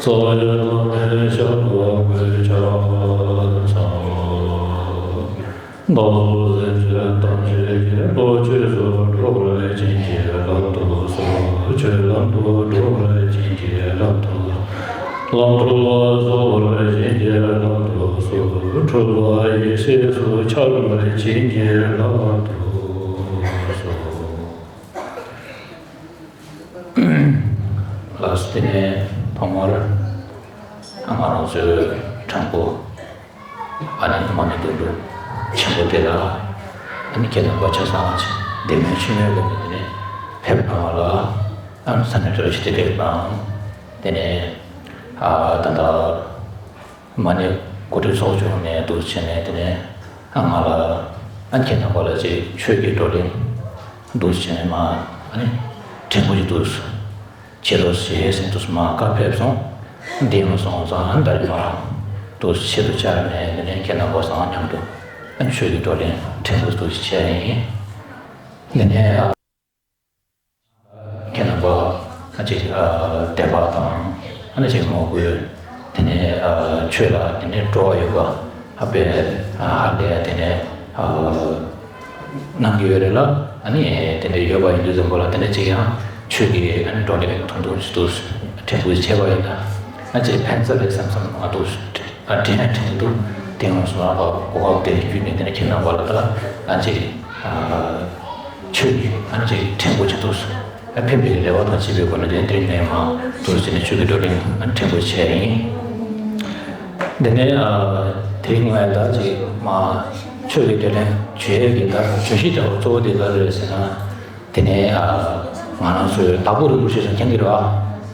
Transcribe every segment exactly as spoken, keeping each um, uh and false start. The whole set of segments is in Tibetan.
སངས་རྒྱས་བླ་མའི་ཞབས་ལ་གུས་ཕྱག་འཚལ་ལོ། བདག་སོགས་སེམས་ཅན་ཐམས་ཅད་ཀྱི། བློ་ཆོས་སུ་འགྲོ་བར་བྱིན་གྱིས་བརླབ་ཏུ་གསོལ། ཆོས་ལམ་དུ་འགྲོ་བར་བྱིན་གྱིས་བརླབ་ཏུ་གསོལ། ལམ་འཁྲུལ་བ་སེལ་བར་བྱིན་གྱིས་བརླབ་ཏུ་གསོལ། འཁྲུལ་པ་ཡེ་ཤེས་སུ་འཆར་བར་བྱིན་གྱིས་བརླབ་ཏུ་གསོལ། ལགས་སོ། དེ་ནས་ཐོག་མར་ང་རང་ཚོའི་ཕྲེང་པོ། ཨ་ནི་མ་ཎི་དོན་གྲུབ་ཆེན་པོ་དེ་ལ། ཨ་ནི་ཁྱེད་རྣམ་པ་ཆ་ཚང་ཆེ་བདེ་མོའི་ཆོས་མོལ་གྱི་དེ་ནས་ཕེབས་གནང་བ་ལ། ཨ་ནི་ས་གནས་དུ་ཞིག་དེ་ཕེབས་གནང་། དེ་ནས་ཨ་ད་ལྟ་མ་ཎི་གོ་སྒྲིག་ཚོགས་ཆུང་ནས་འདུག་བྱས་ནས། དེ་ནས་ཨ་ང་ལ། ཨ་ཁྱེད་རྣམ་པ་ལ་ཅིག་ཆོས་ཀྱི་བགྲོ་གླེང་འདུག་བྱས་ནས་མ། ཨ་ནི་ཕྲེང་པོ་ཅིག་འདུག་བྱེད་རོགས་བྱེད་ཟེར་དུས་མ་བཀའ་ཕེབས་སོང་། འདི་ཡང་སོང་ཙང་ད་རེས་མ་དུ་ཆེད་དུ་བཅར་ནས། འདི་ནས་ཁྱེད་རྣམ་པ་ཚང་མཉམ་དུ་ཆོས་ཀྱི་བགྲོ་གླེང་ཕྲན་བུ་དུ་བྱས་ཡིན། འདི་ནས་ཁྱེད་རྣམ་པ་ཅིག་དད་པ་དང་། ཨ་ནི་ཅིག་མོས་གུས། དེ་ནས་ཆོས་ལ་དེ་ནས་སྤྲོ་བ་ཡོད་པ། ཨ་དཔེ་ཧ་ལས་དེ་ནས་གནང་གི་ཡོད་རེད་ལ། ཨ་ནི་དེ་འདྲ་ཡོད་པ་ཡིན་དུས་ཙམ་པ་ལ། དེ་འདྲ་ཅིག་ཡང་ཆོས་ཀྱི་ཨ་ནི་བགྲོ་གླེང་ཐུང་ཐུང་ཞིག་ཏུ་ཕྲན་བུ་བྱས་པ་ཡིན་ན། ཨ་ཅེ་ཕན་ས་རེད་བསམ་བསམ་ང་ཏུ་དྲན་ཡང་དྲན་འདུག་དེ་ཡང་སོང་བ་གོ་སྐབས་དེ་བརྒྱུད་ནས། དེ་ནས་ཁྱེད་རྣམ་པ་ལ་ད་ཨ་ཅེ་ཆོས་ཀྱི་ཨ་ནི་ཅིག་ཕྲན་བུ་ཅིག་ཏུ། ཕན་པའི་རེ་བ་དང་བཅས་པའི་སྒོ་ནས། དེ་དེ་ནས་མ་དུ་བྱས་ནས་ཆོས་ཀྱི་བགྲོ་གླེང་ཕྲན་བུ་བྱས་ཡིན། དེ་ནས་དེ་རིང་ང་ད་ཅིག་མ་ཆོས་ཀྱི་བགྲོ་གླེང་བྱེད་ཀྱི་ད་བརྗོད་གཞི་ལྟ་བུ་གཙོ་བོ་དེ་ག་རེ་རེད་ཟེར་ན། དེ་ནས་ང་རང་ཚོའི་དྭགས་པོ་རིན་པོ་ཆེ་ཟེར་མཁན་གྱི་རེད་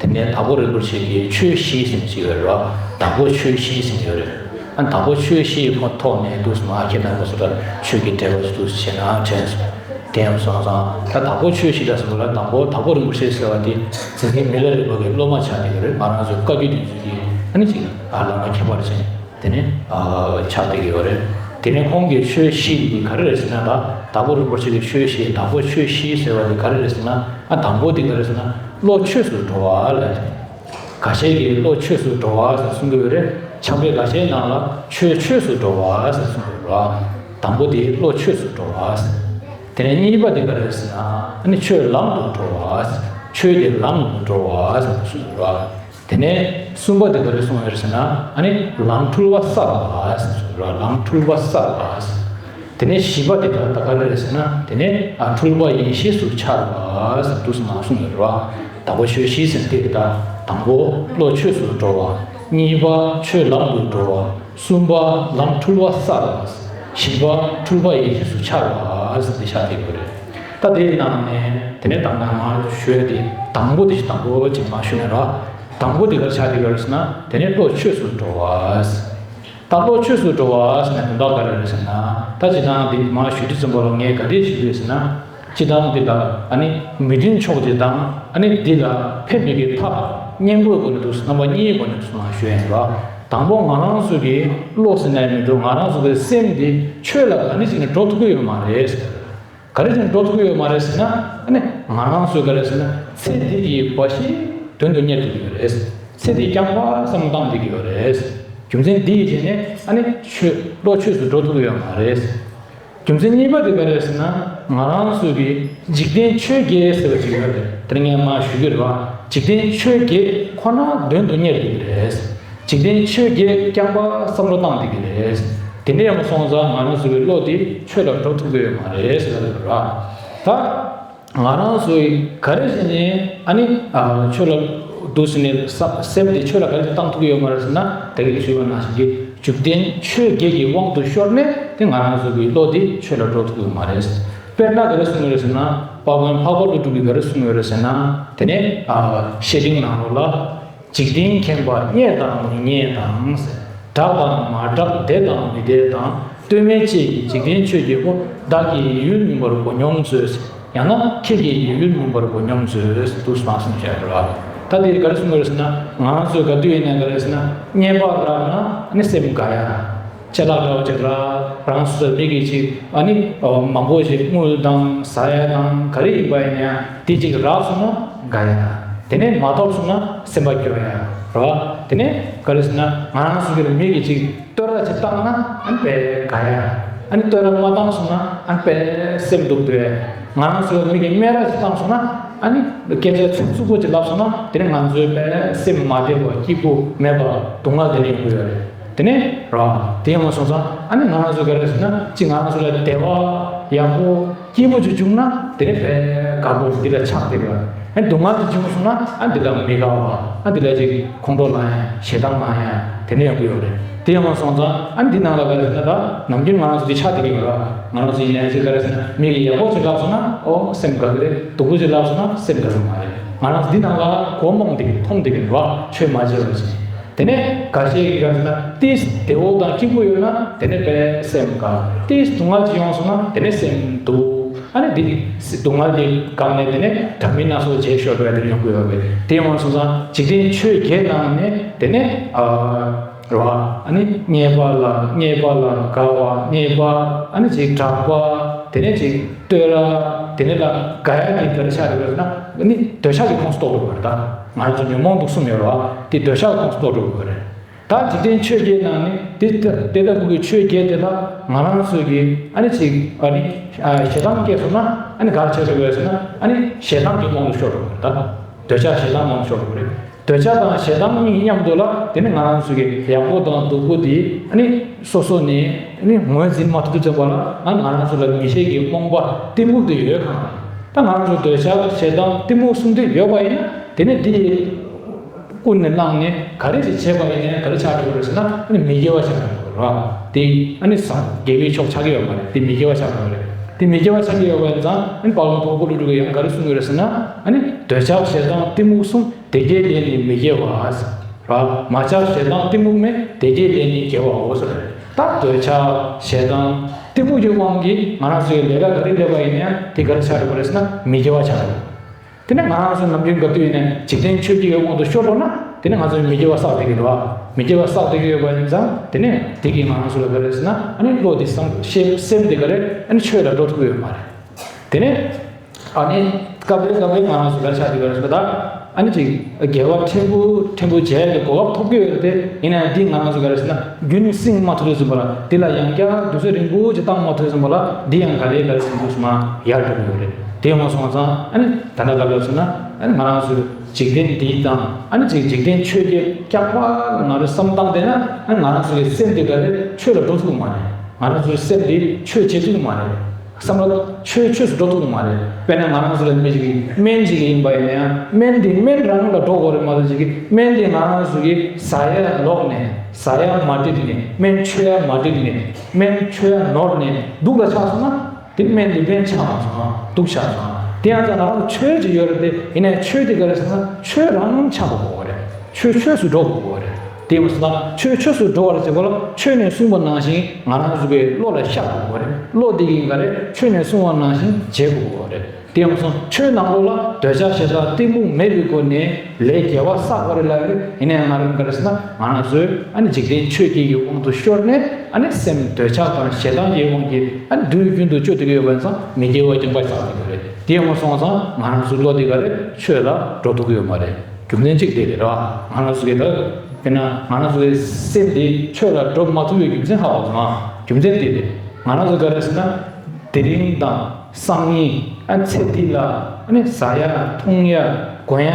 བ། དེ་ནས་དྭགས་པོ་རིན་པོ་ཆེ་གིས་ཆོས་བཞི་ཟེར་ནས་ཅིག་ཡོད་རེད་བ། དྭགས་པོ་ཆོས་བཞི་ཟེར་གྱི་ཡོད་རེད། ཨ་དྭགས་པོ་ཆོས་བཞི་ཡི་ཐོག་ནས་འདུག་སེ་མ་ཁྱེད་རྣམ་པ་ཚོ་ལ་ཆོས་ཀྱི་འབྲེལ་བ་ཞིག་འདུག་སེ་བྱས་ན་དྲན་སོང་། དེ་ཡང་སོང་ཙང་ད་དྭགས་པོ་ཆོས་བཞི་ལ་སོགས་ལ། དང་པོ་དྭགས་པོ་རིན་པོ་ཆེ་ཟེར་བ་དེ་འཛིན་མཁན་མི་ལ་རས་པ་གི་སློབ་མ་ཆགས་བསྡད་ཡོད་རེད། ང་རང་ཚོའི་བཀའ་བརྒྱུད་དེ་ཚོ་གི་ཨ་ནི་ཅིག་ཨ་བླ་མ་ཁྱད་པར་ཅན་དེ་ནས་ཨ་ཆགས་བསྡད་ཀྱི་ཡོད་རེད། དེ་ནས་ཁོང་གི་ཆོས་བཞི་འདི་ག་རེ་རེད་ཟེར་ན། ད་དྭགས་པོ་རིན་པོ་ཆེ་གི་ཆོས་བཞི། དྭགས་པོ་ཆོས་བཞི་ཟེར་བ་དེ་ག་རེ་རེད་ཟེར་ན། ཨ་དང་པོ་དེ་ག་རེ་ཟེར་ན། བློ་ཆོས་སུ་འགྲོ་བ་ལ། འགའ་ཤས་ཀྱིས་བློ་ཆོས་སུ་འགྲོ་བ་ཟེར་གསུང་གི་ཡོད་རེད། ཆགས་པའི་འགའ་ཤས་ནང་ལ་ཆོས་ཆོས་སུ་འགྲོ་བ་ཟེར་གསུང་གི་ཡོད་རེད། དང་པོ་དེ་བློ་ཆོས་སུ་འགྲོ་བ་ཟེར། དེ་ནས་གཉིས་པ་དེ་ག་རེ་ཟེར་ན། ཨ་ནི་ཆོས་ལམ་དུ་འགྲོ་བ་ཟེར། ཆོས་དེ་ལམ་དུ་འགྲོ་བ་ཟེར་གསུང་གི་ཡོད་རེད། དེ་ནས་གསུམ་པ་དེ་ག་རེ་གསུང་གི་ཡོད་རེད་ཟེར་ན། ཨ་ནི་ལམ་འཁྲུལ་བ་བསལ་བ་ཟེར་གསུང་གི་ཡོད་རེད། ལམ་འཁྲུལ་བ་བསལ་བ་ཟེར། དེ་ནས་བཞི་པ་དེ་ད་ལྟ་ག་རེ་རེད་ཟེར་ན། དེ་ནས་ཨ་འཁྲུལ་པ་ཡེ་ཤེས་སུ་འཆར་བ་ཟེར་འདུག་སེ་མ་གསུངས་ཡོད་རེད་བ། དྭགས་པོ་ཆོས་བཞི་ཟེར་དེ་ད་དང་པོ་བློ་ཆོས་སུ་འགྲོ་བ། གཉིས་པ་ཆོས་ལམ་དུ་འགྲོ་བ། གསུམ་པ་ལམ་འཁྲུལ་བ་བསལ་བ། བཞི་པ་འཁྲུལ་པ་ཡེ་ཤེས་སུ་འཆར་བ་ཟེར་དེ་ཆགས་ཀྱི་ཡོད་རེད། ད་དེའི་ནང་ནས་དེ་ནས་དང་ནང་མ་ཞུ་ཡ་དེ་དང་པོ་དེ་དང་པོ་ཅིག་མ་ཞུ་ན་ར། དང་པོ་དེ་ག་རེ་ཆགས་ཀྱི་ཡོད་རེད་ཟེར་ན། དེ་ནས་བློ་ཆོས་སུ་འགྲོ་བ། ད་བློ་ཆོས་སུ་འགྲོ་བ་ཟེར་ན་དོན་དག་ག་རེ་རེད་ཟེར་ན། ད་སྤྱིར་བཏང་འདི་མ་ཞུ་དུས་ཙམ་པ་ལ་ངས་ག་རེ་ཞུ་ཡོད་ཟེར་ན། སྤྱིར་བཏང་འདི་ལ་ཨ་ནི་མི་མཐུན་ཕྱོགས་ཅིག་དང་། ཨ་ནི་འདི་ལ་ཕན་མི་གི་ཐབས་གཉེན་པོའི་སྒོ་ནས་འདུག་སེ། རྣམ་པ་གཉིས་སྒོ་ནས་འདུག་སེ་མ་ཞུ་ཡ་ཡིན་པ། དང་པོ་ང་རང་ཚོ་གི་བློ་ཟེར་ན་མི་འགྲོ། ང་རང་ཚོ་གི་སེམས་འདི་ཆོས་ལ་ག་ནས་ཅིག་ནས་འགྲོ་ཐུབ་ཀྱི་ཡོད་མ་རེད། ག་རེ་བྱས་ནས་འགྲོ་ཐུབ་ཀྱི་ཡོད་མ་རེད་ཟེར་ན། ཨ་ནི་ང་རང་ཚོས་ག་རེ་ཟེར་ན། ཚེ་འདི་ཡི་བ་ཞིག་དོན་དུ་གཉེར་ཐུབ་ཀྱི་ཡོད་རེད། ཚེ་འདི་རྐྱང་པ་བསམ་བློ་བཏང་བསྡད་ཀྱི་ཡོད་རེད། རྒྱུ་མཚན་འདི་ཡི་རྗེས་ནས་ཨ་ནི་ཆོས་བློ་ཆོས་སུ་འགྲོ་ཐུབ་ཀྱི་ཡོད་མ་རེད། རྒྱུ་མཚན་གཉིས་པ་དེ་ག་རེ་ཟེར་ན། ང་རང་ཚོས་ཀྱི་འཇིག་རྟེན་ཆོས་བརྒྱད་ཟེར་བ་ཅིག་ཡོད་རེད། དེ་ངས་མ་ཞུ་གི་རེད་བ། འཇིག་རྟེན་ཆོས་བརྒྱད་ཁོ་ན་དོན་དུ་གཉེར་བསྡད་ཀྱི་རེད། འཇིག་རྟེན་ཆོས་བརྒྱད་རྐྱང་པ་བསམ་བློ་བཏང་བསྡད་ཀྱི་རེད། དེ་འདྲ་ཡང་མ་སོང་ཙང་ང་རང་ཚོ་གི་བློ་དེ་ཆོས་ལ་འགྲོ་ཐུབ་ཀྱི་ཡོད་མ་རེད་ཟེར་བ་རེད། ད་ང་རང་ཚོ་གི་ག་རེ་བྱས་ནས་ཨ་ནི་ཆོས་ལ་འདུག་ཟེར་ནས་ས་སེམས་དེ་ཆོས་ལ་ག་རེ་བཏང་ཐུབ་ཀྱི་ཡོད་མ་རེད་ཟེར་ན། ད་གིན་ཞུས་པ་ནང་བཞིན་གྱི་འཇིག་རྟེན་ཆོས་བརྒྱད་ཀྱི་དབང་དུ་ཤོར་ནས་དེ་ང་རང་ཚོ་གི་བློ་དེ་ཆོས་ལ་འགྲོ་ཐུབ་ཀྱི་ཡོད་མ་རེད། དཔེར་ན་ག་རེ་གསུངས་ཡོད་རེད་ཟེར་ན། དཔལ་མགོན་འཕགས་པ་ཀླུ་སྒྲུབ་ཀྱིས་ག་རེ་གསུངས་ཡོད་རེད་ཟེར་ན། དེ་ནས་བཤེས་སྤྲིང་ནང་ལོགས་ལ། འཇིག་རྟེན་མཁྱེན་པ་རྙེད་དང་མི་རྙེད་དང་། གྲགས་དང་མ་གྲགས་བདེ་དང་མི་བདེ་དང་། ལྟོས་མེད་ཅེས་ཀྱི་འཇིག་རྟེན་ཆོས་ཀྱི་སྒོ། བདག་གི་ཡིད་ཡུལ་མིན་པར་གོ་སྙོམས་མཛོད། ཡང་ན་ཁྱེད་ཀྱི་ཡིད་ཡུལ་མིན་པར་གོ་སྙོམས་མཛོད། འདུག་སེ་གསུངས་བཞག་ཡོད་རེད་བ། ད་དེ་ག་རེ་གསུངས་ཡོད་རེད་ཟེར་ན། ང་ཚོས་ག་དུས་ཡིན་ན་ག་རེ་ཟེར་ན། རྙེད་པ་རག་ན་ནི་སེམས་དགའ་ཡ། ཅ་ལག་འདྲ་བོ་ཅིག་རག་རང་སོ་སོའི་མི་གིས་ཅིག་ཨ་ནི་མང་པོ་ཞིག་དངུལ་དང་ཟ་ཡ་དང་ག་རེ་ཡིན་པ་ཡིན་ཡང་དེ་ཅིག་རག་སོང་ན་དགའ་ཡ། དེ་ནས་མ་ཐོབ་སོང་ན་སེམས་པ་སྐྱོ་ཡ། རེད་བ། དེ་ནས་ག་རེ་ཟེར་ན་ང་རང་ཚོ་གི་མི་གིས་ཅིག་བསྟོད་ར་ཅིག་བཏང་ན་ཨ་ནི་དཔེ་དགའ་ཡ། ཨ་ནི་བསྟོད་ར་མ་བཏང་སོང་ན་ཨ་ནི་དཔེ་སེམས་སྡུག་སྡོད། ང་རང་ཚོ་མི་གིས་སྨད་ར་ཅིག་བཏང་སོང་ན་ཨ་ནི་སྐད་ཆ་ཚིག་རྩུབ་པོ་ཅིག་ལབ་སོང་ན་དེ་ནི་ང་ཚོའི་དཔེ་སེམས་མ་བདེ་བ་སྐྱིད་པོ་མེད་པ་སྡུག་བསྔལ་དེ་ནི་ཡོང་གི་ཡོད་རེད། དེ་ནས་ར་དེ་ཡོང་སོང་ཙང་ཨ་ནི་ང་རང་ཚོ་ག་རེ་ཟེར་ན་ཅིག་ང་རང་ཚོ་ལ་བདེ་བ་ཡག་པོ་སྐྱིད་པོ་ཅིག་བྱུང་ན་དེ་ནི་དཔེ་དགའ་པོ་འདི་ལ་ཆགས་བསྡད་ཡོད། ཨ་ནི་སྡུག་བསྔལ་ཅིག་བྱུང་སོང་ན་ཨ་འདི་ལ་མི་དགའ་བ། ཨ་འདི་ལ་ཅིག་ཁོང་ཁྲོ་ལངས་ཡ་ཞེ་སྡང་ལངས་ཡ་དེ་ནི་ཡོང་གི་ཡོད་རེད། དེ་ཡོང་སོང་ཙང་ཨ་ནི་འདི་ནང་ལ་ག་རེ་ཟེར་ན་ད་ནམ་རྒྱུན་ང་རང་ཚོ་འདི་ཆགས་བསྡད་ཀྱི་ཡོད་ར། ང་རང་ཚོ་ཡིན་ནའི་ཅིག་ག་རེ་ཟེར་ན་མི་གིས་ཡག་པོ་ཅིག་ལབ་སོང་ན་ཨོ་སེམས་དགའ་གི་རེད། སྡུག་པོ་ཅིག་ལབ་སོང་ན་སེམས་དགའ་གི་མ་རེད། ང་རང་ཚོ་འདི་ནང་ལ་སྒོ་རྨོངས་བསྡད་ཀྱི་མཐོང་བསྡད་ཀྱི་ར། ཆོས་མ་བྱས་པ་ཅིག་དེ་ནས་འགའ་ཤས་ཀྱིས་ག་རེ་ཟེར་ན་ཏིས་བདེ་བོ་དང་སྐྱིད་པོ་ཡོད་ན་དེ་ནས་དཔེ་སེམས་དགའ། ཏིས་སྡུག་བསྔལ་ཅིག་ཡོང་སོང་ན་དེ་ནས་སེམས་སྡུག་ཨ་ནི་འདི་སྡུག་བསྔལ་གྱི་སྒང་ནས་དེ་ནས་དྲན་མེད་སྣ་ཚོགས་བྱས་ཤོར་བའི་དེ་ཡོང་གི་ཡོད་པས། དེ་ཡོང་སོང་ཙང་འཇིག་རྟེན་ཆོས་བརྒྱད་ནང་ནས་དེ་ནས་ཨ་རེད་བ། ཨ་ནི་རྙེད་པ་ལ་རྙེད་པ་ལ་དགའ་བ། རྙེད་པ་ཨ་ནི་ཅིག་གྲགས་པ། དེ་ནས་ཅིག་བསྟོད་ར། དེ་ནས་ལ་དགའ་ཡ་དེ་ག་རེ་ཆགས་རེད་ཟེར་ན་ཨ་ནི་འདོད་ཆགས་ཀྱི་ཁོངས་སུ་གཏོགས་འགྲོ་བ་རེད། ད་ང་ཚོ་ཉོན་མོངས་དུག་གསུམ་ཡོད་རེད་བ། དེ་འདོད་ཆགས་ཀྱི་ཁོངས་སུ་གཏོགས་འགྲོ་དགོས་རེད། ད་འཇིག་རྟེན་ཆོས་བརྒྱད་ནང་ནས་དེ་དེ་ལྟ་བུ་གི་ཆོས་བརྒྱད་དེ་ལ་ང་རང་ཚོས་ཀྱི་ཨ་ནི་ཅིག་ཨ་ནི་ཞེ་སྡང་སྐྱེས་སོང་ན་ཨ་ནི་ག་རེ་ཆགས་འགྲོ་དགོས་ཟེར་ན་ཨ་ནི་ཞེ་སྡང་གི་དབང་དུ་ཤོར་འགྲོ་དགོས་རེད། ད་འདོད་ཆགས་ཞེ་སྡང་དབང་དུ་ཤོར་འགྲོ་དགོས་རེད། འདོད་ཆགས་དང་ཞེ་སྡང་གཉིས་མཉམ་དུ་ལ་དེ་ནི་ང་རང་ཚོ་གི་ཡག་པོ་དང་སྡུག་པོ་དེ་ཨ་ནི་སོ་སོ་ནས་ཨ་ནི་ངོས་འཛིན་མ་ཐུབ་དུས་ཙམ་པ་ལ་ང་ང་རང་ཚོ་ལ་མི་ཤེས་ཀྱི་རྨོངས་པ་གཏི་མུག་དེ་ཡོད་གང་རེད། ད་ང་རང་ཚོ་འདོད་ཆགས་ཞེ་སྡང་གཏི་མུག་གསུམ་དེ་ཡོད་པ་ཡིན་ན་དེ་ནི་དེ་ཀུན་ནས་བསླངས་ནས་ག་རེ་ཞིག་བྱས་པ་ཡིན་ནའི་ག་རེ་ཆགས་འགྲོ་གི་རེད་ཟེར་ན་ཨ་ནི་མི་དགེ་བ་ཆགས་འགྲོ་གི་རེད་བ། དེ་ཨ་ནི་བཟང་དགེ་བའི་ཕྱོགས་ཆགས་ཀྱི་ཡོད་མ་རེད། དེ་མི་དགེ་བ་ཆགས་འགྲོ་གི་རེད། དེ་མི་དགེ་བ་ཆགས་ཀྱི་ཡོད་པ་ཡིན་ཙང་ཨ་ནི་དཔལ་ལྡན་ཕུར་བུ་ཀླུ་སྒྲུབ་ཀྱིས་ཡང་ག་རེ་གསུང་གི་རེད་ཟེར་ན་ཨ་ནི་འདོད་ཆགས་ཞེ་སྡང་གཏི་མུག་གསུམ། དེ་དགེ་ལས་ནི་མི་དགེ་བ། ར། མ་ཆགས་ཞེ་སྡང་གཏི་མུག་མེད། དེ་དགེ་ལས་ནི་དགེ་བའོ་ཟེར། ད་འདོད་ཆགས་ཞེ་སྡང་གཏི་མུག་གི་དབང་གིས་ང་རང་ཚོའི་ལས་ཀ་ག་རེ་ལས་པ་ཡིན་ན་ཡང་དེ་ག་རེ་ཆགས་འགྲོ་གི་རེད་ཟེར་ན་མི་དགེ་བ་ཆགས་འགྲོ། དེ་ནས་ང་རང་ཚོ་ནམ་རྒྱུན་ག་དུས་ཡིན་ན་འཇིག་རྟེན་ཆོས་བརྒྱད་ཀྱི་དབང་དུ་ཤོར་འགྲོ་ན་དེ་ནས་ང་ཚོའི་མི་དགེ་བ་བསགས་བསྡད་ཀྱི་རེད་བ། མི་དགེ་བ་བསགས་བསྡད་ཀྱི་ཡོད་པ་ཡིན་ཙང་དེ་ནས་དེ་གིས་ང་རང་ཚོ་ལ་ག་རེ་ཟེར་ན་ཨ་ནི་བློ་དེ་བསམ་ཤེས་སེམས་དེ་ག་རེ་ཨ་ནི་ཆོས་ལ་འགྲོ་ཐུབ་ཀྱི་ཡོད་མ་རེད། དེ་ནས་ཨ་ནི་སྐབས་རེ་སྐབས་རེ་ང་རང་ཚོ་ག་རེ་ཆགས་ཀྱི་ཡོད་རེད་ཟེར་ན་ད་ཨ་ནི་ཅིག་དགེ་བ་ཕྲན་བུ་ཕྲན་བུ་བྱས་ཏེ་གོ་སྐབས་ཐོབ་ཀྱི་ཡོད་རེད་དེ། ཡིན་ན་ཡང་འདི་ང་རང་ཚོ་ག་རེ་ཟེར་ན་རྒྱུན་བསྲིང་མ་ཐུབ་དུས་ཙམ་པ་ལ་འདི་ལ་ཡང་བསྐྱར་དུས་ཚོད་རིང་པོ་ཅིག་བཏང་མ་ཐུབ་དུས་ཙམ་པ་ལ་འདི་ཡང་ག་རེ་ག་རེ་ཟེར་དུས་སུ་མ་ཡར་འགྲོ་གི་ཡོད་རེད། དེ་མ་སོང་ཙང་ཨ་ནི་ད་ལྟ་ག་རེ་ཟེར་ན་ཨ་ནི་ང་རང་ཚོ་འཇིག་རྟེན་འདི་དང་ཨ་ནི་ཅིག་འཇིག་རྟེན་ཆོས་བརྒྱད་རྐྱང་པ་ང་རང་བསམ་བཏང་བསྡད་ན་ཨ་ནི་ང་རང་ཚོ་གི་སེམས་འདི་ག་རེ་ཆོས་ལ་འགྲོ་ཐུབ་ཀྱི་མ་རེད། ང་རང་ཚོའི་སེམས་འདི་ཆོས་བྱེད་ཐུབ་ཀྱི་མ་རེད། བསམ་བློ་ཆོས་ཆོས་སུ་འགྲོ་ཐུབ་ཀྱི་མ་རེད། དཔེར་ན་ང་རང་ཚོ་ལ་མི་ཞིག་གིས་སྨན་ཅིག་ཡིན་པ་ཡིན་ན་ཡང་སྨན་འདི་སྨན་རང་ལ་འགྲོ་དགོས་རེད་མ་གཏོགས་ཅིག་གིས་སྨན་འདི་ང་རང་ཚོ་གིས་ཟ་ཡ་ལོག་ནས་ཟ་ཡ་མ་འགྲིག་ནས་སྨན་མཆོད་ཡ་མ་འགྲིག་ནས་སྨན་མཆོད་ཡ་ནོར་ནས་སྡུག་ལ་ཆགས་སོང་ན་དེ་སྨན་འདི་སྨན་ཆགས་མ་སོང་སྡུག་ཆགས་སོང་། དེ་ཡང་ཙང་ང་རང་ཚོ་ཆོས་ཅིག་ཡོད་རེད་དེ་ཡིན་ནའི་ཆོས་དེ་ག་རེ་ཟེར་ན་ཆོས་རང་ཆགས་དགོས་རེད། ཆོས་ཆོས་སུ་འགྲོ་དགོས་རེད། དེ་མ་ཟད་ན་ཆོས་ཆོས་སུ་འགྲོ་བར་བྱེད་པ་ལ་ཆོས་ནས་གསུངས་པ་ནང་བཞིན་ང་རང་ཚོ་གི་བློ་ལ་ཤར་དགོས་རེད། བློ་དེ་གིས་ག་རེ་ཆོས་ནས་གསུངས་པ་ནང་བཞིན་བྱེད་དགོས་རེད། དེ་མ་ཟད་ཆོས་ནང་ལོགས་ལ་འདོད་ཆགས་ཞེ་སྡང་གཏི་མུག་མེད་པའི་སྒོ་ནས་ལས་དགེ་བ་བསགས་པ་རེད་ལབ་རེད། ཡིན་ནའི་ང་རང་ག་རེ་ཟེར་ན་ང་རང་ཚོས་ཨ་ནི་འཇིག་རྟེན་ཆོས་བརྒྱད་ཀྱི་དབང་དུ་ཤོར་ནས་ཨ་ནི་སེམས་འདོད་ཆགས་དང་ཞེ་སྡང་གི་དབང་གིས་ཨ་ནི་དུས་རྒྱུན་དུ་སྤྱོད་བསྡད་ཀྱི་ཡོད་པ་ཡིན་ཙང་མི་དགེ་བ་རྐྱང་པ་བསགས་བསྡད་ཀྱི་རེད། དེ་མ་སོང་ཙང་ང་རང་ཚོའི་བློ་དེ་ག་རེ་ཆོས་ལ་འགྲོ་ཐུབ་ཀྱི་ཡོད་མ་རེད། རྒྱུ་མཚན་གཅིག་དེ་རེད་ར། ང་རང་ཚོ་གི་ད་དཔེར་ན་ང་རང་ཚོ་གི་སེམས་དེ་ཆོས་ལ་འགྲོ་མ་ཐུབ་པའི་རྒྱུ་མཚན་ཧ་གོ་སོང་ང་། རྒྱུ་མཚན་དེ་རེད། ང་རང་ཚོ་ག་རེ་ཟེར་ན་དེ་རིང་དང་སང་ཉིན་ཨ་ཚེ་འདི་ལ་ཨ་ནི་ཟ་ཡ་འཐུང་ཡ་གོན་ཡ་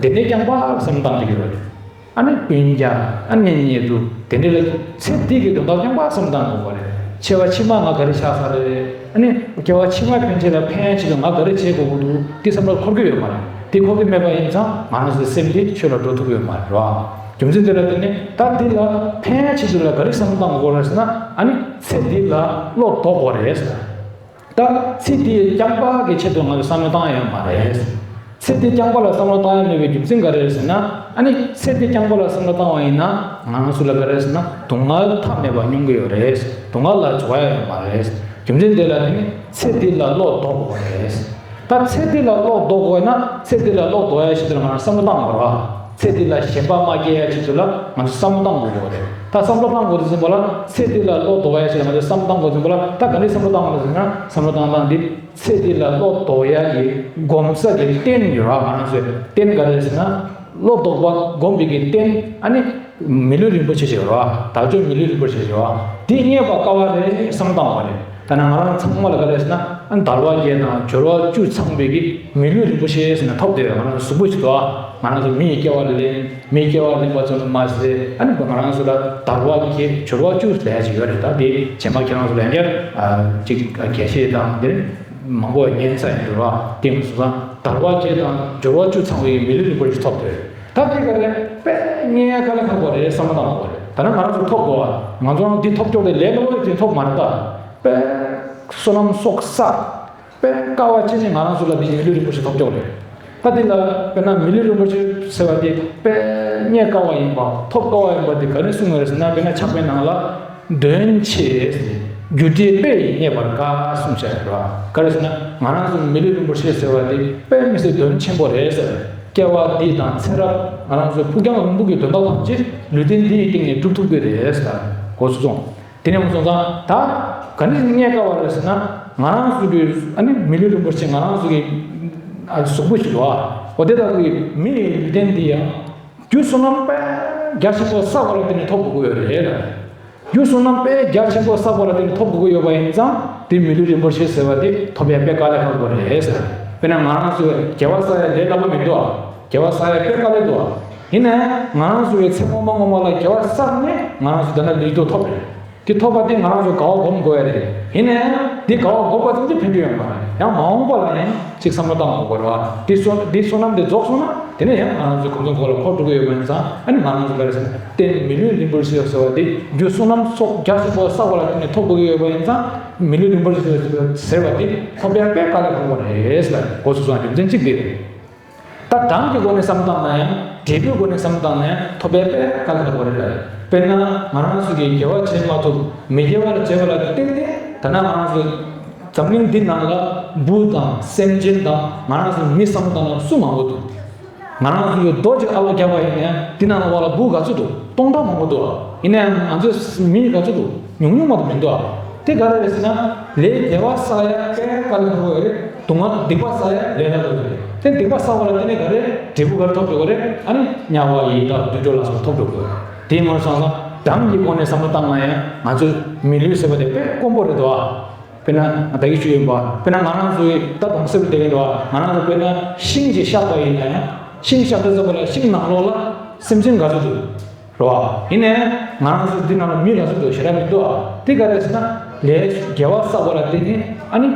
དེ་ནས་རྐྱང་པ་བསམ་བཏང་བསྡད་ཀྱི་ཡོད་རེད། ཨ་ནི་སྤུན་ཀྱག་ཨ་ནི་གཉེན་ཉེ་དུ་དེ་འདྲ་ལ་ཚེ་འདི་གི་དོན་དག་རྐྱང་པ་བསམ་བཏང་དགོས་པ་རེད། སྐྱེ་བ་ཕྱི་མ་ང་ག་རེ་ཆགས་ས་རེད། ཨ་ནི་སྐྱེ་བ་ཕྱི་མ་ཕན་ཆད་ལ་ཕན་ཡ་ཆེད་དུ་ང་ག་རེ་བྱེད་དགོས་ཀྱི་འདུག་དེ་བསམ་བློ་འཁོར་གྱི་ཡོད་མ་རེད། དེ་འཁོར་གྱི་མེད་པ་ཡིན་ཙང་ང་རང་ཚོའི་སེམས་འདི་ཆོས་ལ་འགྲོ་ཐུབ་ཀྱི་ཡོད་མ་རེད་ར། རྒྱུ་མཚན་དེ་ལ་བརྟེན་ནས་ད་འདི་ལ་ཕན་ཡ་ཆེད་དུ་ལ་ག་རེ་བསམ་བཏང་དགོས་རེད་ཟེར་ན་ཨ་ནི་ཚེ་འདི་ལ་བློ་ལྡོག་དགོས་རེད་ཟེར། ད་ཚེ་འདི་རྐྱང་པ་གི་ཆེད་དུ་ང་ཚོས་བསམ་བློ་བཏང་ཡ་ཡོད་མ་རེད། ཚེ་འདི་རྐྱང་པ་ལ་བསམ་བློ་བཏང་ཡ་མེད་པའི་རྒྱུ་མཚན་ག་རེ་རེད་ཟེར་ན། ཨ་ནི་ཚེ་འདི་རྐྱང་པ་ལ་བསམ་བློ་བཏང་བ་ཡིན་ན་ང་རང་ཚོ་ལ་ག་རེ་ཟེར་ན་སྡུག་བསྔལ་མཐའ་མེད་པ་མྱོང་གི་ཡོད་རེད། སྡུག་བསྔལ་ལ་འཇོག་ཡ་ཡོད་མ་རེད། རྒྱུ་མཚན་དེ་ལ་བརྟེན་ནས་ཚེ་འདི་ལ་བློ་ལྡོག་དགོས་རེད། ད་ཚེ་འདི་ལ་བློ་ལྡོག་དགོས་ན་ཚེ་འདི་ལ་བློ་ལྡོག་ཡ་ཆེད་དུ་ང་རང་བསམ་བློ་བཏང་དགོས་རེད་བ། ཚེ་འདི་ལ་ཞེན་པ་མ་སྐྱེ་ཡ་ཆེད་དུ་ལ་ང་ཚོ་བསམ་བློ་བཏང་དགོས་ཀྱི་རེད། ད་བསམ་བློ་བཏང་དགོས་དུས་ཙམ་པ་ལ་ཚེ་འདི་ལ་བློ་ལྡོག་ཡ་ཆེད་ལ་ང་ཚོ་བསམ་བློ་བཏང་དགོས་དུས་ཙམ་པ་ལ་ད་ག་ནས་བསམ་བློ་བཏང་དགོས་ཟེར་ན་བསམ་བློ་བཏང་སྟངས་འདི་ཚེ་འདི་ལ་བློ་ལྡོག་ཡ་གི་གོམས་ས་གི་རྟེན་ཡོད་ར། ང་རང་ཚོའི་རྟེན་ག་རེ་ཟེར་ན་ བློ་ལྡོག་པ་སྒོམ་པའི་གི་རྟེན་ཨ་ནི་མི་ལུས་རིན་པོ་ཆེ་ཞིག་རེད་བ། དལ་འབྱོར་མི་ལུས་རིན་པོ་ཆེ་ཞིག་རེད་བ། འདི་རྙེད་པར་དཀའ་བ་རེད་བསམ་བཏང་བ་རེད། ད་ནི་ང་རང་ཚང་མ་ལ་ག་རེ་ཟེར་ན་ཨ་ནི་དལ་བ་བརྒྱད་དང་འབྱོར་བ་བཅུ་ཚང་བའི་གི་མི་ལུས་རིན་པོ་ཆེ་ཟེར་ནས་ཐོབ་བསྡད་ཡོད། ང་རང་གཟུགས་པོ་ཞིག་འདུག་ཨ། ང་རང་ཚོ་མིའི་སྐྱེ་བ་ལེན། མིའི་སྐྱེ་བ་ལེན་པ་ཚོ་ནི་མ་ཟད་ཨ་ནི་ང་རང་ཚོ་ལ་དལ་བ་བརྒྱད་འབྱོར་བ་བཅུ་ལས་ཅིག་ཡོད་རེད། ད་དེ་རྗེས་མ་ཁྱེད་རང་ཚོ་ལ་ཡང་བསྐྱར་ཅིག་རྒྱས་བཤད་དང་དེ་མང་པོ་ཉན་ས་ཡིན་འདུག་ར། དེ་མི་སོང་ཙང་དལ་བ་བརྒྱད་དང་འབྱོར་བ་བཅུ་ཚང་བའི་མི་ལུས་རིན་པོ་ཆེ་ཐོབ་འདུག་ད་དེ་ག་རེ་དཔེ་རྙེད་དཀའ་ལས་ཁག་པོ་རེད་བསམ་བློ་བཏང་དགོས་རེད། ད་ནི་ང་རང་ཚོ་ཐོབ་དགོས་བ། ང་ཚོ་རང་འདི་ཐོབ་ཀྱོག་དེ་ལས་སླ་པོ་ཅིག་ཐོབ་མ་རེད་ད། དཔེ་བསོད་ནམས་གསོག་ས། དཔེ་དཀའ་བ་ཅན་ནི་ང་རང་ཚོ་ལ་འདི་མི་ལུས་རིན་པོ་ཆེ་ཐོབ་ཀྱོག་རེད། ད་འདི་ལ་དཔེར་ན་མི་ལུས་རིན་པོ་ཆེ་ཟེར་བ་དེ་དཔེ་རྙེད་དཀའ་བ་ཡིན་པ་ཐོབ་དཀའ་བ་ཡིན་པ་དེ་ག་རེ་གསུངས་ཡོད་རེད་ཟེར་ན། དཔེར་ན་ཕྱག་དཔེ་ནང་ལ་དོན་ཆེ་རྒྱུ་འབྲས་དཔེ་ཡིས་རྙེད་པར་དཀའ་གསུངས་བཞག་ཡོད་རེད། ག་རེ་ཟེར་ན་ང་རང་ཚོ་མི་ལུས་རིན་པོ་ཆེ་ཟེར་བ་དེ་དཔེ་མི་སྲིད་དོན་ཆེན་པོ་རེད་ཟེར། སྐྱེ་བ་འདི་དང་ཚེ་རབས་ང་རང་ཚོའི་ཕུགས་རྒྱང་རིང་པོ་གི་དོན་དག་ཐམས་ཅད་ལུས་རྟེན་འདི་ཡི་སྟེང་ནས་འགྲུབ་ཐུབ་ཀྱི་རེད་ཟེར། གོ་སོང་ཙང་། དེ་ནས་མ་སོང་ཙང་ད་ག་ནས་རྙེད་དཀའ་བ་རེད་ཟེར་ན། ང་རང་ཚོ་གི་ཨ་ནི་མི་ལུས་རིན་པོ་ཆེ་ང་རང་ཚོ་གི་ཨ་གཟུགས་པོ་ཞིག་འདུག་ཨ། འོ་དེ་དག་གི་མི་ཡི་ལུས་རྟེན་འདི་ཡང་རྒྱུ་བསོད་ནམས་དཔེ་རྒྱ་ཆེན་པོ་བསགས་པ་ལ་བརྟེན་ནས་ཐོབ་དགོས་ཀྱི་ཡོད་རེད་ལ། རྒྱུ་བསོད་ནམས་དཔེ་རྒྱ་ཆེན་པོ་བསགས་པ་ལ་བརྟེན་ནས་ཐོབ་དགོས་ཀྱི་ཡོད་པ་ཡིན་ཙང་དེ་མི་ལུས་རིན་པོ་ཆེ་ཟེར་བ་དེ་ཐོབ་ཡ་དཔེ་དཀའ་ལས་ཁག་པོ་རེད་ཟེར། དཔེར་ན་ང་རང་ཚོས་དགེ་བ་བསགས་ཡ་ལས་སླ་པོ་མི་འདུག་ཨ། དགེ་བ་བསགས་ཡ་དཔེ་དཀའ་ལས་འདུག་ཨ། ཡིན་ནའི་ང་རང་ཚོ་གི་ཚེ་སྔོན་མ་སྔོན་མ་ལ་དགེ་བ་བསགས་ནས་ང་རང་ཚོ་ད་ལྟ་ལུས་སྟོབས་ཐོབ་རེད། དེ་ཐོབ་པ་དེ་ང་རང་ཚོ་དགའ་བ་སྒོམ་དགོས་ཡ་རེད། ཡིན་ནའི་དེ་དགའ་བ་སྒོམ་པ་ཙམ་གྱིས་ཕན་གྱི་ཡོད་མ་རེད། ཡང་མ་འོངས་པ་ལ་ཡང་ཅིག་བསམ་བློ་བཏང་དགོས་རེད་བ། དེ་བསོད་དེ་བསོད་ནམས་དེ་རྫོགས་སོང་ན་དེ་ནས་ཡང་ང་རང་ཚོ་གོ་མཚོན་གོ་ལ་འཁོར་འགྲོ་གི་ཡོད་པ་ཡིན་ཙང་། ཨ་ནི་ང་རང་ཚོ་ག་རེ་ཟེར་ན་རྟེན་མི་ལུས་རིན་པོ་ཆེ་ཟེར་བ་དེ་རྒྱུ་བསོད་ནམས་ཚོགས་རྒྱ་ཆེན་པོ་བསགས་པ་ལ་བརྟེན་ནས་ཐོབ་དགོས་ཀྱི་ཡོད་པ་ཡིན་ཙང་། མི་ལུས་རིན་པོ་ཆེ་ཟེར་བ་དེ་ཐོབ་ཡ་དཔེ་དཀའ་ལས་ཁག་པོ་རེད་ཟེར་གོ་སོང་ཙང་རྒྱུ་མཚན་གཅིག་དེ་རེད། ད་གྲངས་ཀྱི་སྒོ་ནས་བསམ་བཏང་ན་ཡང་འབྲས་བུའི་སྒོ་ནས་བསམ་བཏང་ན་ཡང་ཐོབ་པའི་དཔེ་དཀའ་ལས་ཁག་པོ་རེད་ལ། དཔེར་ན་ང་རང་ཚོ་གིས་དགེ་བ་བྱེད་མ་ཐུབ་མི་དགེ་བ་ལ་བྱེད་པ་ལ་བརྟེན་ནས་ད་ནང་ང་རང་ཚོ་འཛམ་གླིང་འདི་ནང་ལ་འབུ་དང་སེམས་ཅན་དང་ང་རང་ཚོ་མི་བསམ་བཏང་ན་སུ་མང་པོ་འདུག་ང་རང་ཚོ་གིས་རྡོ་གཅིག་ཨ་ལོ་བརྒྱབ་པ་ཡིན་ན་ཡང་འདི་ནང་ལ་བ་ལ་འབུ་ག་ཚོད་འདུག་སྟོང་ཕྲག་མང་པོ་འདུག་ཡིན་ན་ཡང་ང་ཚོ་མི་ག་ཚོད་འདུག་ཉུང་ཉུང་མ་གཏོགས་མི་འདུག་ཨ། དེ་ག་རེ་རེད་ཟེར་ན། ལས་དགེ་བ་བསགས་ཡ་དཔེ་དཀའ་ལས་ཁག་པོ་ཡོད་རེད། སྡུག་བསྔལ་སྡིག་པ་བསགས་ཡ་ལས་སླ་པོ་ཡོད་རེད། དེ་སྡིག་པ་བསགས་པ་ལ་བརྟེན་ནས་ག་རེ་འབྲས་བུ་ག་རེ་ཐོབ་འགྲོ་གི་རེད། ཨ་ནི་དམྱལ་བ་ཡི་དྭགས་དུད་འགྲོ་ལ་སོགས་ཐོབ་འགྲོ་གི་རེད། དེ་མ་སོང་ཙང་གྲངས་ཀྱི་སྒོ་ནས་བསམ་བློ་བཏང་ན་ཡང་ང་ཚོའི་མི་ལུས་ཟེར་བ་དེ་དཔེ་དཀོན་པོ་རེད་དོ། དཔེར་ན་ང་ད་གི་ཞུ་ཡིན་པ། དཔེར་ན་ང་རང་ཚོའི་ད་གྲོང་གསེབ་ལ་བསྡད་མཁན་རེད་བ། ང་རང་ཚོ་དཔེར་ན་ཤིང་ཞིག་བཤགས་པ་ཡིན་ན་ཡང་ཤིང་བཤགས་དུས་ཙམ་པ་ལ་ཤིང་ནང་ལོགས་ལ་སེམས་ཅན་ག་ཚོད་འདུག་རེད་བ། ཡིན་ནའི་ང་རང་ཚོ་འདི་ནང་ལ་མི་ག་ཚོད་འདུག་ཞེ་དྲག་མི་འདུག་ཨ། དེ་ག་རེ་ཟེར་ན་ལས་དགེ་བ་བསགས་པ་ལ་བརྟེན་ནས་ཨ་ནི་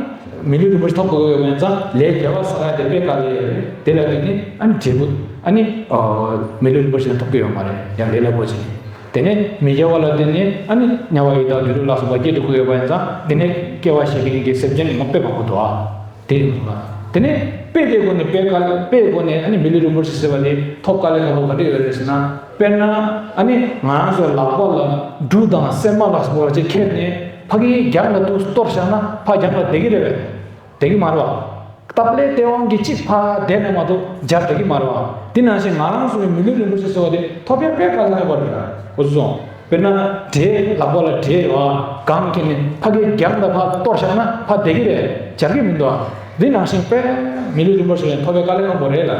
མི་ལུས་རིན་པོ་ཆེ་ཐོབ་དགོས་ཡོད་པ་ཡིན་ཙང་ལས་དགེ་བ་བསགས་ཡ་དེ་དཔེ་དཀའ་ལས་ཡོད་རེད། དེ་ལ་བརྟེན་ནས་ཨ་ནི་འབྲས་བུ་ཨ་ནི་མི་ལུས་རིན་པོ་ཆེ་ཐོབ་ཀྱི་ཡོད་མ་རེད། ཡང་ལས་སླ་པོ་ཅིག་དེ་ནས་མི་དགེ་བ་ལ་བརྟེན་ནས་ཨ་ནི་དམྱལ་བ་ཡི་དྭགས་དུད་འགྲོ་ལ་སོགས་པ་སྐྱེ་འགྲོ་གི་ཡོད་པ་ཡིན་ཙང་དེ་ནས་སྐྱེ་བ་བཞེས་མཁན་གྱི་སེམས་ཅན་མ་དཔེ་མང་པོ་འདུག་ཨ། དེ་ཡིན་པ། དེ་ནས་དཔེ་དེའི་སྒོ་ནས་དཔེ་དཀའ་ལས་དཔེའི་སྒོ་ནས་ཨ་ནི་མི་ལུས་རིན་པོ་ཆེ་ཟེར་བ་དེ་ཐོབ་དཀའ་ལས་ཁག་པོ་ག་འདྲ་ཡོད་རེད་ཟེར་ན། དཔེར་ན་ཨ་ནི་ང་རང་ཚོའི་ལག་པ་ལ་འབྲུ་དང་སྲན་མ་ལ་སོགས་པ་ཅིག་ཁྱེར་ནས་ཕ་གིའི་རྒྱབ་ལ་ཏོག་ཙམ་གཏོར་བཞག་ན་ཕ་རྒྱབ་ལ་བསྡད་ཀྱི་རེད་པས། བསྡད་ཀྱི་མ་རེད་བ། སྟབས་ལེགས་སྟེས་དབང་གིས་གཅིག་ཕར་བསྡད་ན་མ་གཏོགས་རྒྱབ་བསྡད་ཀྱི་མ་རེད་བ། དེ་ནང་བཞིན་ང་རང་ཚོའི་མི་ལུས་རིན་པོ་ཆེ་ཟེར་བ་དེ་ཐོབ་ཡ་དཔེ་དཀའ་ལས་ཁག་པོ་རེད། འོ་སོང་། དཔེར་ན་འབྲས་ལག་པ་ལ་འབྲས་ཡོད་ཨ། གང་ཁྱེར་ནས་ཕ་གིའི་རྒྱབ་ལ་ཕར་གཏོར་བཞག་ན་ཕར་བསྡད་ཀྱི་རེད། འབྱར་གྱི་མི་འདུག་ཨ། འདི་ནང་བཞིན་དཔེ་མི་ལུས་རིན་པོ་ཆེ་ལ་ཐོབ་པའི་དཀའ་ལས་ཁག་པོ་རེད་ལ།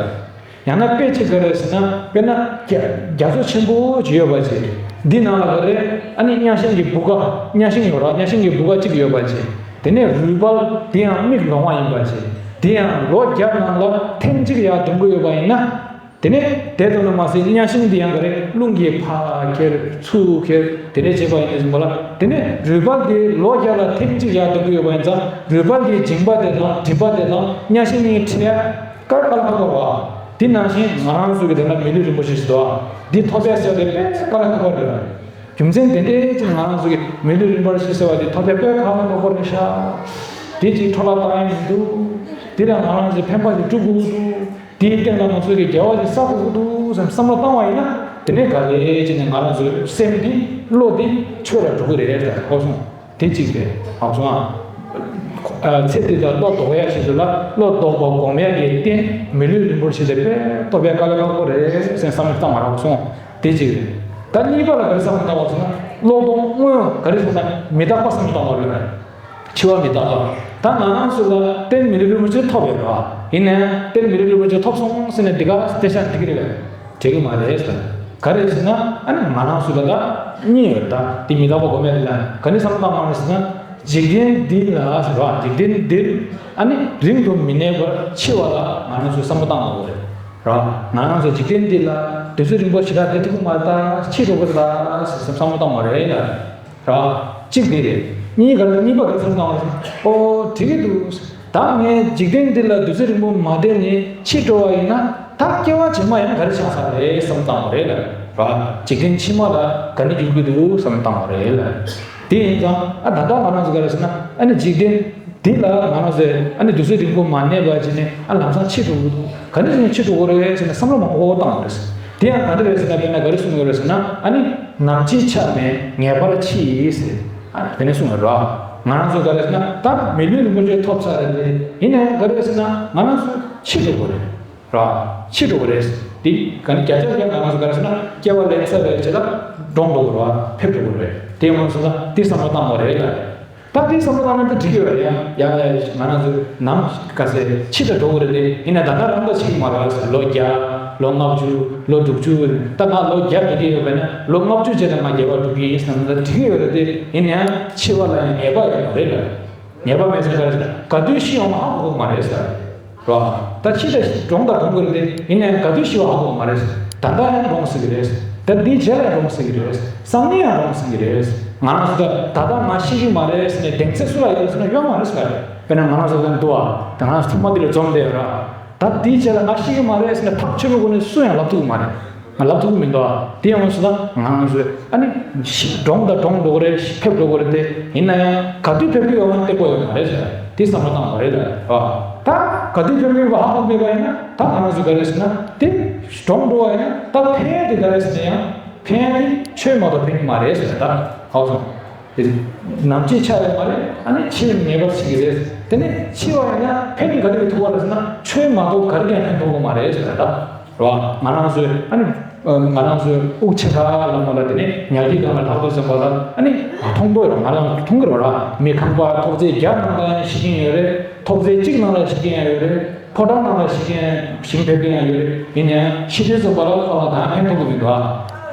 ཡང་ན་དཔེ་ཅིག་ག་རེ་ཟེར་ན་དཔེར་ན་རྒྱ་རྒྱ་མཚོ་ཆེན་པོ་ཅིག་ཡོད་པ་ཅིག་འདི་ནང་ལ་ག་རེ་ཨ་ནི་གཉའ་ཤིང་གི་བུ་ག་གཉའ་ཤིང་ཡོད་ར། གཉའ་ཤིང་གི་བུ་ག་གཅིག་ཡོད་པ་ཅིག་དེ་ནས་རུས་སྦལ་དེ་ཡང་མིག་ལོང་བ་ཡིན་པ་ཅིག་དེ་ཡང་ལོ་བརྒྱ་ནང་ལ་ཐེངས་གཅིག་ཡར་འགྲོ་གི་ཡོད་པ་ཡིན་ན། དེ་ནས་དེ་ཙམ་དུ་མ་ཟད་གཉའ་ཤིང་འདི་ཡང་ག་རེ་རླུང་གིས་ཕར་ཁྱེར་ཚུར་ཁྱེར་དེ་འདྲས་བྱེད་པ་ཡིན་ནས་བཟུང་བ་ལ། དེ་ནས་རུས་སྦལ་འདི་ལོ་བརྒྱ་ལ་ཐེངས་གཅིག་ཡར་འགྲོ་གི་ཡོད་པ་ཡིན་ཙང་རུས་སྦལ་འདིའི་མཇིང་པ་དེ་དང་མགྲིན་པ་དེ་དང་གཉའ་ཤིང་གཉིས་འཕྲད་ཡ་དཀའ་དཀའ་ལས་ཁག་པོ་རེད་བ། དེ་ནང་བཞིན་ང་རང་ཚོ་གི་དེ་འདྲ་མི་ལུས་རིན་པོ་ཆེ་ཞིག་འདུག་བ། འདི་ཐོབ་ཡ་ཟེར་བ་དེ་དཔེ་དཀའ་ལས་ཁག་པོ་རེད། རྒྱུ་མཚན་དེ་འདྲའི་ཅིག་ང་རང་ཚོ་གི་མི་ལུས་རིན་པོ་ཆེ་ཟེར་བ་དེ་ཐོབ་ཡ་དཔེ་དཀའ་ལས་ཁག་པོ་རེད་ཤག་དེ་ཅིག་འཕྲོ་བརླག་བཏང་ཡ་མི་འདུག་དེ་ལ་ང་རང་ཚོས་ཕན་པ་ཞིག་སྒྲུབ་དགོས་ཀྱི་འདུག་དེའི་སྟེང་ལ་ང་ཚོས་ཀྱི་དགེ་བ་ཞིག་བསགས་དགོས་ཀྱི་འདུག་བསམ་བསམ་བློ་བཏང་བ་ཡིན་ན། དེ་ནས་ག་ལེ་བྱས་ནས་ང་རང་ཚོའི་སེམས་འདི་བློ་འདི་ཆོས་ལ་འགྲོ་གི་རེད་ཟེར་གོ་སོང་། དེ་གཅིག་རེད། ཨ་སོང་ཨ། ཚེ་འདི་ལ་བློ་ལྡོག་ཡ་ཞིག་ལ་བློ་ལྡོག་པ་སྒོམ་ཡ་གི་རྟེན་མི་ལུས་རིན་པོ་ཆེ་དེ་དཔེ་ཐོབ་པའི་དཀའ་ལས་ཁག་པོ་རེད་ཟེར་བསམ་བློ་བཏང་བ་རག་སོང་། དེ་གཅིག་རེད། ད་གཉིས་པ་ལ་ག་རེ་བསམ་བློ་བཏང་བ་སོང་ན་བློ་ལྡོག་སྔོན་ག་རེ་སོང་ན་མི་རྟག་པ་བསམ་བློ་བཏང་བ་རེད། འཆི་བ་མི་རྟག་པ། ད་ང་རང་ཚོ་ལ་རྟེན་མི་ལུས་རིན་པོ་ཆེ་ཐོབ་ཡོད་རེད་བ། ཡིན་ནའི་རྟེན་མི་ལུས་རིན་པོ་ཆེ་ཐོབ་སོང་ཟེར་ནས་འདི་ག་སྟེར་ཤག་འགྲིག་གི་རེད་བས། དྲན་གྱི་མ་རེད་ཟེར། ག་རེ་ཟེར་ན་ཨ་ནི་ང་རང་ཚོ་ལ་ད་གཉིས་ཡོད། ད་དེ་མི་རྟག་པ་སྒོམ་ཡ་དེ་ལ་ག་ནས་བསམ་བློ་བཏང་དགོས་རེད་ཟེར་ན། འཇིག་རྟེན་འདི་ལ་ཟེར་བ། འཇིག་རྟེན་འདིར་ཨ་ནི་རིང་དུ་མི་གནས་པར་འཆི་བ་ལ་ང་རང་ཚོས་བསམ་བློ་བཏང་དགོས་རེད། ར། ང་རང་ཚོ་འཇིག་རྟེན་འདི་ལ་དུས་ཚོད་རིང་པོ་ཞེ་དྲག་བསྡད་ཐུབ་ཀྱི་མ་རེད། ད་འཆི་འགྲོ་གི་རེད་ཟེར་བསམ་བློ་བཏང་བ་རེད་ལ། ར། གཅིག་དེ་རེད། གཉིས་ག་རེ། གཉིས་པ་ག་རེ་བསམ་བློ་བཏང་བ་རེད། ཨོ་འགྲིག་གི་འདུག་ད་ངས་འཇིག་རྟེན་འདི་ལ་དུས་ཚོད་རིང་པོ་མ་བསྡད་ནས་འཆི་འགྲོ་བ་ཡིན་ན། ད་སྐྱེ་བ་རྗེས་མ་ཡང་ག་རེ་ཆགས་ས་རེད་བསམ་བློ་བཏང་བ་རེད་ལ། ར། འཇིག་རྟེན་ཕྱི་མ་ལ་ག་ནས་འགྱུར་གྱི་འདུག་བསམ་བློ་བཏང་བ་རེད་ལ། དེ་ཡིན་ཙང་ཨ་ད་ལྟ་ང་རང་ཚོ་ག་རེ་ཟེར་ན། ཨ་ནི་འཇིག་རྟེན་འདི་ལ་ང་རང་ཚོས་ཨ་ནི་དུས་ཚོད་རིང་པོ་མ་གནས་པ་བྱས་ནས་ཨ་ལམ་སང་འཆི་འགྲོ་གི་འདུག་ག་ནས་ནས་འཆི་འགྲོ་གི་རེད་ཟེར་ནས་བསམ་བློ་མང་པོ་བཏང་བ་རེད། དེ་ཡང་ག་འདྲ་རེད་ཟེར་ན། དཔེར་ན་ག་རེ་གསུང་གི་རེད་ཟེར་ན། ཨ་ནི་ནམ་འཆི་ཆ་མེད་ངེས་པར་འཆི་ཟེར། ཨ་དེ་ནས་གསུང་གི་རེད། ང་རང་ཚོ་ག་རེ་ཟེར་ན་ད་མི་ལུས་རིན་པོ་ཆེ་ཐོབ་ཚར་རེད། ཡིན་ན་ཡང་ག་རེ་ཟེར་ན་ང་རང་ཚོ་འཆི་འགྲོ་གི་རེད། ར། འཆི་འགྲོ་གི་རེད། དེ་ག་ནི་བརྒྱ་ཆ་བརྒྱ་ང་རང་ཚོ་ག་རེ་ཟེར་ན་སྐྱེ་བ་ལེན་ཚར་བའི་རྗེས་ལ་གྲོངས་འགྲོ་གི་རེད། ཕེབས་འགྲོ་གི་རེད། དེ་ཡིན་ཙང་ད་དེ་བསམ་བློ་བཏང་བ་རེད་ལ། ད་དེ་བསམ་བློ་བཏང་ན་ད་འགྲིག་གི་ཡོད་རེད། ཡང་ཡང་ཡང་ང་རང་ཚོ་ནམ་ག་ཚོད་འཆི་ད་འགྲོ་གི་རེད་དེ། ཡིན་ན་ད་ལྟ་རང་ད་འཆི་གི་མ་རེད་ཟེར། ལོ་བརྒྱ། ལོ་ལྔ་བཅུ། ལོ་དྲུག་ཅུ། ད་ང་ལོ་བརྒྱ་བསྡད་ཀྱི་ཡོད་པ་ན་ལོ་ལྔ་བཅུ་རྗེས་ལ་ང་བརྒྱད་པ་འགྲོ་གི་ཡིན་བསམ་ན་ད་འགྲིག་གི་ཡོད་རེད་དེ། ཡིན་ན་ཡང་འཆི་བ་ལ་ཡང་ངེས་པ་ཡོད་མ་རེད་ལ། ངེས་པ་མེད་ཚེ་ག་རེ་ཟེར། ག་དུས་ཤི་ཡོང་བ་ཧ་གོ་གི་མ་རེད་ཟེར། ར། ད་འཆི་ད་གྲོངས་ད་གྲོངས་གི་རེད་དེ། ཡིན་ན་ཡང་ག་དུས་ཤི་བ་ཧ་གོ་གི་མ་རེད་ཟེར། ད་ལྟ་ཡང་གྲོངས་སྲིད་ཀྱི་རེད། ད་འདིའི་རྗེས་ལ་གྲོངས་སྲིད་ཀྱི་རེད། སང་ཉིན་ཡང་གྲོངས་སྲིད་ཀྱི་རེད། ང་རང་ཚོ་ད་ད་ལྟ་ང་ཤི་གི་མ་རེད་ཟེར་ནས་གདེང་ཚོད་སུ་ལ་ཡོད་ཟེར་ན་ཡོད་མ་རེད་ཟེར་བ་རེད། དཔེར་ན་ང་རང་ཚོ་ད་འདུག་ཨ། ད་ང་ཚོ་ཐོག་མ་འདི་ལ་འཛོམས་བསྡད་ཡོད་ར། ད་འདིའི་རྗེས་ལ་ང་ཤི་གི་མ་རེད་ཟེར་ནས་ཐག་ཆོད་པོ་སྒོ་ནས་སུ་ཡང་ལབ་ཐུབ་ཀྱི་མ་རེད། ང་ལབ་ཐུབ་ཀྱི་མི་འདུག་ཨ། དེ་ཡང་སོང་ཙང་ང་རང་ཚོས་ཨ་ནི་ཤི་གྲོངས་དང་གྲོངས་འགྲོ་གི་རེད། ཕེབས་འགྲོ་གི་རེད་དེ། ཡིན་ན་ཡང་ག་དུས་ཕེབས་ཀྱི་ཡོད་མ་གཏན་པོ་ཡོད་མ་རེད་ཟེར། དེ་བསམ་བློ་བཏང་བ་རེད་ལ། ཨ། ད་ག་དུས་ཕེབས་ཀྱི་ཡོད་པ་ཧ་གོ་མེད་པ་ཡིན་ན་ད་ང་རང་ཚོས་ག་རེ་ཟེར་ན་དེ་གྲོངས་འགྲོ་བ་ཡིན་ན་ད་ཕན་ཡོན་དེ་ག་རེ་ཟེར་ན་ཡང་ཕན་ཡོན་དེ་ཆོས་མ་གཏོགས་ཕན་གྱི་མ་རེད་ཟེར། ད་ཧ་གོ་སོང་། དེ་ནམ་འཆི་ཆ་ཡོད་མ་རེད། ཨ་ནི་འཆི་བ་ངེས་པར་འཆི་གི་རེད། དེ་ནས་འཆི་བ་ཡིན་ན་ཕན་ག་རེ་ཐོགས་པ་རེད་ཟེར་ན་ཆོས་མ་གཏོགས་ག་རེ་ཡང་ཕན་ཐོགས་གི་མ་རེད་ཟེར། ད་རེད་བ། ང་རང་ཚོའི་ཨ་ནི་ང་རང་ཚོའི་དབུགས་ཆད་ཁ་ལ་མོ་ལ་དེ་ནས་ཉལ་ཁྲིའི་སྒང་ལ་ལྷག་ཏུ་ཟིན་པ་ལ་ཨ་ནི་མཐོང་དོ་རེད། ང་རང་མཐོང་གི་རེད་བ། མི་ཁང་པ་ཐོག་བརྩེགས་བརྒྱ་ནང་ལ་ཤི་གིན་ཡོད་རེད། ཐོག་བརྩེགས་གཅིག་ནང་ལ་ཤི་གིན་ཡོད་རེད། ཕོ་བྲང་ནང་ལ་ཤི་གིན་ཞིང་ཕེབས་གིན་ཡོད་རེད། ཡིན་ནའང་ཤི་དུས་ཙམ་པ་ལ་ཁོ་རང་ད་ཕན་ཐོགས་གི་མི་འདུག་ཨ།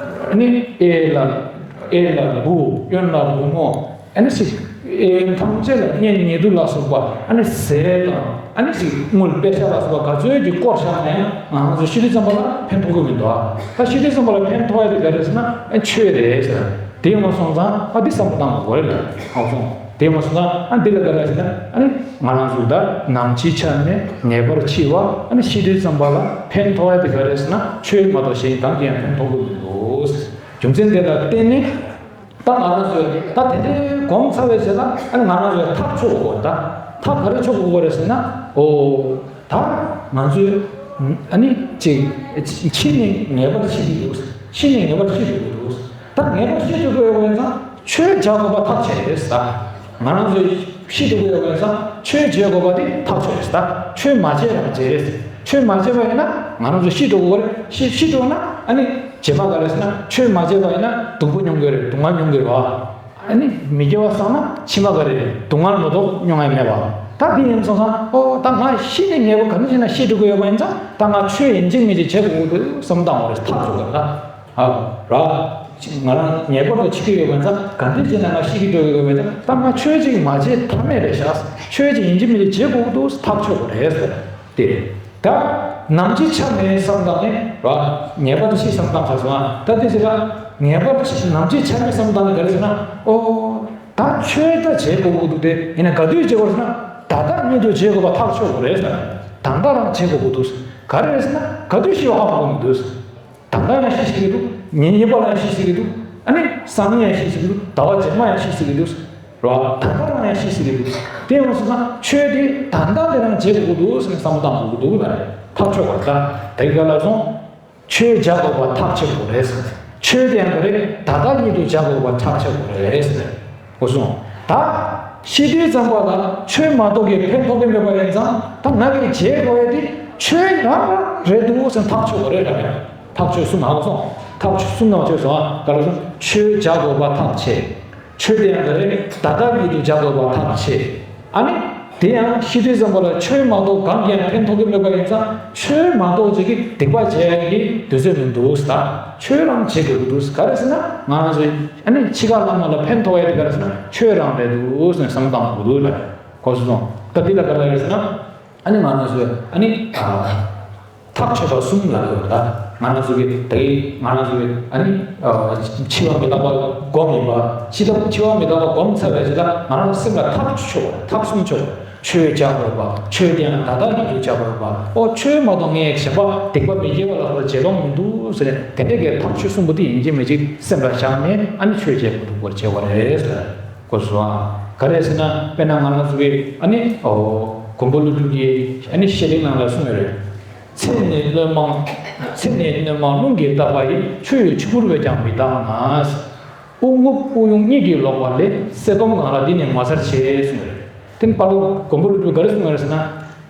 ཨ་ནི་ཨེ་ལ་ཨེ་ལ་བུ། གཡོན་ལ་བུ་མོ། ཨ་ནི་ཞིག་ཨེ་ཐམས་ཅད་ལ་གཉེན་ཉེ་དུ་ལ་སོགས་པ། ཨ་ནི་ཟས་དང་ཨ་ནི་ཞིག་དངུལ་པེ་ཤ་ལ་སོགས་པ་ག་ཚོད་ཀྱིས་བསྐོར་བཞག་ན་ཡང་ང་ཚོ་ཤི་དུས་ཙམ་པ་ལ་ཕན་ཐོགས་ཀྱི་མི་འདུག་ཨ། ད་ཤི་དུས་ཙམ་པ་ལ་ཕན་ཐོགས་ཡ་དེ་ག་རེ་ཟེར་ན་ཨ་ཆོས་རེད་ཟེར། དེ་མ་སོང་ཙང་ཨ་འདི་བསམ་བློ་བཏང་དགོས་རེད་ལ། ཨ་སོང་། དེ་མ་སོང་ཙང་ཨ་འདི་ལ་ག་རེ་ཟེར་ན་ཨ་ནི་ང་རང་ཚོ་ད་ནམ་འཆི་ཆ་མེད་ངེས་པར་འཆི་བ། ཨ་ནི་ཤི་དུས་ཙམ་པ་ལ་ཕན་ཐོགས་ཡ་དེ་ག་རེ་ཟེར་ན་ཆོས་མ་གཏོགས་གཞན་གང་གིས་ཡང་ཕན་ཐོགས་ཀྱི་མི་འདུག་རྒྱུ་མཚན་དེ་ལ་བརྟེན་ནས། ད་ང་རང་ཚོས་ད་དེ་འདྲའི་སྒོམ་ཚར་བའི་རྗེས་ལ་ཨ་ནི་ང་རང་ཚོས་ཐག་ཆོད་དགོས། ད་ཐག་ག་རེ་ཆོད་དགོས་རེད་ཟེར་ན། ཨོ། ད་ང་ཚོས་ཨ་ནི་ཅིག་འཆི་ནས་ངེས་པར་འཆི་གི་འདུག་འཆི་ནས་ངེས་པར་འཆི་འགྲོ་གི་འདུག་ད་ངེས་པར་འཆི་འགྲོ་གི་ཡོད་པ་ཡིན་ཙང་ཆོས་བྱ་དགོས་པ་ཐག་ཆོད་རེད་ཟེར། ང་རང་ཚོས་ཤི་འགྲོ་གི་ཡོད་པ་ཡིན་ཙང་ཆོས་བྱེད་དགོས་པ་དེ་ཐག་ཆོད་རེད་ཟེར། ཆོས་མ་བྱས་རང་བྱས་རེད། ཆོས་མ་བྱས་པ་ཡིན་ན་ང་རང་ཚོ་ཤི་འགྲོ་གི་ཡོད་རེད། ཤི་ཤི་འགྲོ་ན་ཨ་ནི་རྗེས་མ་ག་རེ་ཟེར་ན་ཆོས་མ་བྱས་པ་ཡིན་ན་སྡུག་པོ་མྱོང་གི་ཡོད་རེད། སྡུག་བསྔལ་མྱོང་གི་ཡོད་རེད་བ། ཨ་ནི་མི་དགེ་བ་བསགས་ན་ཕྱི་མ་ག་རེ་རེད། སྡུག་བསྔལ་མ་གཏོགས་མྱོང་ཡ་མེད་པ། ད་དེ་ཡིན་སོང་ཙང་ཨོ་ད་ང་ཤི་ནས་ངེས་པ་ག་འདྲ་བྱས་ན་ཤི་འགྲོ་གི་ཡོད་པ་ཡིན་ཙང་ད་ང་ཆོས་ཡིན་གཅིག་མིན་གཅིག་བྱེད་དགོས་ཀྱི་འདུག་བསམ་བཏང་བ་རེད། ཐག་ཆོད་པ་རེད། ད་ཨ་ར་ང་རང་ངེས་པར་དུ་འཆི་གི་ཡོད་པ་ཡིན་ཙང་ག་འདྲ་བྱས་ན་ང་ཤི་གི་འགྲོ་གི་ཡོད་པ་ཡིན་ཙང་ད་ང་ཆོས་གཅིག་མ་བྱེད་ཐབས་མེད་རེད་ཤག་ཆོས་གཅིག་ཡིན་གཅིག་མིན་གཅིག་བྱེད་དགོས་ཀྱི་འདུག་ཐག་ཆོད་པ་རེད་ཟེར། དེ་རེད། ད་ནམ་འཆི་ཆ་མེད་བསམ་བཏང་ནས་ར། ངེས་པར་འཆི་བསམ་བཏང་ཚར་སོང་ཨ། ད་དེ་ཟེར་ལ་ངེས་པར་འཆི་ནམ་འཆི་ཆ་མེད་བསམ་བཏང་ནས་ག་རེ་ཟེར་ན། ཨོ། ད་ཆོས་ད་བྱེད་དགོས་ཀྱི་འདུག་དེ་ཡིན་ན་ག་དུས་བྱེད་དགོས་ཟེར་ན་ད་ལྟ་ཉིད་དུ་བྱེད་དགོས་པ་ཐག་ཆོད་དགོས་རེད་ཟེར། ད་ལྟ་རང་བྱེད་དགོས་ཀྱི་འདུག་ག་རེ་ཟེར་ན་ག་དུས་ཤི་བ་ཧ་གོ་གི་མི་འདུག་ད་ལྟ་ཡང་ཤི་ཤི་གི་འདུག་ཉིན་གཉིས་པ་ལ་ཡང་ཤི་ཤི་གི་འདུག་ཨ་ནི་སང་ཉིན་ཡང་ཤི་ཤི་གི་འདུག་ཟླ་བ་རྗེས་མ་ཡང་ཤི་ཤི་གི་འདུག་རེད་བ། ད་ལྟ་རང་ཡང་ཤི་ཤི་གི་འདུག་དེ་ཡོང་སོང་ན་ཆོས་དེ་ད་ལྟ་དེ་རང་བྱེད་དགོས་ཀྱི་འདུག་ཟེར་ནས་བསམ་བློ་བཏང་དགོས་ཀྱི་འདུག་ལ་རེད། ཐག་ཆོད་པ་ད་དེ་ག་ལ་སོང་། ཆོས་བྱ་དགོས་པ་ཐག་ཆོད་དགོས་རེད་ཟེར། ཆོས་དེ་ཡང་ག་རེ་ད་ལྟ་ཉིད་དུ་བྱ་དགོས་པ་ཐག་ཆོད་དགོས་རེད་ཟེར། འོ་སོང་། ད་ཤི་དུས་ཙམ་པ་ལ་ཆོས་མ་གཏོགས་ཀྱི་ཕན་ཐོགས་ཀྱི་མེད་པ་ཡིན་ཙང་ད་ང་གིས་བྱེད་དགོས་ཡ་དེ་ཆོས་རང་རང་རེད་འདུག་ཟེར་ཐག་ཆོད་དགོས་རེད་ལ་རེད། ཐག་ཆོད་གསུམ་ཧ་གོ་སོང་། ཐག་ཆོད་གསུམ་ནང་ཆོད་སོང་ཨ། ག་ལ་སོང་། ཆོས་བྱ་དགོས་པ་ཐག་ཆོད། ཆོས་དེ་ཡང་ག་རེ་ད་ལྟ་ཉིད་དུ་བྱ་དགོས་པ་ཐག་ཆོད། ཨ་ནི། དེ་ཡང་ཤི་དུས་ཙམ་པ་ལ་ཆོས་མ་གཏོགས་གང་གིས་ཡང་ཕན་ཐོགས་ཀྱི་མེད་པ་ཡིན་ཙང་ཆོས་མ་གཏོགས་ཅིག་གིས་སྡིག་པ་བྱེད་ཡ་གི་དུས་ཚོད་མི་འདུག་ཟེར། ཆོས་རང་བྱེད་དགོས་ཀྱི་འདུག་ཟེར། ག་རེ་ཟེར་ན་ང་རང་ཚོའི་ཨ་ནི་འཆི་ཁ་ལ་མ་ལ་ཕན་ཐོགས་ཡ་དེ་ག་རེ་ཟེར་ན་ཆོས་རང་རེད་འདུག་ཟེར་བསམ་བློ་བཏང་དགོས་འདུག་ལ། གོ་སོང་། ད་འདི་ལ་ག་རེ་ཟེར་ན། ཨ་ནི་ང་རང་ཚོས་ཨ་ནི་ཨ་ཐག་ཆོད་པ་གསུམ་ལ་ཡོད་ད། ང་རང་ཚོ་གི་ད་གི་ང་རང་ཚོ་གི་ཨ་ནི་ཨ་འཆི་བ་མི་རྟག་པ་སྒོམ་ཡིན་པ། འཆི་བ་འཆི་བ་མི་རྟག་པ་སྒོམ་ཚར་བའི་རྗེས་ལ་ང་རང་ཚོ་སེམས་ལ་ཐག་ཆོད་པ་ཐག་གསུམ་ཆོད་པ། ཆོས་བྱ་དགོས་པ། ཆོས་དེ་ཡང་ད་ལྟ་ཉིད་དུ་བྱ་དགོས་པ། ཨོ་ཆོས་མ་གཏོགས་ངས་གཞན་པ་སྡིག་པ་མི་དགེ་བ་ལ་སོགས་པ་བྱེད་ལོང་མི་འདུག་ཟེར་ནས་དེ་འདྲའི་གི་ཐག་ཆོད་གསུམ་པོ་དེ་ཡིན་གཅིག་མིན་གཅིག་སེམས་ལ་བཞག་ནས་ཨ་ནི་ཆོས་བྱེད་དགོས་འདུག་པར་བྱེད་པ་རེད་ཟེར། གོ་སོང་ཨ། ག་རེ་ཟེར་ན་དཔེར་ན་ང་རང་ཚོ་གི་ཨ་ནི་ཨོ་མགོན་པོ་ཀླུ་སྒྲུབ་ཀྱིས་ཨ་ནི་བཤེས་གླིང་ནང་ལ་གསུངས་ཡོད་རེད། ཚེ་ནི་སྣོན་མང་། ཚེ་ནི་སྣོན་མང་རླུང་གིས་བཏབ་པ་ཡི། ཆུ་ཡི་ཆུ་བུར་བས་ཀྱང་མི་འདག་ན། དབུགས་རྔུབ་དབུགས་དབྱུང་གཉིད་ཀྱིས་ལོག་པ་ལས། བསད་སྡོམ་གང་ལགས་འདི་ནི་ངོ་མཚར་ཆེ་གསུངས་ཡོད་རེད། དེ་ནི་དཔལ་ལོ་མགོན་པོ་ཀླུ་སྒྲུབ་ག་རེ་གསུངས་ཡོད་རེད་ཟེར་ན།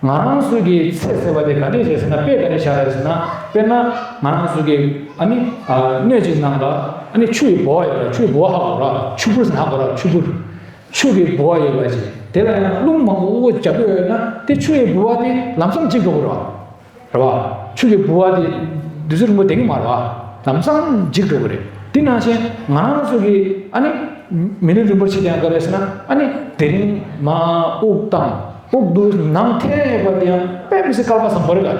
ང་རང་ཚོ་གི་ཚེ་ཟེར་བ་དེ་ག་འདྲས་བྱས་ཟེར་ན་དཔེ་ག་འདྲས་བཞག་རེད་ཟེར་ན། དཔེར་ན་ང་རང་ཚོ་གི་ཨ་ནི་ཨ་སྣོད་ཅིག་ནང་ལ་ཨ་ནི་ཆུ་ཡི་ལྦུ་བ་ཡོད་ར། ཆུ་ཡི་ལྦུ་བ་ཧ་གོ་ར། ཆུ་བུར་ཟེར་ཧ་གོ་ར། ཆུ་བུར། ཆུ་གི་ལྦུ་བ་ཡོད་པ་ཅིག་དེ་ལ་ཡང་རླུང་མང་པོ་རྒྱབ་ཡོད་ན་དེ་ཆུ་ཡི་ལྦུ་བ་དེ་ལམ་སང་འཇིག་འགྲོ་གི་རེད་བ། རེད་བ། ཆུ་གི་ལྦུ་བ་དེ་དུས་ཚོད་རིང་པོ་བསྡད་ཀྱི་མ་རེད་བ། ལམ་སང་འཇིག་འགྲོ་གི་རེད། དེ་ནང་བཞིན་ང་རང་ཚོ་གི་ཨ་ནི་མི་ལུས་རིན་པོ་ཆེ་དེ་ཡང་ག་རེ་ཟེར་ན་ཨ་ནི་དེ་རིང་མར་དབུགས་བཏང་། དབུགས་འདུག་ནང་འཐེན་ཡོད་པ་དེ་ཡང་དཔེ་མི་སྲིད་སྐལ་པ་བཟང་པོ་རེད་ལ། རེད་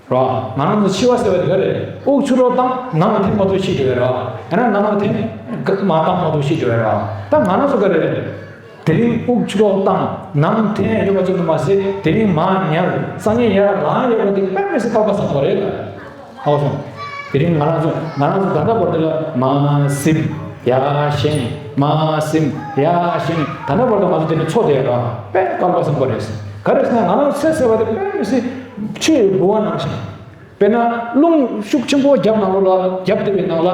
བ། ང་རང་ཚོ་འཆི་བ་ཟེར་བ་དེ་ག་རེད། དབུགས་ཕྱི་ལོགས་བཏང་ནང་ལ་འཐེན་མ་ཐུབ་ཤི་འགྲོ་བས་རེད་བ། ཡང་ན་ནང་ལ་འཐེན་མར་བཏང་མ་ཐུབ་ཤི་འགྲོ་བས་རེད་བ། ད་ང་རང་ཚོ་ག་རེ་རེད། དེ་རིང་དབུགས་ཕྱི་ལོགས་བཏང་། ནང་འཐེན་ཡོད་པ་ཙམ་དུ་མ་ཟད་དེ་རིང་མར་ཉལ། སང་ཉིན་ཡར་ལངས་ཡོད་པ་དེ་དཔེ་མི་སྲིད་སྐལ་པ་བཟང་པོ་རེད་ལ། ཧ་གོ་སོང་། དེ་རིང་ང་རང་ཚོ་ང་རང་ཚོ་ད་ལྟ་བར་དུ་ལ་མར་གཟིམ། ཡར་བཞེངས། མར་གཟིམ། ཡར་བཞེངས། ད་ལྟ་བར་དུ་ང་ཚོ་དེ་ནས་འཚོ་བསྡད་ཡོད་ར། དཔེ་སྐལ་པ་བཟང་པོ་རེད། ག་རེ་ཟེར་ན་ང་རང་ཚོ་ཚེ་ཟེར་བ་དེ་དཔེ་མི་སྲིད་ཆུ་ཡི་ལྦུ་བ་ནང་བཞིན། དཔེར་ན་རླུང་ཤུགས་ཆེན་པོ་རྒྱབ་ནང་ལོགས་ལ་རྒྱབ་བསྡད་པའི་ནང་ལ་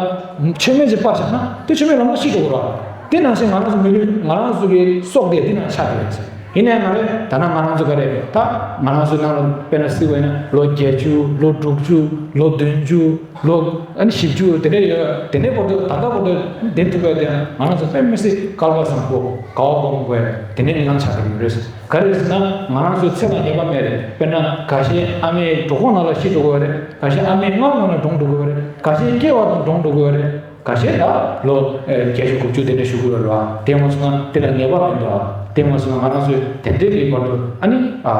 མཆོད་མེ་ཅིག་སྤར་བཞག་ན་དེ་མཆོད་མེ་ལམ་སང་ཤི་འགྲོ་གི་རེད། དེ་ནང་བཞིན་ང་རང་ཚོ་མི་ལུས་ང་རང་ཚོ་གི་སྲོག་དེ་དེ་ནང་ཆགས་ཀྱི་རེད། ཡིན་ནའི་ང་རེ་ད་ནང་ང་རང་ཚོ་ག་རེ་ད་ང་རང་ཚོའི་ནང་ལ་དཔེར་ན་སྲིད་པ་ཡིན་ན་ལོ་བརྒྱད་ཅུ། ལོ་དྲུག་ཅུ། ལོ་བདུན་ཅུ། ལོ་ཨ་ནི་བཞི་བཅུ་དེ་འདྲ་ཡོད། དེ་འདྲའི་བར་དུ་ད་ལྟ་བར་དུ་བསྡད་ཐུབ་པ་དེ་ང་རང་ཚོ་དཔེ་མི་སྲིད་སྐལ་བ་བཟང་པོ་དགའ་བ་སྒོམ་དགོས་དེ་འདྲའི་ནང་ཆགས་ཀྱི་ཡོད་རེད། ག་རེ་ཟེར་ན་ང་རང་ཚོའི་ཚེ་ལ་ངེས་པ་མེད་རེད། དཔེར་ན་འགའ་ཤས་ཨ་མའི་གྲོད་ཁོག་ནང་ལ་ཤི་འགྲོ་གི་ཡོད་རེད། འགའ་ཤས་ཨ་མའི་མངལ་ནང་ལ་གྲོངས་འགྲོ་གི་ཡོད་རེད། འགའ་ཤས་སྐྱེ་བ་དང་གྲོངས་འགྲོ་གི་ཡོད་རེད། འགའ་ཤས་ད་ལོ་ཨེ་བརྒྱད་ཅུ་དགུ་བཅུ་དེ་འདྲ་བཞུགས་ཀྱི་ཡོད་རེད་བ། དེ་མ་སོང་ན་དེ་ལ་ངེས་པ་མི་འདུག་བ། དེ་མ་སོང་ན་ང་རང་ཚོས་དེ་འདྲའི་གི་བར་དུ་ཨ་ནི་ཨ་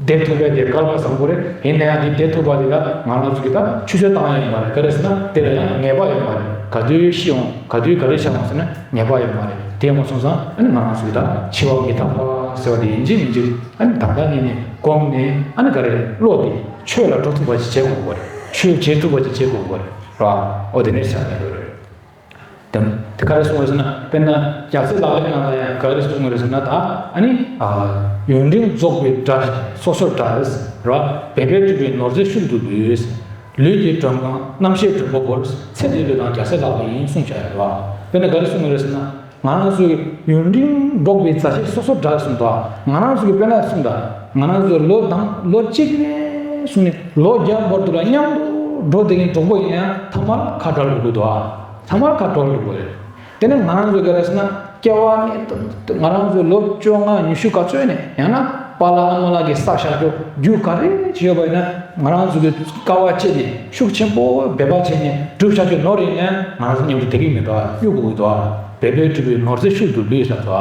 བསྡད་ཐུབ་པའི་དེ་སྐལ་བ་བཟང་པོ་རེད། ཡིན་ན་ཡང་དེ་བསྡད་ཐུབ་པ་དེ་ལ་ང་རང་ཚོ་གི་ད་ཆུད་ཟོས་བཏང་ཡ་ཡོད་མ་རེད། ག་རེ་ཟེར་ན་དེ་ལ་ཡང་ངེས་པ་ཡོད་མ་རེད། ག་དུས་ཤི་ཡོང་ག་དུས་ག་རེ་ཆགས་ཡོང་ཟེར་ན་ངེས་པ་ཡོད་མ་རེད། དེ་མ་སོང་ཙང་ཨ་ནི་ང་རང་ཚོ་གི་ད་འཆི་བ་མི་རྟག་པ་ཟེར་བ་དེ་ཡིན་གཅིག་མིན་གཅིག་ཨ་ནི་ད་ལྟ་ནས་ནས་གོམས་ནས་ཨ་ནི་ག་རེ་བློ་དེ་ཆོས་ལ་འགྲོ་ཐུབ་པ་ཅིག་བྱེད་དགོས་པ་རེད། ཆོས་བྱེད་ཐུབ་པ་ཅིག་བྱེད་དགོས་པ་རེད། ར། ཨོ་དེ་ནས་ཤར་ནས་ལོས་རེད། དེ་དེ་ག་རེ་གསུངས་རེད་ཟེར་ན་དཔེར་ན་རྒྱལ་སྲས་ལག་ལེན་ནང་ལ་ཡང་ག་རེ་གསུངས་རེད་ཟེར་ན་ད་ཨ་ནི་ཨ་ཡུན་རིང་རྫོགས་པའི་དགྲ་སོ་སོར་བྲལ་ར། འབད་པས་བསྒྲུབས་པའི་ནོར་རྫས་ཤུལ་དུ་ལུས། ལུས་ཀྱི་མགྲོན་ཁང་རྣམ་ཤེས་མགྲོན་པོ་བོར། ཚེ་འདི་ལུས་དང་རྒྱལ་སྲས་ལག་ལེན་ཡིན་གསུངས་བཞག་ཡོད་ར། དཔེར་ན་ག་རེ་གསུངས་རེད་ཟེར་ན། ང་རང་ཚོའི་ཡུན་རིང་འགྲོགས་པའི་མཛའ་བཤེས་སོ་སོར་བྲལ་གསུངས་འདུག་ང་རང་ཚོ་གི་དཔེར་ན་གསུངས་འདུག་ང་རང་ཚོའི་ལོ་དང་ལོ་གཅིག་ནས་བཟུང་ནས་ལོ་བརྒྱ་བར་དུ་ལ་མཉམ་དུ་འགྲོ་བསྡད་མཁན་གྲོགས་པོ་ཡིན་ན་ཡང་ཐ་མར་ཁ་བྲལ་འགྲོ་གི་འདུག་ཐ་མར་ཁ་བྲལ་འགྲོ་གི་རེད། དེ་ནས་ང་རང་ཚོ་ག་རེ་ཟེར་ན་སྐྱེ་བ་ནས་ང་རང་ཚོའི་ལོ་བཅོ་ལྔ་ཉི་ཤུ་ག་ཚོད་ནས་ཡང་ན་པཱ་ལགས་ཨ་མ་ལགས་ཀྱིས་བསགས་བཞག་རྒྱུ་རྒྱུ་ག་རེ་ཅིག་ཡོད་པ་ཡིན་ན་ང་རང་ཚོ་གི་དཀའ་བ་སྤྱད་ནས་ཤུགས་ཆེན་པོ་འབད་པ་བྱས་ནས་བསྒྲུབས་བཞག་རྒྱུ་ནོར་ཡིན་ན་ཡང་ང་རང་ཚོ་མཉམ་དུ་བསྡད་ཀྱི་མི་འདུག་གཡུག་དགོས་ཀྱི་འདུག་འབད་པས་བསྒྲུབས་པའི་ནོར་རྫས་ཤུལ་དུ་ལུས་ཟེར་འདུག་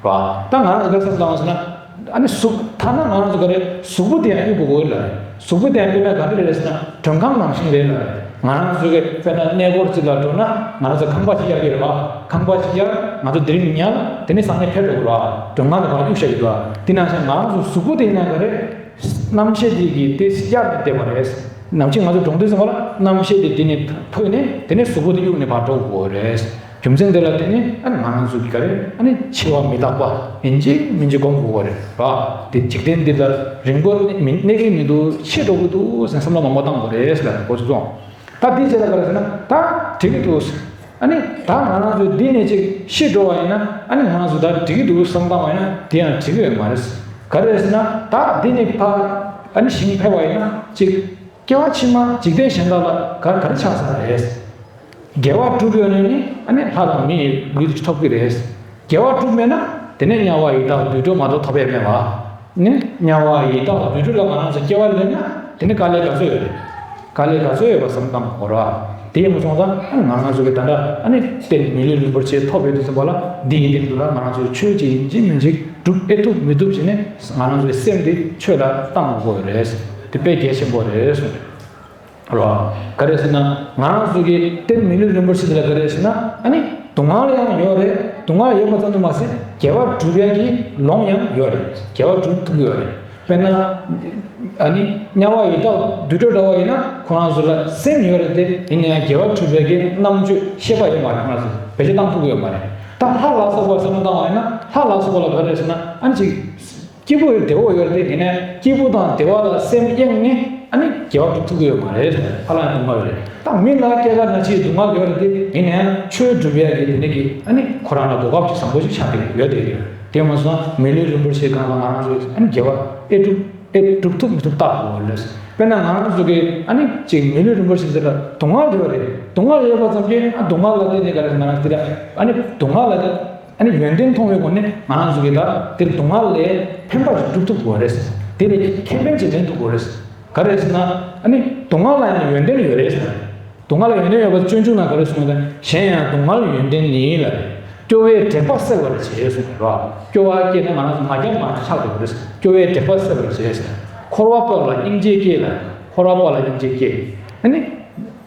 བ། ད་ང་རང་ཚོ་ག་རེ་བསམ་བློ་བཏང་བ་ཟེར་ན། ཨ་ནི་གཟུགས་ཐ་ན་ང་རང་ཚོ་ག་རེ་གཟུགས་པོ་དེ་ཡང་གཡུག་དགོས་ཀྱི་ཡོད་ལ་རེད། གཟུགས་པོ་དེ་ཡང་དཔེར་ན་ག་འདྲ་རེད་ཟེར་ན་མགྲོན་ཁང་ནང་བཞིན་རེད་ལ་རེད། ང་རང་ཚོ་གི་དཔེར་ན་གནས་སྐོར་ཅིག་ལ་འགྲོ་ན་ང་རང་ཚོ་ཁང་པ་ཅིག་གཡར་གྱི་རེད་བ། ཁང་པ་ཅིག་གཡར་ང་ཚོ་དེ་རིང་ཉལ་དེ་ནས་སང་ཉིན་ཕེབས་འགྲོ་གི་རེད་བ། མགྲོན་ཁང་དུ་གང་གཡུག་བཞག་གི་འདུག་དེ་ནང་བཞིན་ང་རང་ཚོ་གཟུགས་པོ་དེ་ཡིན་ན་ག་རེ། རྣམ་ཤེས་དེ་གི་དེ་གཡར་ནས་བསྡད་པ་རེད། ནམ་ཕྱེད་ང་ཚོ་གྲོངས་དུས་ཙམ་པ་ལ་རྣམ་ཤེས་དེ་དེ་ནས་འཕོས་ནས་དེ་ནས་གཟུགས་པོ་དེ་གཡུག་ནས་ཕར་འགྲོ་དགོས་རེད། རྒྱུ་མཚན་དེ་ལ་བརྟེན་ནས་ཨ་ནི་ང་རང་ཚོ་གི་ག་རེ་ཨ་ནི་འཆི་བ་མི་རྟག་པ་ཡིན་གཅིག་མིན་གཅིག་སྒོམ་དགོས་པ་རེད་བ། དེ་འཇིག་རྟེན་འདི་ལ་རིང་པོ་གནས་མི་གནས་ཀྱི་མི་འདུག་ཤི་འགྲོ་གི་འདུག་ཟེར་བསམ་བློ་མང་པོ་བཏང་དགོས་རེད་ཟེར་ལ་གོ་ཚོད་སོང་། ད་འདི་བྱས་ལ་ག་རེ་ཟེར་ན་ད་འགྲིག་གི་འདུག་ཨ་ནི་ད་ང་རང་ཚོ་འདི་ནས་ཅིག་ཤི་འགྲོ་བ་ཡིན་ན་ཨ་ནི་ང་རང་ཚོ་ད་འགྲིག་གི་འདུག་བསམ་བཏང་བ་ཡིན་ན་དེ་ཡང་འགྲིག་གི་ཡོད་མ་རེད། ག་རེ་ཟེར་ན་ད་འདི་ནས་ཕར་ཨ་ནི་ཞིང་ཕེབས་པ་ཡིན་ན་ཅིག་སྐྱེ་བ་ཕྱི་མ་འཇིག་རྟེན་གཞན་དག་ལ་ག་ག་རེ་ཆགས་ས་རེད། དགེ་བ་བསྒྲུབས་ཡོད་ན་ནི་ཨ་ནི་ལྷ་དང་མི་ཡི་ལུས་ཐོབ་ཀྱི་རེད། དགེ་བ་བསྒྲུབས་མེད་ན་ དེ་ནས་དམྱལ་བ་ཡི་དྭགས་དུད་འགྲོ་མ་གཏོགས་ཐོབ་ཡས་མེད་པ། ནི་དམྱལ་བ་ཡི་དྭགས་དུད་འགྲོ་ལ་ང་རང་ཚོ་སྐྱེ་བ་ལེན་ན་དེ་ནི་དཀའ་ལས་ག་ཚོད་ཡོད་རེད། དཀའ་ལས་ག་ཚོད་ཡོད་པ་བསམ་བཏང་དགོས་རེད་བ། དེ་ཡིན་པ་སོང་ཙང་ང་རང་ཚོ་གི་ད་ལྟ་ཨ་ནི་རྟེན་མི་ལུས་རིན་པོ་ཆེ་ཐོབ་ཡོད་དུས་ཙམ་པ་ལ་འདི་ཡིན་དེ་འདུག་ལ་ང་རང་ཚོ་ཆོས་ཅིག་ཡིན་གཅིག་མིན་གཅིག་སྒྲུབ་ཨེ་ཐུབ་མི་ཐུབ་བྱས་ནས་ང་རང་ཚོའི་སེམས་དེ་ཆོས་ལ་བཏང་དགོས་རེད། དེ་དཔེ་གལ་ཆེན་པོ་རེད་གསུངས། རོ། ག་རེ་ཟེར་ན། ང་རང་ཚོ་གི་རྟེན་མི་ལུས་རིན་པོ་ཆེ་དེ་ལ་ག་རེ་ཟེར་ན། ཨ་ནི། སྡུག་བསྔལ་ཡང་ཡོད་རེད། སྡུག་བསྔལ་ཡོད་པ་ཙམ་དུ་མ་ཟད། དགེ་བ་སྒྲུབ་ཡག་གི་ལོང་ཡང་ཡོད་རེད། དགེ་བ་སྒྲུབ་ཐུབ་ཀྱི་ཡོད་རེད། དཔེར་ན། ཨ་ནི། དམྱལ་བ་ཡི་དྭགས་དུད་འགྲོ་འདྲ་བ་ཡིན་ན་ཁོ་རང་ཚོ་ལ་སེམས་ཡོད་རེད་དེ། ཡིན་ན་ཡང་དགེ་བ་སྒྲུབ་ཡག་གི་རྣམ་དཔྱོད་ཤེས་པ་ཡོད་མ་རེད། ཁོ་རང་ཚོ་བེད་སྤྱོད་བཏང་ཐུབ་ཀྱི་ཡོད་མ་རེད། ད་ལྷ་ལ་སོགས་པ་བསམ་བློ་བཏང་བ་ཡིན་ན་ལྷ་ལ་སོགས་པ་ལ་ག་རེ་ཟེར་ན། ཨ་ནི་ཅིག་སྐྱིད་པོ་ཡོད་བདེ་བོ་ཡོད་རེད་དེ། ཡིན་ནའི་སྐྱིད་པོ་དང་བདེ་བ་ལ་སེམས་གཡེངས་ནས་ཨ་ནི་དགེ་བ་སྒྲུབ་ཐུབ་ཀྱི་ཡོད་མ་རེད། ཧ་ལམ་སྡུག་བསྔལ་རེད། ད་མི་ལ་སྐྱེ་རྒ་ན་འཆིའི་སྡུག་བསྔལ་ཡོད་རེད་དེ། ཡིན་ནའི་ཆོས་སྒྲུབ་ཡག་གི་དེ་ནས་ཀྱི་ཨ་ནི་ཁོ་རང་ལ་གོ་སྐབས་ཅིག་བཟང་པོ་ཞིག་ཆགས་ཀྱི་ཡོད་དེ་རེད། དེ་མ་སོང་མི་ལུས་རིན་པོ་ཆེའི་སྒང་ལ་ང་རང་ཚོས་ཨ་ནི་དགེ་བ་ཨེ་སྒྲུབ་ཨེ་སྒྲུབ་ཐུབ་མི་ཐུབ་བལྟ་དགོས་རེད། དཔེར་ན་ང་རང་ཚོ་གི་ཨ་ནི་ཅིག་མི་ལུས་རིན་པོ་ཆེ་ཟེར་ལ་སྡུག་བསྔལ་ཡོད་རེད། སྡུག་བསྔལ་ཡོད་པ་ཙམ་གྱིས་ཨ་སྡུག་བསྔལ་ལ་བརྟེན་ནས་ག་རེ་ང་རང་ཚོ་དེ་ལ་ཨ་ནི་སྡུག་བསྔལ་ལ་ཨ་ནི་ཡོན་ཏན་མཐོང་བའི་སྒོ་ནས་ང་རང་ཚོ་གིས་ད་དེར་སྡུག་བསྔལ་ལས་ཕན་པ་ཞིག་སྒྲུབ་ཐུབ་དགོས་རེད། དེ་ལས་ཁེ་ཕན་ཅིག་ལེན་ཐུབ་དགོས་རེད། ག་རེ་ཟེར་ན། ཨ་ནི་སྡུག་བསྔལ་ལ་ཡང་ཡོན་ཏན་ཡོད་རེད་ཟེར། སྡུག་བསྔལ་ལ་ཡོན་ཏན་ཡོད་པ་སྤྱོད་འཇུག་ནང་ག་རེ་གསུངས་ད། གཞན་ཡང་སྡུག་བསྔལ་ཡོན་ཏན་ནི་ལ། སྐྱོ་བས་དྲེགས་པ་སེལ་བར་བྱེད་གསུངས་པ་རེད། སྐྱོ་བ་སྐྱེས་ན་ང་རང་ཚོ་ང་རྒྱལ་མ་ཆགས་དགོས་རེད། སྐྱོ་བས་དྲེགས་པ་སེལ་བར་བྱེད་ཟེར། འཁོར་བ་པོ་ལ་སྙིང་རྗེ་སྐྱེ་ལ། འཁོར་བ་པོ་ལ་སྙིང་རྗེ་སྐྱེ། ཨ་ནི།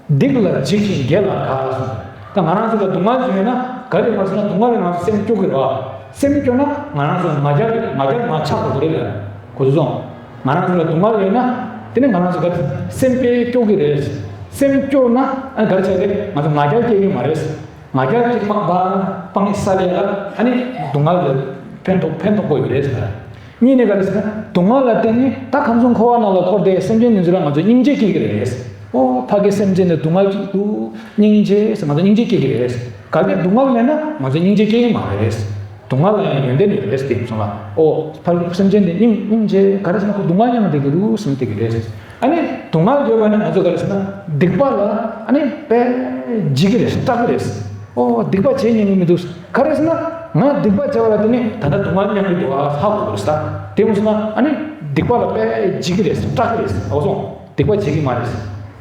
སྡིག་ལ་འཇིགས་ཤིང་དགེ་ལ་དགའ་གསུངས། ད་ང་རང་ཚོ་ལ་སྡུག་བསྔལ་ཞིག་ཡོད་ན་ག་རེ་མ་ཟེར་ན་སྡུག་བསྔལ་ལས་ང་ཚོ་སེམས་སྐྱོ་གི་རེད་བ། སེམས་སྐྱོ་ན་ང་རང་ཚོ་ང་རྒྱལ་ང་རྒྱལ་མ་ཆགས་དགོས་རེད་ལ། གོ་སོང་། ང་རང་ཚོ་ལ་སྡུག་བསྔལ་ཡོད་ན་དེ་ནི་ང་རང་ཚོ་ག་རེ་སེམས་དཔེ་སྐྱོ་གི་རེད། སེམས་སྐྱོ་ན་ཨ་ག་རེ་བྱ་རེད། ང་ཚོ་ང་རྒྱལ་སྐྱེ་གི་མ་རེད། ང་རྒྱལ་གྱི་དམག་པ་སྤང་ས་ལས་ལ་ཨ་ནི་སྡུག་བསྔལ་ལ་ཕན་ཐོགས་ཕན་ཐོགས་པོ་ཡོད་རེད་ཟེར། གཉིས་ནས་ག་རེ་ཟེར་ན། སྡུག་བསྔལ་ལ་བརྟེན་ནས་ད་ཁམས་གསུམ་འཁོར་བ་ནང་ལ་འཁོར་བསྡད་སེམས་ཅན་འདི་ཚོ་ལ་ང་ཚོ་སྙིང་རྗེ་སྐྱེ་གི་རེད། ཨོ་ཕ་གི་སེམས་ཅན་འདི་སྡུག་བསྔལ་གྱི་འདུག་སྙིང་རྗེ་ཟེར་ང་ཚོ་སྙིང་རྗེ་སྐྱེ་གི་རེད། ག་གི་སྡུག་བསྔལ་མེད་ན་ང་ཚོ་སྙིང་རྗེ་སྐྱེ་གི་མ་རེད། སྡུག་བསྔལ་ལ་ཡང་ཡོན་ཏན་ཡོད་རེད་དེ་སོང་ལ། ཨོ་ཕ་གི་སེམས་ཅན་འདི་སྙིང་སྙིང་རྗེ་ག་རེ་ཟེར་ན་ཁོ་སྡུག་བསྔལ་མྱངས་བསྡད་ཀྱི་འདུག་བསམ་བསྡད་ཀྱི་རེད། ཨ་ནི་སྡུག་བསྔལ་ཡོད་པ་ནི་ང་ཚོ་ག་རེ་ཟེར་ན་སྡིག་པ་ལ་ཨ་ནི་དཔེ་འཇིགས་ཀྱི་རེད། སྐྲག་གི་རེད། ཨོ་སྡིག་པ་བྱེད་སྙིང་གི་མི་འདུག་ག་རེ་ཟེར་ན་ང་སྡིག་པ་བྱས་པ་ལ་དེ་ནི་ད་ལྟ་སྡུག་བསྔལ་མྱངས་ཀྱི་འདུག་ཨ་ཧ་གོ་དགོས་རེད་ད། དེ་མ་སོང་ན་ཨ་ནི་སྡིག་པ་ལ་དཔེ་འཇིགས་ཀྱི་རེད། སྐྲག་གི་རེད། ཨོ་སོང་སྡིག་པ་བྱེད་ཀྱི་མ་རེད།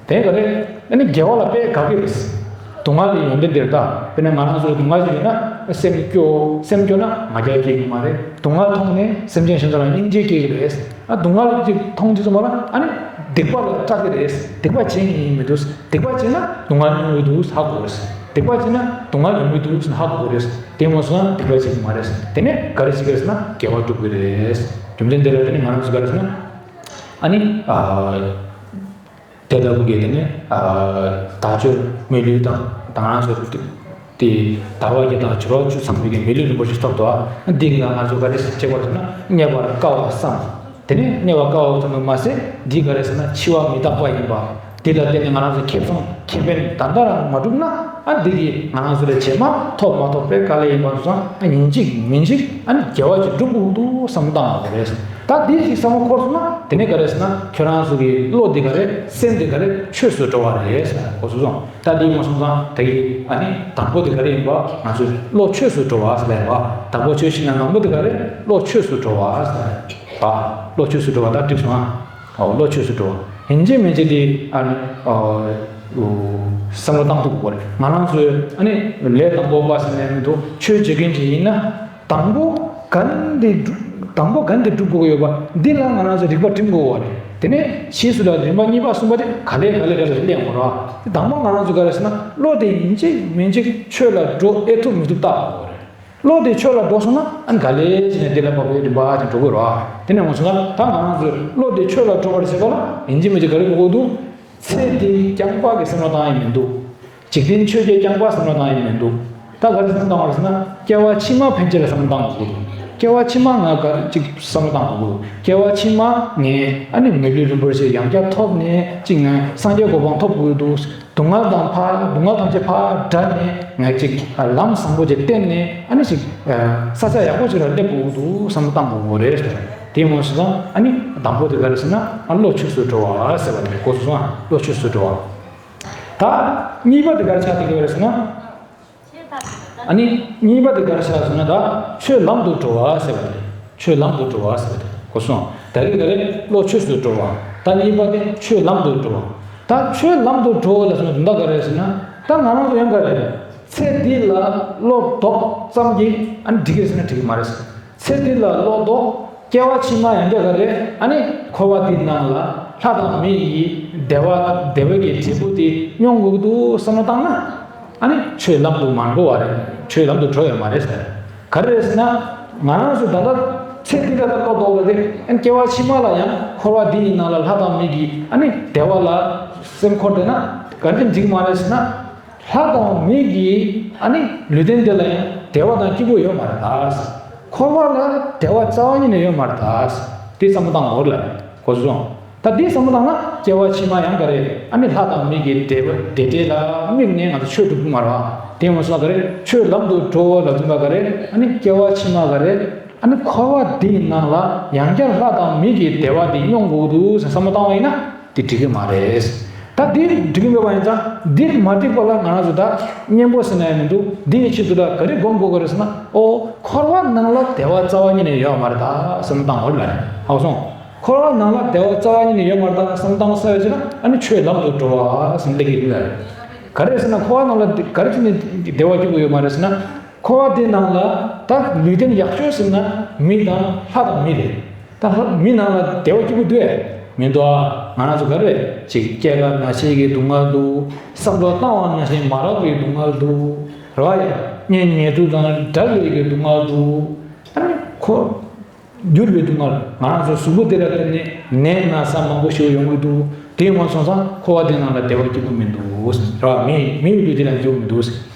དེ་ག་རེད། ཨ་ནི་དགེ་བ་ལ་དཔེ་དགའ་གི་རེད། སྡུག་བསྔལ་གྱི་ཡོན་ཏན་དེ་རེད་ད། དཔེར་ན་ང་རང་ཚོ་ལ་སྡུག་བསྔལ་ཞིག་ཡོད་ན་སེམས་སྐྱོ་སེམས་སྐྱོ་ན་ང་རྒྱལ་སྐྱེ་གི་མ་རེད། སྡུག་བསྔལ་མཐོང་ནས་སེམས་ཅན་གཞན་དག་ལ་སྙིང་རྗེ་སྐྱེ་གི་རེད། ཨ་སྡུག་བསྔལ་ཅིག་མཐོང་དུས་ཙམ་པ་ལ་ཨ་ནི་སྡིག་པ་ལ་སྐྲག་གི་རེད། སྡིག་པ་བྱེད་ཉན་མི་འདུག་སྡིག་པ་བྱས་ན་སྡུག་བསྔལ་མྱོང་གི་འདུག་ཧ་གོ་རེད། སྡིག་པ་བྱས་ན་སྡུག་བསྔལ་ཡོང་གི་འདུག་ཧ་གོ་རེད། དེ་མ་སོང་ན་སྡིག་པ་བྱེད་ཀྱི་མ་རེད། དེ་ནས་ག་རེ་བྱེད་ཀྱི་རེད་ཟེར་ན་དགེ་བ་སྒྲུབ་ཀྱི་རེད། རྒྱུ་མཚན་དེ་ལ་དེ་ནས་ང་རང་ཚོ་ག་རེ་ཟེར་ན། ཨ་ནི། ཨ། དེ་ལྟ་བུ་གི་དེ་ནས། ཨ། དལ་འབྱོར་མི་ལུས་དང་དང་རང་སོགས་དེ་དལ་བ་བརྒྱད་དང་འབྱོར་བ་བཅུ་ཚང་བའི་གི་མི་ལུས་རིན་པོ་ཆེ་ཐོབ་ཏོ། འདི་ལ་ང་ཚོ་ག་རེ་བྱེད་དགོས་ཟེར་ན་རྙེད་པར་དཀའ་བ་བསམ། དེ་ནས་རྙེད་པར་དཀའ་བ་ཙམ་དུ་མ་ཟད་འདི་ག་རེ་ཟེར་ན་འཆི་བ་མི་རྟག་པ་ཡིན་པ། འདི་ལ་བརྟེན་ནས་ང་རང་ཚོ་ཁེ་བཟང་ཁེ་ཕན་ད་ལྟ་རང་མ་བསྒྲུབས་ན་ཨ་འདི་གིས་ང་རང་ཚོ་ལ་རྗེས་མ་ཐོབ་མ་ཐོབ་པའི་དཀའ་ལས་ཡིན་པ་སོང་ཨ་ཡིན་གཅིག་མིན་གཅིག་ཨ་དགེ་བ་ཅིག་སྒྲུབ་དགོས་འདུག་བསམ་བློ་བཏང་དགོས་རེད། ད་འདི་ཞིག་བསམ་བློ་འཁོར་སོང་ན་དེ་ནས་ག་རེ་ཟེར་ན་ཁྱོད་རང་ཚོ་གི་བློ་འདི་ག་རེ་སེམས་འདི་ག་རེ་ཆོས་སུ་འགྲོ་བ་རེད་ཟེར་གོ་སོང་། ད་འདི་མ་སོང་ཙང་དེ་གི་ཨ་ནི་དང་པོ་འདི་ག་རེ་ཡིན་པ་ང་ཚོས་བློ་ཆོས་སུ་འགྲོ་བ་ཟེར་ལབ་པ། དང་པོ་ཆོས་ཤིག་ན་དང་པོ་འདི་ག་རེ་བློ་ཆོས་སུ་འགྲོ་བ་ཟེར་བ། བློ་ཆོས་སུ་འགྲོ་བ་ད་འགྲིག་སོང་ཨ། ཨོ་བློ་ཆོས་སུ་འགྲོ་བ། ཡིན་གཅིག་མིན་གཅིག་དེ་ཨ་ནི་ཨོ་བསམ་བློ་བཏང་ཐུབ་དགོས་རེད། ང་རང་ཚོས་ཨ་ནི་ལས་དང་པོ་པ་ཟེར་ནས་མི་འདུག་ཆོས་བྱེད་མཁན་ཅིག་ཡིན་ན་དང་པོ་གན་དེ་སྒྲུབ་དང་པོ་གན་དེ་སྒྲུབ་དགོས་ཡོད་པ་འདི་ལ་ང་རང་ཚོས་རིག་པ་སྒྲིམ་དགོས་པ་རེད། དེ་ནས་ཕྱིས་སུ་ལ་རིམ་པ་གཉིས་པ་གསུམ་པ་དེ་ག་ལེ་ག་ལེ་ག་ལེ་གླེང་དགོས་རེད་བ། དེ་དང་པོ་ང་རང་ཚོས་ག་རེ་ཟེར་ན་བློ་དེ་ཡིན་གཅིག་མིན་གཅིག་ཆོས་ལ་འགྲོ་ཨེ་ཐུབ་མི་ཐུབ་བལྟ་དགོས་རེད། བློ་དེ་ཆོས་ལ་འགྲོ་སོང་ན་ཨ་ནི་ག་ལེ་བྱས་ནས་དེ་ལ་བབས་པའི་རིམ་པ་ཅིག་འགྲོ་དགོས་རེད་བ། དེ་ནས་ང་ཚོ་ན་ད་ང་རང་ཚོས་བློ་དེ་ཆོས་ལ་འགྲོ་བར་བྱེད་པ་ལ་ཡིན་གཅིག་མིན་གཅིག་ག་རེ་དགོས་འདུག་ཚེ་འདི་རྐྱང་པ་གི་བསམ་བློ་བཏང་ཡས་མི་འདུག་འཇིག་རྟེན་ཆོས་བརྒྱད་རྐྱང་པ་བསམ་བློ་བཏང་ཡས་མི་འདུག་ད་ག་རེ་བསམ་བློ་བཏང་བ་རེད་ཟེར་ན་སྐྱེ་བ་ཕྱི་མ་ཕན་ཆད་ལ་བསམ་བློ་བཏང་དགོས་འདུག་སྐྱེ་བ་ཕྱི་མ་ང་ག་རེ་ཅིག་བསམ་བློ་བཏང་དགོས་འདུག་སྐྱེ་བ་ཕྱི་མ་ངས་ཨ་ནི་མི་ལུས་རིན་པོ་ཆེ་ཡང་བསྐྱར་ཐོབ་ནས་ཅིག་ངས་སངས་རྒྱས་གོ་འཕང་ཐོབ་དགོས་འདུག་སྡུག་བསྔལ་དང་ཕར་སྡུག་བསྔལ་ཐམས་ཅད་ཕར་བསྒྲལ་ནས་ངས་ཅིག་ལམ་བཟང་པོ་ཅིག་བསྟན་ནས་ཨ་ནི་ཅིག་ས་ཆ་ཡག་པོ་ཅིག་ལ་སླེབས་དགོས་འདུག་བསམ་བློ་བཏང་དགོས་རེད། དེ་མ་སོང་ཙང་ཨ་ནི་དང་པོ་དེ་ག་རེ་ཟེར་ན་ཨ་བློ་ཆོས་སུ་འགྲོ་བ་ཟེར་བ་དེ་གོ་སོང་ཙང་བློ་ཆོས་སུ་འགྲོ་བ། ད་གཉིས་པ་དེ་ག་རེ་ཆགས་བསྡད་ཀྱི་ཡོད་རེད་ཟེར་ན། ཨ་ནི་གཉིས་པ་དེ་ག་རེ་ཆགས་སོང་ན། ད་ཆོས་ལམ་དུ་འགྲོ་བ་ཟེར་བ་དེ། ཆོས་ལམ་དུ་འགྲོ་བ་ཟེར་བ་དེ་གོ་སོང་། ད་གིན་ག་རེ། བློ་ཆོས་སུ་འགྲོ་བ། ད་གཉིས་པ་དེ་ཆོས་ལམ་དུ་འགྲོ་བ། ད་ཆོས་ལམ་དུ་འགྲོ་བ་ལ་སོང་ན་ད་ག་རེ་ཟེར་ན། ད་ང་རང་ཚོ་ཡང་ག་རེ། ཚེ་འདི་ལ་བློ་ལྡོག་ཙམ་གྱིས་ཨ་ནི་འགྲིག་གི་རེད་ཟེར་ན་འགྲིག་གི་མ་རེད། ཚེ་འདི་ལ་བློ་ལྡོག་སྐྱེ་བ་ཕྱི་མ་ཡང་བསྐྱར་ག་རེ། ཨ་ནི་འཁོར་བ་འདི་ནང་ལ་ལྷ་དང་མི་ཡི་བདེ་བ་བདེ་བའི་གི་འབྲས་བུ་དེ་མྱོང་དགོས་ཀྱི་འདུག་བསམ་བློ་བཏང་ན། ཨ་ནི་ཆོས་ལམ་དུ་མ་འགྲོ་བ་རེད། ཆོས་ལམ་དུ་འགྲོ་ཡོད་མ་རེད་ཟེར། ག་རེ་རེད་ཟེར་ན། ང་རང་ཚོ་ད་ལྟ་ཚེ་འདི་ལ་ད་བློ་ལྡོག་པ་དེ། ཨ་ནི་སྐྱེ་བ་ཕྱི་མ་ལ་ཡང་འཁོར་བ་འདི་ཡི་ནང་ལ་ལྷ་དང་མི་གི་ཨ་ནི་བདེ་བ་ལ་སེམས་འཁོར་བསྡད་ན་ག་རེ་འགྲིག་མ་རེད་ཟེར་ན། ལྷ་དང་མི་གི་ཨ་ནི་ལུས་རྟེན་འདི་ལ་ཡང་བདེ་བ་དང་སྐྱིད་པོ་ཡོད་མ་རེད་ད། འཁོར་བ་ལ་བདེ་བ་རྩ་བ་ཉིད་ནས་ཡོད་མ་རེད་ད། དེ་བསམ་བློ་བཏང་དགོས་རེད་ལ། གོ་སོང་། ད་དེ་བསམ་བློ་བཏང་ན་སྐྱེ་བ་ཕྱི་མ་ཡང་ག་རེ། ཨ་ནི་ལྷ་དང་མི་གི་བདེ་བ་བདེ་འབྲས་ལ་དམིགས་ནས་ང་ཚོ་ཆོས་སྒྲུབ་ཀྱི་མ་རེད་བ། དེ་མ་སོང་ག་རེ། ཆོས་ལམ་དུ་འགྲོ་བ་ལ་འཛིན་པ་ག་རེ། ཨ་ནི་སྐྱེ་བ་ཕྱི་མ་ག་རེ། ཨ་ནི་འཁོར་བ་འདིའི་ནང་ལ་ཡང་བསྐྱར་ལྷ་དང་མི་གི་བདེ་བ་འདི་མྱོང་དགོས་འདུག་ཟེར་བསམ་བློ་བཏང་བ་ཡིན་ན། དེ་འགྲིག་གི་མ་རེད། ད་འདི་འགྲིག་གི་མེད་པ་ཡིན་ཙང་། འདི་མ་འགྲིག་པ་ལ་ང་རང་ཚོ་ད་གཉེན་པོ་ཟེར་ན་ཡང་མི་འདུག་འདི་ཡི་ཆེད་དུ་ད་ག་རེ་སྒོམ་དགོས་ཀྱི་རེད་ཟེར་ན། ཨོ། འཁོར་བ་ནང་ལ་བདེ་བ་རྩ་བ་ཉིད་ནས་ཡོད་མ་རེད་ད་བསམ་བཏང་བ་ལ། ཧ་གོ་སོང་། འཁོར་བ་ནང་ལ་བདེ་བ་རྩ་བ་ཉིད་ནས་ཡོད་མ་རེད་ད་བསམ་བཏང་ས་ཡོད་ཅེ་ན། ཨ་ནི་ཆོས་ལམ་དུ་འགྲོ་བ་ཟེར་ལེགས་ཀྱི་རེད་ལ། ག་རེ་ཟེར་ན། འཁོར་བ་ནང་ལ་ག་རེ་བྱས་ནས་བདེ་བ་སྐྱིད་པོ་ཡོད་མ་རེད་ཟེར་ན། འཁོར་བ་དེ་ནང་ལ་ད་ལུས་རྟེན་ཡག་ཤོས་ཟེར་ན་མི་དང་ལྷ་དང་མི་རེད། ད་ལྷ་མི་ནང་ལ་བདེ་བ་སྐྱིད་པོ་འདུག་ཨེ། མི་འདུག་ཨ། ང་རང་ཚོ་ག་རེ་ཅིག་སྐྱེ་རྒ་ན་འཆི་གི་སྡུག་བསྔལ་འདུག་བསམ་བློ་བཏང་བ་ནང་བཞིན་མ་རག་པའི་སྡུག་བསྔལ་འདུག་རེད་བ། ཡ། གཉེན་ཉེ་དུ་དང་བྲལ་བའི་གི་སྡུག་བསྔལ་འདུག་ཨ་ནི་འཁོར་འགྱུར་བའི་སྡུག་བསྔལ། ང་རང་ཚོ་གཟུགས་པོ་འདི་ལ་བརྟེན་ནས་ནད་ན་ཚ་མང་པོ་ཞིག་ཡོང་གི་འདུག་དེ་མ་སོང་ཙང་འཁོར་བ་འདི་ནང་ལ་བདེ་བ་སྐྱིད་པོ་མི་འདུག་རེད་བ། མི་མི་ཡི་ལུས་འདི་ལ་སྐྱིད་པོ་མི་འདུག་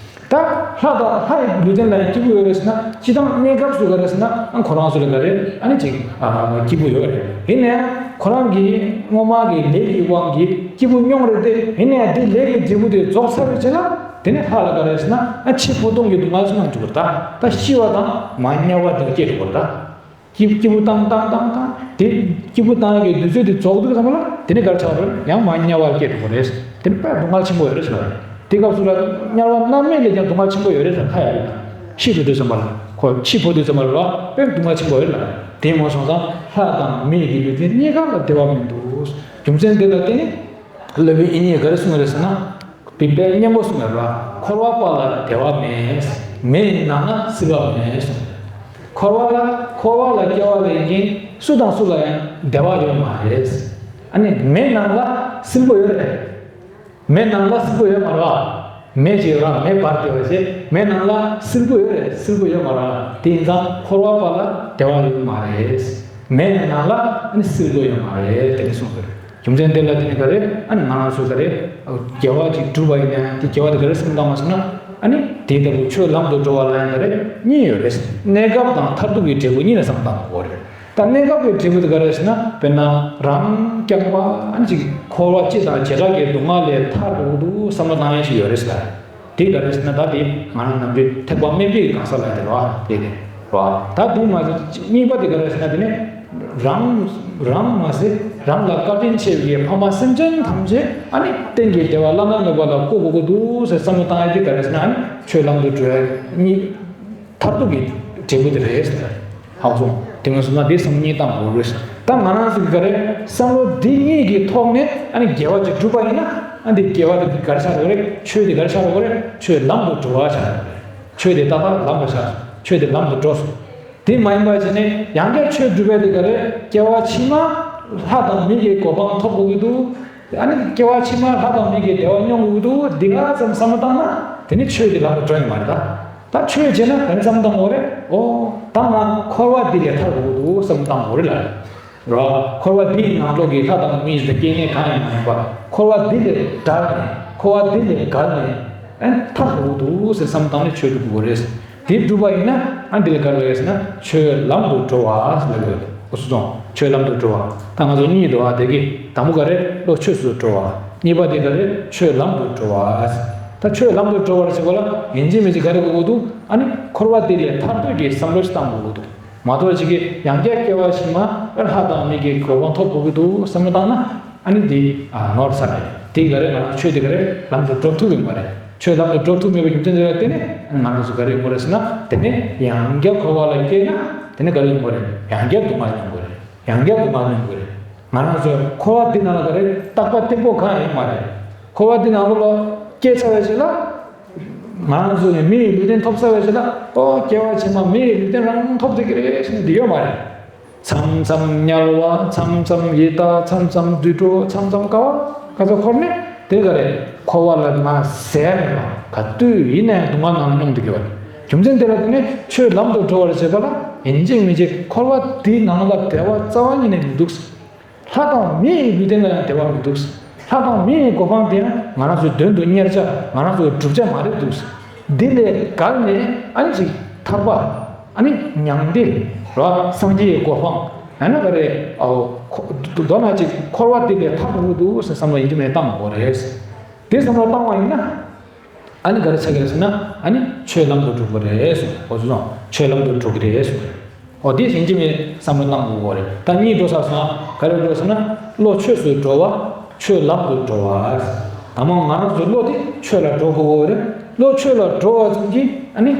ད་ལྷ་དང་ལྷ་ཡི་ལུས་རྟེན་ལ་ཡང་སྐྱིད་པོ་ཡོད་རེད་ཟེར་ན། སྤྱིར་བཏང་གནས་སྐབས་སུ་ག་རེ་ཟེར་ན། ཨ། ཁོ་རང་ཚོ་ལ་ག་རེ། ཨ་ནི་ཅིག་ཨ། སྐྱིད་པོ་ཡོད་རེད། ཡིན་ནའང་ཁོ་རང་གི་སྔོན་མ་གི་ལས་ཀྱི་དབང་གིས་སྐྱིད་པོ་མྱོང་རེད་དེ། ཡིན་ནའང་དེ་ལས་ཀྱི་འབྲས་བུ་དེ་རྫོགས་ཚར་བའི་རྗེས་ལ། དེ་ནས་ལྷ་ལ་ག་རེ་ཟེར་ན། ཨ། འཆི་འཕོ་ལྟུང་གི་སྡུག་བསྔལ་ཚོ་མྱོང་འགྲོ་གི་རེད་ད། ད་ཤི་བ་དང་མ་དམྱལ་བ་དེ་སྐྱེ་འགྲོ་གི་རེད་ད། སྐྱིད་སྐྱིད་པོ་བཏང་བཏང་བཏང་བཏང་། དེ་སྐྱིད་པོ་བཏང་གི་དུས་ཚོད་དེ་རྫོགས་དུས་ཙམ་པ་ལ། དེ་ནས་ག་རེ་ཆགས་རེད། ཡང་མ་དམྱལ་བར་སྐྱེ་འགྲོ་གི་རེད། དེ་ནི་དཔེ་སྡུག་བསྔལ་ཆེན་པོ་ཡོད་རེད་ཟེར་བ་རེད། དེ་སྐབས་སུ་ལ་དམྱལ་བ་མནར་མེད་ལས་ཀྱང་སྡུག་བསྔལ་ཆེན་པོ་ཡོད་རེད་ཟེར། ཁ་ཡ་རེད། ཤི་འགྲོ་དུས་ཙམ་པ་ལ། ཁོ་འཆི་འཕོ་དུས་ཙམ་པ་ལ་དཔེ་སྡུག་བསྔལ་ཆེན་པོ་ཡོད་རེད་ལ། དེ་མ་སོང་ཙང་ལྷ་དང་མི་ཡི་ལུས་རྟེན་གཉིས་ཀ་ལ་བདེ་བ་མི་འདུག་རྒྱུ་མཚན་དེ་ལ་བརྟེན་ནས། སློབ་དཔོན་དབྱིག་གཉེན་གྱིས་ག་རེ་གསུངས་རེད་ཟེར་ན། དཔེ་དཔེ་སྙན་པོ་གསུངས་ཡོད་རེད་བ། འཁོར་བ་པ་ལ་བདེ་བ་མེད། མེ་ནང་ན་བསིལ་བ་མེད་གསུངས། འཁོར་བ་ལ་འཁོར་བ་ལ་སྐྱེ་བ་ལེན་མཁན་སུ་དང་སུ་ལ་ཡང་བདེ་བ་ཡོད་མ་རེད། ཨ་ནི་མེ་ནང་ལ་བསིལ་པོ་ཡོད་རེད། མེ་ནང་ལ་བསིལ་པོ་ཡོད་མ་རེད་བ། མེ་ཅིག་ཡོད་ར། མེ་འབར་བསྡད་པ་བྱས། མེ་ནང་ལ་བསིལ་པོ་ཡོད་རེད། བསིལ་པོ་ཡོད་མ་རེད་བ། དེ་ཡིན་ཙང་འཁོར་བ་པ་ལ་བདེ་བ་ཡོད་མ་རེད། མེ་ནང་ལ་ཨ་ནི་བསིལ་པོ་ཡོད་མ་རེད། དེ་ནས་གསུངས་པ་རེད། རྒྱུ་མཚན་དེ་ལ་བརྟེན་ནས་ག་རེ། ཨ་ནི་ང་རང་ཚོས་ག་རེ། དགེ་བ་ཅིག་བསྒྲུབས་པ་ཡིན་ན་ཡང་དེ་དགེ་བ་དེ་ག་རེ་བསམ་བཏང་བ་ཟེར་ན། ཨ་ནི་དེ་ལྟ་བུ་ཆོས་ལམ་དུ་འགྲོ་བ་ལ་ཡང་ག་རེ་གཉིས་ཡོད་རེད། གནས་སྐབས་དང་མཐར་ཐུག་གི་འབྲས་བུ་གཉིས་ལ་བསམ་བཏང་དགོས་རེད། ད་གནས་སྐབས་ཀྱི་འབྲས་བུ་དེ་ག་རེ་ཟེར་ན། དཔེར་ན་རང་རྐྱང་པ་ཨ་ནི་ཅིག་འཁོར་བ་སྤྱི་དང་བྱེ་བྲག་གི་སྡུག་བསྔལ་ལས་ཐར་དགོས་འདུག་བསམ་བློ་བཏང་ཡ་ཞིག་ཡོད་རེད་ཟེར། དེ་ག་རེ་ཟེར་ན། ད་དེ་ང་རང་ནམ་རྒྱུན་ཐེག་པ་དམན་པའི་གང་ཟག་ལ་དེ་རེད་བ། དེ་དེ་རེད་བ། ད་དེ་མ་ཟད་གཉིས་པ་དེ་ག་རེ་ཟེར་ན། དེ་ནི་རང་རང་མ་ཟད་རང་ལ་བཀའ་དྲིན་ཆེ་བའི་ཕ་མ་སེམས་ཅན་ཐམས་ཅད་ཨ་ནི་གཏན་གྱི་བདེ་བ་བླ་ན་མེད་པ་ལ་བཀོད་དགོས་ཀྱི་འདུག་ཟེར་བསམ་བློ་བཏང་ཡ་དེ་ག་རེ་ཟེར་ན། ཨ་ནི་ཆོས་ལམ་དུ་འགྲོ་ཡ་གཉིས། མཐར་ཐུག་གི་འབྲས་བུ་དེ་རེད་ཟེར། ཧ་གོ་སོང་། དེ་མ་སོང་ན་དེ་བསམ་བློ་གཉིས་བཏང་དགོས་རེད། ད་ང་རང་ཚོ་གི་ག་རེ། བསམ་བློ་འདི་གཉིས་ཀྱི་ཐོག་ནས་ཨ་ནི་དགེ་བ་ཅིག་བསྒྲུབས་པ་ཡིན་ན། ཨ་འདི་དགེ་བ་དེ་ག་རེ་ཆགས་འགྲོ་གི་རེད། ཆོས་དེ་ག་རེ་ཆགས་འགྲོ་གི་རེད། ཆོས་ལམ་དུ་འགྲོ་བ་ཆགས་འགྲོ་གི་རེད། ཆོས་དེ་ཏག་ཏག་ལམ་དུ་ཆགས། ཆོས་དེ་ལམ་དུ་འགྲོ་སོང་། དེ་མ་ཡིན་པ་བྱས་ནས་ཡང་བསྐྱར་ཆོས་སྒྲུབ་པ་དེ་ག་རེ། སྐྱེ་བ་ཕྱི་མ་ལྷ་དང་མི་གི་གོ་འཕང་ཐོབ་དགོས་ཀྱི་འདུག་ཨ་ནི་སྐྱེ་བ་ཕྱི་མ་ལྷ་དང་མི་གི་བདེ་བ་མྱོང་དགོས་འདུག་འདི་ག་ཙམ་བསམ་བློ་བཏང་ན། དེ་ནི་ཆོས་ཀྱི་ལམ་དུ་འགྲོ་ཡི་མ་རེད་ད། ད་ཆོས་བྱས་ན་ག་རེ་བསམ་བློ་བཏང་དགོས་རེད། ཨོ། ད་ང་འཁོར་བ་འདི་ལས་ཐར་དགོས་འདུག་བསམ་བློ་བཏང་དགོས་རེད་ལ། རོ། འཁོར་བ་འདིའི་ནང་ལོགས་ཀྱི་ལྷ་དང་མི་ཟེར་སྐྱེ་གནས་གང་ཡང་མ་ཡིན་པ། འཁོར་བ་འདི་ལས་བྲལ་ནས། འཁོར་བ་འདི་ལས་བརྒལ་ནས། ཨ་ཐར་དགོས་འདུག་ཟེར་བསམ་བློ་བཏང་ནས་ཆོས་སྒྲུབ་དགོས་རེད། དེ་སྒྲུབ་པ་ཡིན་ན། ཨ་འདི་ལ་ག་རེ་ཟེར་ན། ཆོས་ལམ་དུ་འགྲོ་བ་ཟེར་ལབ་ཡོད། འོ་སོ་སོང་། ཆོས་ལམ་དུ་འགྲོ་བ། ད་ང་ཚོ་གཉིས་འདུག་ཨ། དེ་གི་དང་པོ་ག་རེ། བློ་ཆོས་སུ་འགྲོ་བ། གཉིས་པ་དེ་ག་རེ། ཆོས་ལམ་དུ་འགྲོ་བ། ད་ཆོས་ལམ་དུ་འགྲོ་བར་བྱེད་པ་ལ་ཡིན་གཅིག་མིན་གཅིག་ག་རེ་དགོས་ཀྱི་འདུག་ཨ་ནི་འཁོར་བ་དེ་ལས་ཐར་འདོད་ཀྱི་བསམ་བློ་ཞིག་བཏང་དགོས་ཀྱི་འདུག་མ་གཏོགས་ཅིག་གིས་ཡང་བསྐྱར་སྐྱེ་བ་ཕྱི་མ་ལྷ་དང་མི་གི་གོ་འཕང་ཐོབ་དགོས་ཀྱི་འདུག་བསམ་བློ་བཏང་ན། ཨ་ནི་དེ་ཨ་ནོར་ས་རེད། དེ་ག་རེ་ང་རང་ཆོས་དེ་ག་རེ་ལམ་དུ་འགྲོ་ཐུབ་ཡོད་མ་རེད། ཆོས་ལམ་དུ་འགྲོ་ཐུབ་མེད་པའི་རྒྱུ་མཚན་དེ་ལ་བརྟེན་ནས་ང་རང་ཚོ་ག་རེ་ཡོང་གི་རེད་ཟེར་ན། དེ་ནས་ཡང་བསྐྱར་འཁོར་བ་ལ་སྐྱེས་ན་དེ་ནས་ག་རེ་ཡོང་གི་རེད། ཡང་བསྐྱར་སྡུག་བསྔལ་མྱོང་གི་རེད། ཡང་བསྐྱར་སྡུག་བསྔལ་མྱོང་གི་རེད། ང་རང་ཚོས་འཁོར་བ་འདི་ནང་ལ་ག་རེ་རྟག་པ་བརྟན་པོ་གང་ཡང་ཡོད་མ་རེད། འཁོར་བ་འདི་ནང་ལོགས་ལ་སྐྱེས་ཚར་བའི་རྗེས་ལ། ང་རང་ཚོ་ནས་མི་ཡི་ལུས་རྟེན་ཐོབ་ཚར་བའི་རྗེས་ལ། ཨོ་སྐྱེ་བ་ཕྱི་མ་མི་ཡི་ལུས་རྟེན་རང་ཐོབ་བསྡད་ཀྱི་རེད་ཟེར་ནས་འདི་ཡོད་མ་རེད། མཚམས་མཚམས་དམྱལ་བ། མཚམས་མཚམས་ཡི་དྭགས། མཚམས་མཚམས་དུད་འགྲོ། མཚམས་མཚམས་ཀ་བ་ག་ཚོད་འཁོར་ནས་དེ་ག་རེ་འཁོར་བ་ལ་ང་ཟད་མེད་པ་ག་དུས་ཡིན་ནའང་སྡུག་བསྔལ་ནང་མྱོང་བསྡད་ཀྱི་ཡོད་རེད། རྒྱུ་མཚན་དེ་ལ་བརྟེན་ནས་ཆོས་ལམ་དུ་འགྲོ་བར་བྱེད་པ་ལ་ཡིན་གཅིག་མིན་གཅིག་འཁོར་བ་འདིའི་ནང་ལ་བདེ་བ་རྩ་བ་ཉིད་ནས་མི་འདུག་ལྷ་དང་མི་ཡི་ལུས་རྟེན་ལ་ཡང་བདེ་བ་མི་འདུག་ལྷ་དང་མི་ཡི་གོ་འཕང་དེ་ཡང་ང་རང་ཚོའི་དོན་དུ་གཉེར་བྱ། ང་རང་ཚོའི་བསྒྲུབ་བྱ་མ་རེད་འདུག་འདི་ལས་བརྒལ་ནས་ཨ་ནི་ཅིག་ཐར་པ། ཨ་ནི་མྱང་འདས་ར་སངས་རྒྱས་ཀྱི་གོ་འཕང་། ཡང་ན་ག་རེ་ཨོ་ཁོ་མདོར་ན་ཅིག་འཁོར་བ་འདི་ལས་ཐར་དགོས་འདུག་ཟེར་བསམ་བློ་ཡིན་གཅིག་མིན་གཅིག་བཏང་དགོས་རེད། དེ་བསམ་བློ་བཏང་བ་ཡིན་ན། ཨ་ནི་ག་རེ་ཆགས་ཀྱི་རེད་ཟེར་ན། ཨ་ནི་ཆོས་ལམ་དུ་འགྲོ་གི་རེད་ཟེར། འོ་ཚོ་ཆོས་ལམ་དུ་འགྲོ་གི་རེད་ཟེར། འོ་དེ་ཡིན་གཅིག་མིན་གཅིག་བསམ་བློ་བཏང་དགོས་ཀྱི་རེད། ད་གཉིས་འགྲོ་ཚར་སོང་། ག་རེ་འགྲོ་ཟེར་ན། བློ་ཆོས་སུ་འགྲོ་བ། ཆོས་ལམ་དུ་འགྲོ་བ། དང་པོ་ང་རང་ཚོའི་བློ་དེ་ཆོས་ལ་འགྲོ་དགོས་ཀྱི་རེད། བློ་ཆོས་ལ་འགྲོ་བ་ཙམ་གྱིས་ཨ་ནི་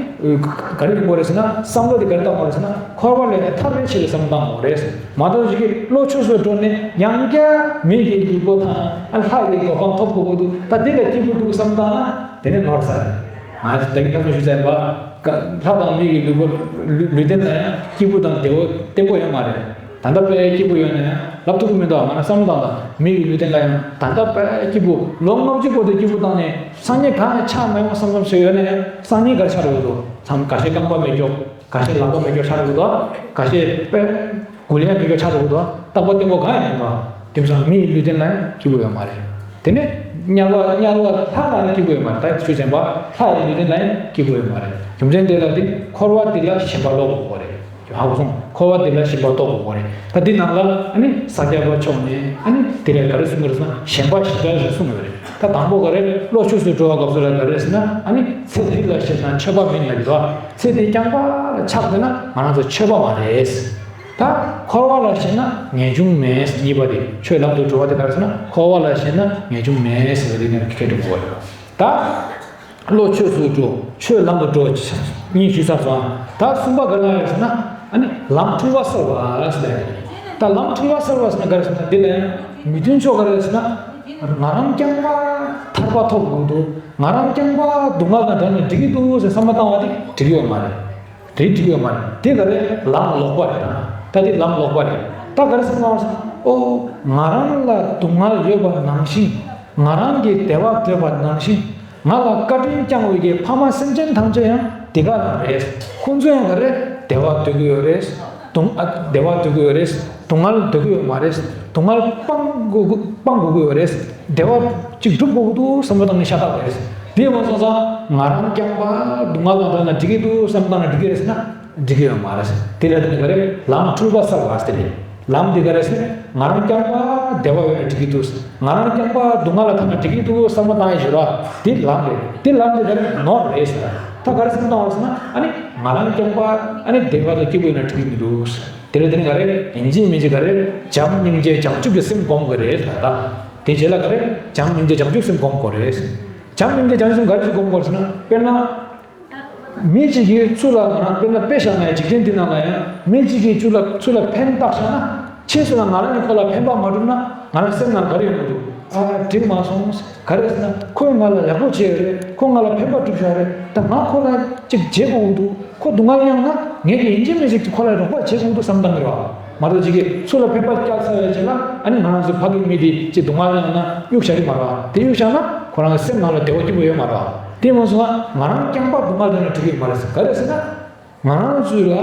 ག་རེ་ཡོང་གི་རེད་ཟེར་ན། བསམ་བློ་དེ་ག་རེ་བཏང་དགོས་རེད་ཟེར་ན། འཁོར་བ་ལས་ཐར་བའི་ཆེད་དུ་བསམ་བློ་བཏང་དགོས་རེད། མ་གཏོགས་ཅིག་གིས་བློ་ཆོས་སུ་འགྲོ་ནས་ཡང་བསྐྱར་མི་ཡི་ལུས་པོ་དང་ཨ་ལྷ་ཡི་གོ་འཕང་ཐོབ་དགོས་ཀྱི་འདུག་ད་འདི་ལ་སྐྱིད་པོ་འདུག་བསམ་བཏང་ན་དེ་ནི་ནོར་ས་རེད། ང་ཚོ་ད་གིན་ཁ་སང་ཞུས་ཚར་བ། ལྷ་དང་མི་ཡི་ལུས་པོ་ལུས་ལུས་རྟེན་ལ་ཡང་སྐྱིད་པོ་དང་བདེ་བོ་བརྟན་པོ་ཡོད་མ་རེད། ད་ལྟ་དཔེ་སྐྱིད་པོ་ཡོད་ན་ཡང་ལབ་ཐུབ་ཀྱི་མི་འདུག་ང་རང་བསམ་བློ་བཏང་དང་། མི་ཡི་ལུས་རྟེན་ལ་ཡང་ད་ལྟ་དཔེ་སྐྱིད་པོ་ལོ་ལྔ་བཅུ་བར་དུ་སྐྱིད་པོ་བཏང་ནས་སང་ཉིན་གང་ཡང་ཆགས་མ་ཡོང་བསམ་བསམ་བྱས་ཡོད་ན་ཡང་སང་ཉིན་ག་རེ་ཆགས་འགྲོ་གི་འདུག་ཚང་ཁ་ཤས་རྐང་པ་མེད་འགྱོ། ཁ་ཤས་ལག་པ་མེད་འགྱོ་ཆགས་འགྲོ་གི་འདུག་ཁ་ཤས་དཔེ་མགོ་ལན་མེད་འགྱོ་ཆགས་འགྲོ་གི་འདུག་རྟག་པ་བརྟན་པོ་གང་ཡང་མེད་འགྱོ། དེང་སང་མི་ཡི་ལུས་རྟེན་ལ་ཡང་སྐྱིད་པོ་ཡོད་མ་རེད། དེ་ནས་དམྱལ་བ་དམྱལ་བ་ལྷ་ལ་ཡང་སྐྱིད་པོ་ཡོད་མ་རེད། ད་ཆོས་ཅན་པ་ལྷ་ཡི་ལུས་རྟེན་ལ་ཡང་སྐྱིད་པོ་ཡོད་མ་རེད། རྒྱུ་མཚན་དེ་ལ་དེ་འཁོར་བ་འདི་ལ་ཞེན་པ་ལོག་དགོས་རེད། ཧ་གོ་སོང་། འཁོར་བ་འདི་ལ་ཞེན་པ་ལྡོག་དགོས་རེད། ད་འདི་ནང་ལ་ཨ་ནི་ས་སྐྱ་པ་མཆོག་ནས་ཨ་ནི་དེ་ལ་ག་རེ་གསུང་གི་རེད་ཟེར་ན། ཞེན་པ་ཞེ་དྲག་རེད་གསུང་གི་རེད། ད་དང་པོ་ག་རེ་བློ་ཆོས་སུ་འགྲོ་བ་སྐབས་སུ་ལ་ག་རེ་ཟེར་ན། ཨ་ནི་ཚེ་འདི་ལ་ཞེན་ན་ཆོས་པ་མིན་ལབ་ཀྱི་འདུག་ཚེ་འདི་རྐྱང་པ་ལ་ཆགས་བསྡད་ན་ང་རང་ཚོ་ཆོས་པ་མ་རེད། ད་འཁོར་བ་ལ་ཞེན་ན་ངེས་འབྱུང་མེད། གཉིས་པ་དེ་ཆོས་ལམ་དུ་འགྲོ་བ་དེ་ག་རེ་ཟེར་ན། འཁོར་བ་ལ་ཞེན་ན་ངེས་འབྱུང་མེད་ཟེར་བ་དེ་ནས་ཁྱེད་འགྲོ་དགོས་རེད། ད་བློ་ཆོས་སུ་འགྲོ། ཆོས་ལམ་དུ་འགྲོ། གཉིས་ཞུས་ཚར་སོང་། ད་གསུམ་པ་ག་རེ་ཡོད་ཟེར་ན། ཨ་ནི་ལམ་འཁྲུལ་བ་སེལ་བ་ཟེར་ཡ་རེད། ད་ལམ་འཁྲུལ་བ་སེལ་བ་ཟེར་ན་ག་རེ་ཟེར་ན། འདི་ལ་ཡང་མི་མཐུན་ཕྱོགས་ག་རེ་ཟེར་ན། ང་རང་རྐྱང་པ་ཐར་པ་ཐོབ་དགོས་འདུག་ང་རང་རྐྱང་པ་སྡུག་བསྔལ་དང་བྲལ་ནས་འགྲིག་གི་འདུག་ཟེར་བསམ་བློ་བཏང་བ་དེ་འགྲིག་གི་ཡོད་མ་རེད། དེ་འགྲིག་ཡོད་མ་རེད། དེ་ག་རེ་ལམ་ལོག་པ་རེད། ད་ད་དེ་ལམ་ལོག་པ་རེད། ད་ག་རེ་ཟེར་ན། ཨོ། ང་རང་ལ་སྡུག་བསྔལ་ཡོད་པ་ནང་བཞིན། ང་རང་གི་བདེ་བ་འདོད་པ་ནང་བཞིན། ང་ལ་བཀའ་དྲིན་བསྐྱངས་པའི་གི་ཕ་མ་སེམས་ཅན་ཐམས་ཅད་ཡང་དེ་ག་རང་རེད། ཁོང་ཚོ་ཡང་ག་རེ་བདེ་བ་འདོད་ཀྱི་ཡོད་རེད། སྡུག་ཨ་བདེ་བ་འདོད་ཀྱི་ཡོད་རེད། སྡུག་བསྔལ་འདོད་ཀྱི་ཡོད་མ་རེད། སྡུག་བསྔལ་སྤང་དགོས་སྤང་དགོས་ཀྱི་ཡོད་རེད། བདེ་བ་ཅིག་སྒྲུབ་དགོས་ཀྱི་འདུག་བསམ་བློ་བཏང་ནས་ཤ་སྟག་རེད། དེ་མ་སོང་ཙང་ང་རང་རྐྱང་པ་སྡུག་བསྔལ་དང་བྲལ་ན་འགྲིག་གི་འདུག་བསམ་བཏང་ན་འགྲིག་གི་རེད་ཟེར་ན། འགྲིག་གི་ཡོད་མ་རེད། དེ་ལ་དེ་ནི་ག་རེ་ལམ་འཁྲུལ་པ་སེལ་བ་ཟེར་རེད། ལམ་དེ་ག་རེ་ཟེར། ང་རང་རྐྱང་པ་བདེ་བ་ཡོད་ན་འགྲིག་གི་འདུག་ང་རང་རྐྱང་པ་སྡུག་བསྔལ་ལ་ཐར་ན་འགྲིག་གི་འདུག་བསམ་བློ་བཏང་ཡ་ཞིག་རེད། དེ་ལམ་རེད། དེ་ལམ་དེ་ག་རེ་ནོར་རེད་ཟེར། ད་ག་རེ་བསམ་བློ་བཏང་བ་ཟེར་ན། ཨ་ནི་ང་རང་རྐྱང་པ་ཨ་ནི་བདེ་བ་དང་སྐྱིད་པོ་ཡོད་ན་འགྲིག་གི་མི་འདུག་དེ་ལ་དེ་ནི་ག་རེ་ཡིན་གཅིག་མིན་གཅིག་ག་རེ་བྱམས་སྙིང་རྗེ་བྱང་ཆུབ་ཀྱི་སེམས་སྒོམ་དགོས་རེད་ད། དེ་རྗེས་ལ་ག་རེ་བྱམས་སྙིང་རྗེ་བྱང་ཆུབ་སེམས་སྒོམ་དགོས་རེད། བྱམས་སྙིང་རྗེ་བྱང་ཆུབ་སེམས་ག་རེ་ཞིག་སྒོམ་དགོས་ཟེར་ན། དཔེར་ན། མི་གཅིག་གིས་ཚུར་ལ་ང་རང་དཔེར་ན་དཔེ་བཞག་ན་འཇིག་རྟེན་འདི་ནང་ལ་ཡང་མི་གཅིག་གིས་ཚུར་ལ་ཚུར་ལ་ཕན་བཏགས་བཞག་ན། ཕྱིས་སུ་ལ་ང་རང་གིས་ཁོ་ལ་ཕན་པ་མ་བསྒྲུབས་ན་ང་རང་སེམས་ནང་ག་རེ་ཡོང་གི་འདུག་ཨ་འགྲིག་མ་སོང་། ག་རེ་ཟེར་ན་ཁོས་ང་ལ་ཡག་པོ་བྱས་ཡོད་རེད། ཁོས་ང་ལ་ཕན་པ་བསྒྲུབས་བཞག་རེད། ད་ང་ཁོ་ལ་ཅིག་བྱེད་དགོས་ཀྱི་འདུག་ཁོ་སྡུག་བསྔལ་མྱངས་ན་ངས་ཀྱིས་ཡིན་གཅིག་མིན་གཅིག་ཁོ་ལ་རོགས་པ་བྱེད་དགོས་ཀྱི་འདུག་བསམ་བཏང་གི་རེད་བ། མ་གཏོགས་ཅིག་གིས་ཚུར་ལ་ཕན་པ་བསྐྱལ་ཚར་བའི་རྗེས་ལ་ཨ་ནི་ང་རང་ཚོའི་ཕ་གི་མི་དེ་ཅིག་སྡུག་བསྔལ་མྱངས་ན་གཡུག་བཞག་གི་མ་རེད་བ། དེ་གཡུག་བཞག་ན་ཁོ་རང་གི་སེམས་ནང་ལ་བདེ་བ་སྐྱིད་པོ་ཡོད་མ་རེད་བ། དེ་མ་སོང་ན་ང་རང་རྐྱང་པ་སྡུག་བསྔལ་དེ་ལ་འགྲིག་གི་མ་རེད་ཟེར། ག་རེ་ཟེར་ན། ང་རང་ཚོའི་ལ་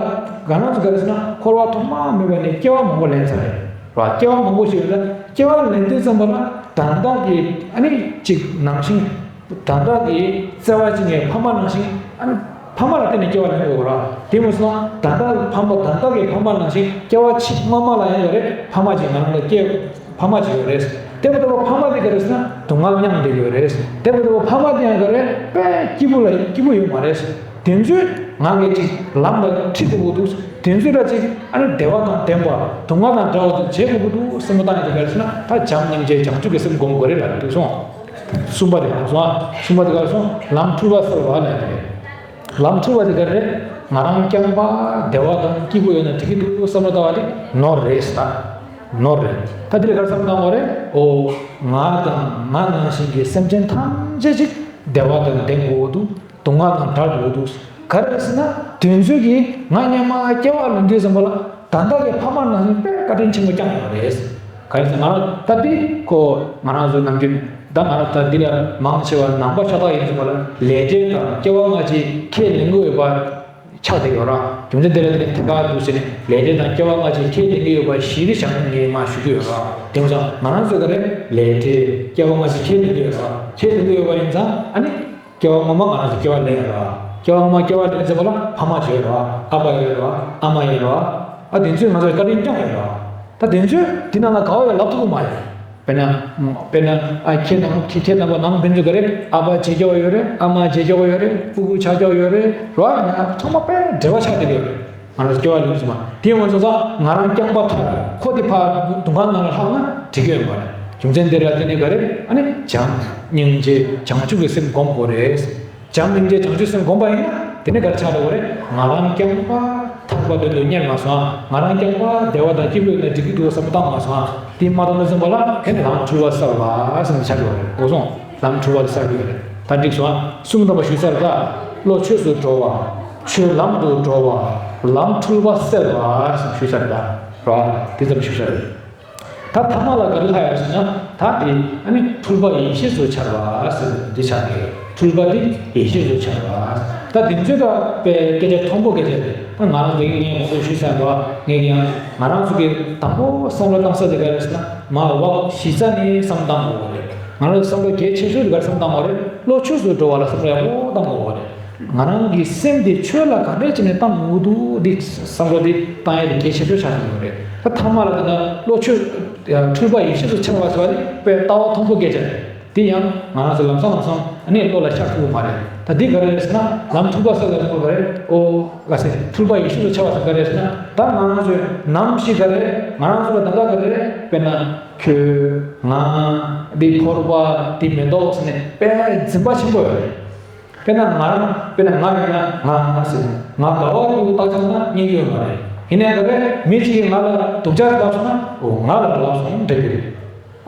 ང་རང་ཚོ་ག་རེ་ཟེར་ན་འཁོར་བ་ཐོག་མ་མེད་པ་ནས་སྐྱེ་བ་མང་པོ་ལེན་ཚར་རེད་བ། སྐྱེ་བ་མང་པོ་ཞིག་ཡོད་ན་སྐྱེ་བ་ལེན་དུས་ཙམ་པ་ལ་ད་ལྟ་གི་ཨ་ནི་ཅིག་ནང་བཞིན་ད་ལྟ་གི་བརྩེ་བ་ཅན་གྱི་ཕ་མ་ནང་བཞིན་ཨ་ནི་ཕ་མ་ལ་བརྟེན་ནས་སྐྱེ་བ་ལེན་དགོས་ར། དེ་མ་སོང་ན་ད་ལྟ་ཕ་མ་ད་ལྟ་གི་ཕ་མ་ནང་བཞིན་སྐྱེ་བ་ཕྱི་སྔོན་མ་ལ་ཡང་ཡོད་རེད། ཕ་མ་ཅིག་ང་རང་ལ་སྐྱེ་ཕ་མ་ཅིག་ཡོད་རེད། དེ་མ་གཏོགས་ཕ་མ་དེ་ག་རེ་ཟེར་ན་སྡུག་བསྔལ་མྱངས་བསྡད་ཡོད་རེད། དེ་མ་གཏོགས་ཕ་མ་དེ་ཡང་ག་རེ་དཔེ་སྐྱིད་པོ་ལ་སྐྱིད་པོ་ཡོད་མ་རེད། དེ་ཚོས་ང་གིས་ཅིག་ལམ་ལ་ཁྲིད་དགོས་ཀྱི་འདུག་དེ་ཚོས་ལ་ཅིག་ཨ་ནི་བདེ་བ་དང་ལྡན་པ་སྡུག་བསྔལ་དང་བྲལ་བ་དེ་བྱེད་དགོས་ཀྱི་འདུག་སེམས་པ་བཏང་ཡོད་དེ་ག་རེ་ཟེར་ན་ད་བྱམས་སྙིང་རྗེ་བྱང་ཆུབ་ཀྱི་སེམས་སྒོམ་དགོས་རེད་ལབ་འདུག་སོང་། གསུམ་པ་དེ་ག་རེ་སོང་ཨ། གསུམ་པ་དེ་ག་རེ་སོང་། ལམ་འཁྲུལ་པ་སེལ་བ་ལབ་ནས། ལམ་འཁྲུལ་པ་དེ་ག་རེ་རེད། ང་རང་རྐྱང་པ་བདེ་བ་དང་སྐྱིད་པོ་ཡོད་ན་འགྲིག་གི་འདུག་བསམ་བློ་བཏང་བ་དེ་ནོར་རེད་ད། ནོར་རེད། ད་དེ་ལ་ག་རེ་བསམ་བློ་བཏང་བ་རེད། ཨོ། ང་དང་ང་ནང་བཞིན་གྱི་སེམས་ཅན་ཐམས་ཅད་ཅིག་བདེ་བ་དང་ལྡན་དགོས་འདུག་སྡུག་བསྔལ་དང་བྲལ་དགོས་འདུག་ག་རེ་ཟེར་ན། དེ་ཚོས་ཀྱིས་ང་སྔོན་མ་སྐྱེ་བ་ལེན་དུས་ཙམ་པ་ལ་ད་ལྟ་གི་ཕ་མ་ནང་བཞིན་དཔེ་བཀའ་དྲིན་ཆེན་པོ་བསྐྱངས་ཡོད་རེད། ག་རེ་ཟེར་ང་རང་ད་འདི་ཁོ་ང་རང་ཚོ་ནམ་རྒྱུན་ད་ང་རང་ད་འདི་ལ་མང་ཆེ་བ་ནང་པ་ཤ་སྟག་ཡིན་ཙམ་པ་ལ་ལས་འབྲས་དང་སྐྱེ་བ་སྔ་ཕྱི་ཁས་ལེན་གྱི་ཡོད་པ་ཆགས་བསྡད་ཡོད་ར། རྒྱུ་མཚན་དེ་ལ་བརྟེན་ནས་དེ་ག་འདུག་ཟེར་ནས་ལས་འབྲས་དང་སྐྱེ་བ་སྔ་ཕྱི་ཁས་ལེན་གྱི་ཡོད་པ་གཞི་རེ་བཞག་ནས་ངས་མར་ཞུ་གི་ཡོད་ར། དེང་སང་ང་རང་ཚོས་ག་རེ་ལས་འབྲས་སྐྱེ་བ་སྔ་ཕྱི་ཁས་ལེན་གྱི་ཡོད་ར། ཁས་ལེན་གྱི་ཡོད་པ་ཡིན་ཙང་ཨ་ནི། སྐྱེ་བ་སྔོན་མ་ང་རང་ཚོ་སྐྱེ་བ་ལེན་ཡོད་ར། སྐྱེ་བ་སྔོན་མ་སྐྱེ་བ་ལེན་ཟེར་བ་ལ་ཕ་མ་ཅིག་ཡོད་ར། ཨ་ཕ་ཡོད་ར། ཨ་མ་ཡོད་ར། ཨ་དེ་ཚོས་ང་ཚོར་བཀའ་དྲིན་བསྐྱངས་ཡོད་ར། ད་དེ་ཚོས་དེ་ནང་ལ་ག་བ་ཡོད་ལབ་ཐུབ་ཀྱི་མ་རེད། དཔེར་ན། དཔེར་ན་ཨ་ཁྱེད་རྣམ་ཁྱེད་ཁྱེད་རྣམ་པ་ནང་ཕན་ཚུན་ག་རེ་ཨ་ཕ་བྱེད་རྒྱུ་ཡོད་རེད། ཨ་མ་བྱེད་རྒྱུ་ཡོད་རེད། ཕྲུ་གུ་ཆགས་རྒྱུ་ཡོད་རེད་ར། ང་ཚང་མ་དཔེ་འབྲེལ་བ་ཆགས་བསྡད་ཡོད་རེད། ང་རང་སྐྱེ་བ་ལེན་ཟེར་མ་དེ་ང་ཚོ་ཚོ་ང་རང་རྐྱང་པ་ཐར་ཁོ་དེ་ཕར་སྡུག་བསྔལ་ནང་ལ་ལྷག་ན་འགྲིག་གི་ཡོད་མ་རེད། རྒྱུ་མཚན་དེ་ལ་བརྟེན་ནས་ག་རེ་ཨ་ནི་བྱམས་སྙིང་རྗེ་བྱང་ཆུབ་ཀྱི་སེམས་སྒོམ་དགོས་རེད། བྱམས་སྙིང་རྗེ་བྱང་ཆུབ་སེམས་སྒོམ་པ་ཡིན་ན་དེ་ནས་ག་རེ་ཆགས་འགྲོ་གི་རེད། ང་རང་རྐྱང་པ་ཐར་པ་དོན་དུ་གཉེར་མ་སོང་ང་རང་རྐྱང་པ་བདེ་བ་དང་སྐྱིད་པོ་ཡོད་ན་འགྲིག་གི་འདུག་བསམ་བློ་བཏང་མ་སོང་དེ་མ་བཏང་ན་ཙམ་པ་ལ་ཨེ་ནི་ལམ་འཁྲུལ་པ་སེལ་བ་ཟེར་ནས་ཆགས་འགྲོ་གི་རེད། གོ་སོང་། ལམ་འཁྲུལ་པ་སེལ་གི་རེད། ད་འགྲིག་སོང་ཨ། གསུམ་དང་པོ་ཞུས་ཚར་ད། བློ་ཆོས་སུ་འགྲོ་བ། ཆོས་ལམ་དུ་འགྲོ་བ། ལམ་འཁྲུལ་པ་སེལ་བ་ཞུས་ཚར་ད། རོ། དེ་ཙམ་ཞུས་ཚར་རེད། ད་ཐ་མ་ལ་ག་རེ་ལྷག་ཡོད་ཟེར་ན་ད་དེ་ཨ་ནི་འཁྲུལ་པ་ཡེ་ཤེས་སུ་འཆར་བ་ཟེར་འདི་ཆགས་ཀྱི་རེད། འཁྲུལ་པ་དེ་ཡེ་ཤེས་སུ་འཆར་བ། ད་དེ་ཚོའི་ད་དཔེ་སྐད་ཆ་མཐོན་པོ་སྐད་ཆ་རེད། ད་ང་རང་ཚོ་ངས་ངོ་སོ་ཞུས་ཚར་བ་ངས་ཀྱང་ང་རང་ཚོ་གི་དང་པོ་བསམ་བློ་བཏང་ས་དེ་ག་རེད་ཟེར་ན་མ་བ་གཞི་རྩ་ནས་བསམ་བཏང་དགོས་པ་རེད། ང་རང་བསམ་བློ་གལ་ཆེ་ཤོས་དེ་ག་རེ་བསམ་བཏང་བ་རེད། བློ་ཆོས་སུ་འགྲོ་བ་ལ་བསམ་བློ་ཡག་པོ་བཏང་དགོས་པ་རེད། ང་རང་གི་སེམས་དེ་ཆོས་ལ་ག་འདྲས་བྱས་ནས་བཏང་དགོས་འདུག་འདི་བསམ་བློ་དེ་བཏང་ཡས་དེ་གལ་ཆེ་ཤོས་ཆགས་ཀྱི་ཡོད་རེད། ད་ཐ་མ་ལ་ད་ལྟ་བློ་ཆོས་འཁྲུལ་པ་ཡེ་ཤེས་སུ་འཆར་བ་ཟེར་བ་དེ་དཔེ་ལྟ་བ་མཐོན་པོ་སྐད་ཆ་རེད། དེ་ཡང་ང་རང་ཚོ་ལམ་སང་ལམ་སང་ཨ་ནི་བློ་ལ་ཤར་ཐུབ་ཀྱི་མ་རེད། ད་འདི་ག་རེ་རེད་ཟེར་ན་ལམ་འཁྲུལ་པ་སེལ་ལ་ཐུབ་པ་རེད། ཨོ་ག་ཟེར་འཁྲུལ་པ་ཡེ་ཤེས་སུ་འཆར་བ་ཟེར་ག་རེ་རེད་ཟེར་ན་ད་ང་རང་ཚོའི་ནམ་ཞིག་ག་རེ་ང་རང་ཚོ་ལ་ད་ལྟ་ག་རེ་རེད། དཔེར་ན་ཁྱོད་ང་འདི་ཕོར་པ་འདི་མེ་ཏོག་ཟེར་ནས་དཔེ་འཛིན་པ་ཆེན་པོ་ཡོད་རེད། དཔེར་ན་ང་རང་དཔེར་ན་ང་ཡིན་ན་ང་ཟེར་ནས་ང་དགའ་བ་འདུག་བརྟག་དཔྱད་བཏང་ན་རྙེད་ཀྱི་ཡོད་མ་རེད། ཡིན་ནའི་ག་རེ་མི་གཅིག་གིས་ང་ལ་སྡུག་ཅག་ལབ་སོང་ན་ཨོ་ང་ལ་ལབ་སོང་འགྲིག་གི་རེད།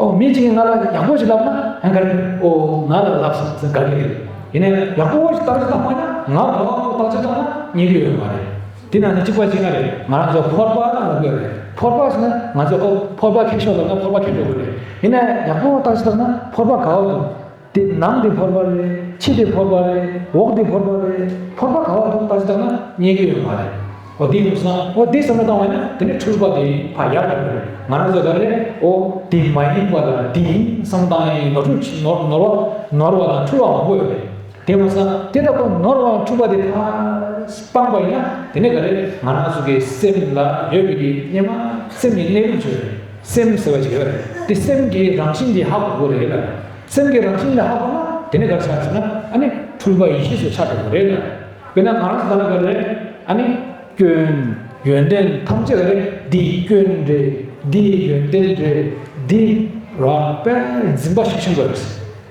ཨོ་མི་གཅིག་གིས་ང་ལ་ཡག་པོ་ཞིག་ལབ་ན་ཡང་ག་རེ་ཨོ་ང་ལ་ལབ་སོང་ཟེར་དགའ་གི་རེད། ཡིན་ནའི་ཡག་པོ་ཞིག་བརྟག་དཔྱད་བཏང་མ་ཡིན་ན་ང་དགའ་བ་འདུག་བརྟག་དཔྱད་བཏང་ན་རྙེད་ཀྱི་ཡོད་མ་རེད། དེ་ནང་ནས་གཅིག་པ་གཅིག་ན་རེད། ང་རང་ཚོ་ཕོར་པ་ལབ་དགོས་རེད། ཕོར་པ་ཟེར་ན་ང་ཚོ་ཨོ་ཕོར་པ་ཁྱེར་ཤོག་ལབ་ན་ཕོར་པ་ཁྱེར་འགྲོ་དགོས་རེད། ཡིན་ནའི་ཡག་པོ་བརྟག་དཔྱད་བཏང་ན་ཕོར་པ་དགའ་བ་འདུག་དེ་ནང་དེ་ཕོར་པ་རེད། ཕྱི་དེ་ཕོར་པ་རེད། འོག་དེ་ཕོར་པ་རེད། ཕོར་པ་ག་བ་འདུག་བརྟག་དཔྱད་བཏང་ན་རྙེད་ཀྱི་ཡོད་མ་རེད། འོ་དེ་ཡིན་ཙང་འོ་དེ་བསམ་བློ་བཏང་བ་ཡིན་ན་དེ་ནི་འཁྲུལ་པ་དེ་ཕར་ཡལ་འགྲོ་གི་རེད། ང་རང་ཚོ་ག་རེ་འོ་དེ་མ་ཡིན་པ་ལ་དེ་ཡིན་བསམ་བཏང་ཡིན་ནོར་འཁྲུལ་ནོར་ནོར་བ་ནོར་བ་དང་འཁྲུལ་བ་མང་པོ་ཡོད་རེད། དེ་མ་ཟད་དེ་ལྟ་བུ་ནོར་བ་འཁྲུལ་པ་དེ་ཕར་སྤངས་པ་ཡིན་ན་དེ་ནི་ག་རེ་ང་རང་ཚོ་གི་སེམས་ལ་ཡོད་པའི་གི་སྙེ་མ་སེམས་ཀྱི་གནས་ལུགས་ཅིག་ཡོད་རེད། སེམས་ཟེར་བ་ཅིག་ཡོད་རེད། དེ་སེམས་ཀྱི་རང་བཞིན་དེ་ཧ་གོ་དགོས་རེད་ལ། སེམས་ཀྱི་རང་བཞིན་ལ་ཧ་གོ་ན་དེ་ནི་ག་རེ་ཆགས་ཟེར་ན་ཨ་ནི་འཁྲུལ་པ་ཡེ་ཤེས་སུ་ཆགས་འགྲོ་གི་རེད་ལ། དཔེར་ན་ང་རང་ཚོ་ད་ལྟ་ག་རེ་ཨ་ནི་སྐྱོན་ཡོན་ཏན་ཐམས་ཅད་ག་རེ་འདི་སྐྱོན་རེད། འདི་ཡོན་ཏན་རེད། འདི་ར་དཔེ་འཛིན་པ་ཤུགས་ཆེན་པོ་རེད།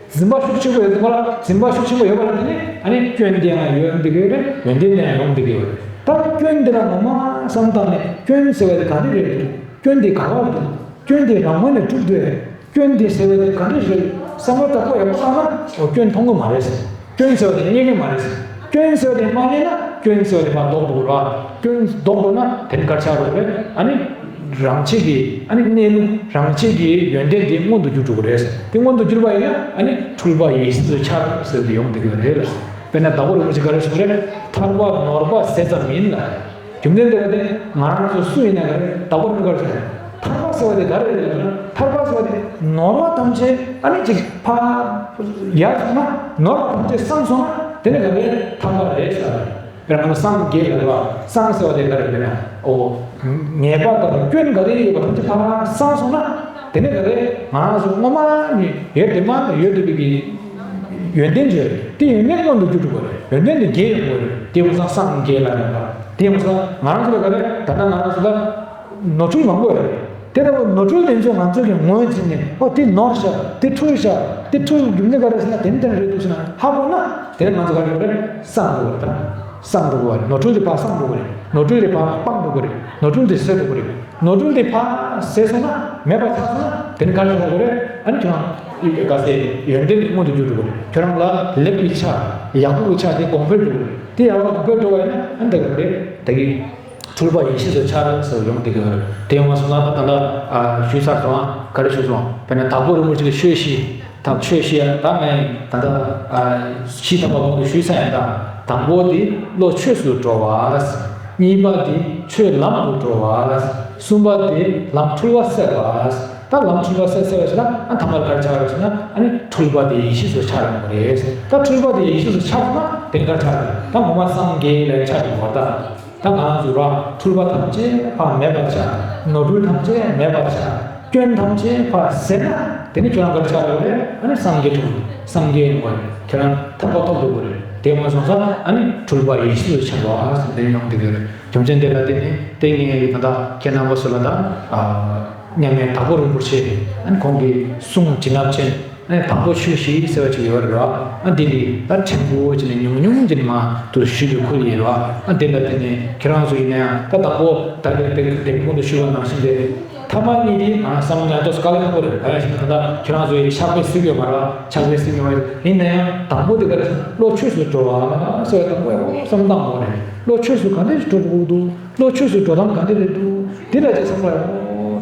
འཛིན་པ་ཤུགས་ཆེན་པོ་ཡོད་དུས་ལ་འཛིན་པ་ཤུགས་ཆེན་པོ་ཡོད་པ་ལ་དེ་ནི་ཨ་ནི་སྐྱོན་དེ་ཡང་ཡོང་འདི་གི་རེད། ཡོན་ཏན་དེ་ཡང་ཡོང་འདི་གི་རེད། ད་སྐྱོན་འདི་ལ་ངོ་མ་བསམ་བཏང་ནས་སྐྱོན་ཟེར་བ་དེ་ག་རེ་རེད། སྐྱོན་དེ་ག་བ་རེད། སྐྱོན་དེ་རང་ངོས་ནས་གྲུབ་འདུག་སྐྱོན་དེ་ཟེར་བ་དེ་ག་འདྲ་རེད། བསམ་བློ་དྲག་པོ་ཡག་པོ་བཏང་ན་འོ་སྐྱོན་མཐོང་གི་མ་རེད་ཟེར། སྐྱོན་ཟེར་བ་དེ་རྙེད་ཀྱི་མ་རེད་ཟེར། སྐྱོན་ཟེར་བ་དེ་མ་རྙེད་ན་སྐྱོན་ཟེར་བ་དེ་མར་ལྡོག་འགྲོ་གི་རེད། སྐྱོན་ལྡོག་འགྲོ་ན་དེ་ནི་ག་རེ་ཆགས་འགྲོ་གི་རེད། ཨ་ནི་རང་ཆས་ཀྱི་ཨ་ནི་གནས་ལུགས་རང་ཆས་ཀྱི་ཡོན་ཏན་དེ་མངོན་དུ་གྱུར་འགྲོ་གི་རེད་ཟེར། དེ་མངོན་དུ་གྱུར་པ་ཡིན་ན་ཨ་ནི་འཁྲུལ་པ་ཡེ་ཤེས་སུ་འཆར་ཟེར་དེ་ཡོང་བསྡད་ཀྱི་རེད། དཔེར་ན་དྭགས་པོ་རིན་པོ་ཆེ་ག་རེ་གསུངས་རེད། ཐར་པ་ནོར་པ་ཟད་ཙམ་ཡིན་ལ། རྒྱུ་མཚན་དེ་ལ་བརྟེན་ང་རང་ཚོ་སུ་ཡིན་ན་ག་རེ་དྭགས་པོ་རིན་པོ་ཆེ་ཐར་པ་ཟེར་བ་དེ་ག་རེ་རེད་ལབ་ན་ཐར་པ་ཟེར་བ་དེ་ནོར་བ་ཐམས་ཅད་ཨ་ནི་ཅིག་ཕ་ཡར་སོང་ན་ནོར་བ་ཐམས་ཅད་སངས་སོང་ན་དེ་ནི་ག་རེ་ཐར་པ་རེད་ཟེར་བ་རེད། དཔེར་ན་སངས་རྒྱས་ལ་རེད་བ། སངས་ཟེར་བ་དེ་ག་རེ་རེད་ན་ཨོ་ཉེས་པ་དང་སྐྱོན་ག་རེ་ཡོད་པ་ཐམས་ཅད་ཕ་སངས་སོང་ན་དེ་ནི་ག་རེ་ང་རང་ཚོ་སྔོན་མ་ནས་ཡོད་དེ་མ་ཡོད་དེ་བི་གི་ཡོན་ཏན་ཅིག་ཡོད་རེད། དེ་ཡོན་ཏན་མངོན་དུ་གྱུར་འགྲོ་གི་རེད། ཡོན་ཏན་དེ་རྒྱས་ཡོང་གི་རེད། དེ་ཡིན་ཙང་སངས་རྒྱས་ལ་ཡོད་པ། དེ་ཡིན་ཙང་ང་རང་ཚོ་ལ་ག་རེ་ད་ལྟ་ང་རང་ཚོ་ལ་ནོར་འཁྲུལ་མང་པོ་ཡོད་རེད། དེ་ལྟ་བུ་ནོར་འཁྲུལ་དེ་ཚོ་ང་ཚོ་གིས་ངོས་འཛིན་ནས། ཨོ་དེ་ནོར་ཤག་དེ་འཁྲུལ་ཤག་དེ་འཁྲུལ་རྒྱུ་མཚན་ག་རེ་ཟེར་ན་དེ་ནི་དེ་ནི་རེད་འདུག་ཟེར་ན་ཧ་གོ་ན། དེ་ནི་ང་ཚོ་ག་རེ་རེད། བསམ་དགོས་པ་རེད། བསམ་དགོས་པ་རེད། ནོར་འཁྲུལ་དེ་ཕར་བསམ་དགོས་པ་རེད། ནོར་འཁྲུལ་དེ་ཕར་སྤང་དགོས་པ་རེད། ནོར་འཁྲུལ་དེ་སེལ་དགོས་པ་རེད། ནོར་འཁྲུལ་དེ་ཕར་ཟད་སོང་ན། མེད་པ་ཆགས་སོང་ན། དེ་ནི་ག་རེ་བྱེད་དགོས་རེད། ཨ་ནི་ཁྱོད་རང་ག་ཟེ་ཡོན་ཏན་གྱི་སྔོན་དུ་འཇུག་དགོས་རེད། ཁྱོད་རང་ལ་ལེགས་པའི་ཆ། ཡག་པོའི་ཆ་དེ་གོང་འཕེལ་འགྲོ་དགོས་རེད། དེ་ཡག་པོ་གོང་འཕེལ་འགྲོ་བ་ཡིན་ན། ཨ་ནི་ད་ག་རེད། ད་གི་འཁྲུལ་པ་ཡེ་ཤེས་སུ་འཆར་ཟེར་ཡོང་དེ་ག་རེད། དེ་ཡོང་བ་སོང་ན་ད་ལྟ་ཞུས་ཚར་སོང་། ག་རེ་ཞུས་སོང་། དཔེར་ན་དྭགས་པོ་རིན་པོ་ཆེ་གི་ཆོས་བཞི། ད་ཆོས་བཞི་ཡ་ད་ངས་ད་ལྟ་ཨ་བཞི་ཐམ་པ་གོང་དུ་ཞུས་ཚར་ཡིན། ད་དང་པོ་དེ་བློ་ཆོས་སུ་འགྲོ་བ། གཉིས་པ་དེ་ཆོས་ལམ་དུ་འགྲོ་བ། གསུམ་པ་དེ་ལམ་འཁྲུལ་བ་སེལ་བ། ད་ལམ་འཁྲུལ་བ་སེལ་སེལ་བ་ཞིག་ལ་ཨ་ཐ་མར་ག་རེ་ཆགས་རེད་ཟེར་ན། ཨ་ནི་འཁྲུལ་པ་དེ་ཡེ་ཤེས་སུ་འཆར་ཡོང་གི་རེད། ད་འཁྲུལ་པ་དེ་ཡེ་ཤེས་སུ་འཆར་སོང་ན་དེ་ག་རེ་ཆགས་རེད། ད་ངོ་མ་སངས་རྒྱས་ལ་ཆགས་ཡོང་བ་ད། ད་ང་རང་ཚོ་ར་འཁྲུལ་པ་ཐམས་ཅད་ཕར་མེད་པར་བྱ། ནོར་འཁྲུལ་ཐམས་ཅད་མེད་པར་བྱ། སྐྱོན་ཐམས་ཅད་ཕར་ཟད་ན་དེ་ནི་ཁྱོད་རང་ག་རེ་ཆགས་འགྲོ་རེད། ཨ་ནི་སངས་རྒྱས་འགྲོ་རེད། སངས་རྒྱས་ཡིན་དགོས་རེད། ཁྱོད་རང་ཐར་པ་ཐོབ་འགྲོ་དགོས་རེད། དེ་མ་སོང་ཙང་ཨ་ནི་འཁྲུལ་པ་ཡེ་ཤེས་སུ་འཆར་བ་ཟེར་དེ་ཡོང་གི་རེད། རྒྱུ་མཚན་དེ་ལ་བརྟེན་ནས་དེ་ངས་ད་ལྟ་ཁྱེད་རྣམ་པ་ཚོ་ལ་ད་མཉམ་མེད་དྭགས་པོ་རིན་པོ་ཆེ། ཨ་ནི་ཁོང་གི་གསུང་བྱིན་རླབས་ཅན། ཨ་ནི་དྭགས་པོ་ཆོས་བཞི་ཟེར་བ་ཅིག་ཡོད་རེད་བ། ཨ་འདི་ནི་ད་ཕྲན་བུ་ཅིག་ནས་ཉུང་ཉུང་ཅིག་ནས་མར་དུ་ཞུས་པའི་ཁུལ་ཡིན་རེད་བ། ཨ་འདི་ལ་བརྟེན་ནས་ཁྱེད་རང་ཚོ་ཡིན་ན་ཡང་ད་དང་པོ་ད་རེས་དེ་དེ་གོང་དུ་ཞུས་པ་ནང་བཞིན་དེ་ཐ་མ་གཉིས་དེ་ང་བསམ་ན་ཏོག་ཙམ་དཀའ་ལས་ཁག་པོ་རེད། ག་རེ་ཞིག་ད་ལྟ་ཁྱེད་རང་ཚོ་ཡི་ཕྱག་དཔེ་གཟིགས་ཡོད་མ་རེད། ཕྱག་དཔེ་གཟིགས་ཡོད་མ་རེད། ཡིན་ན་ཡང་དང་པོ་དེ་ག་རེ་བློ་ཆོས་སུ་འགྲོ་བ་ཟེར་བ་དང་པོ་ཡང་བསམ་བློ་བཏང་དགོས་རེད། བློ་ཆོས་སུ་ག་འདྲ་ཞིག་འགྲོ་དགོས་འདུག་བློ་ཆོས་སུ་འགྲོ་སྟངས་ག་འདྲ་རེད་འདུག་དེ་ལ་ཅིག་བསམ་བློ་ཡག་པོ་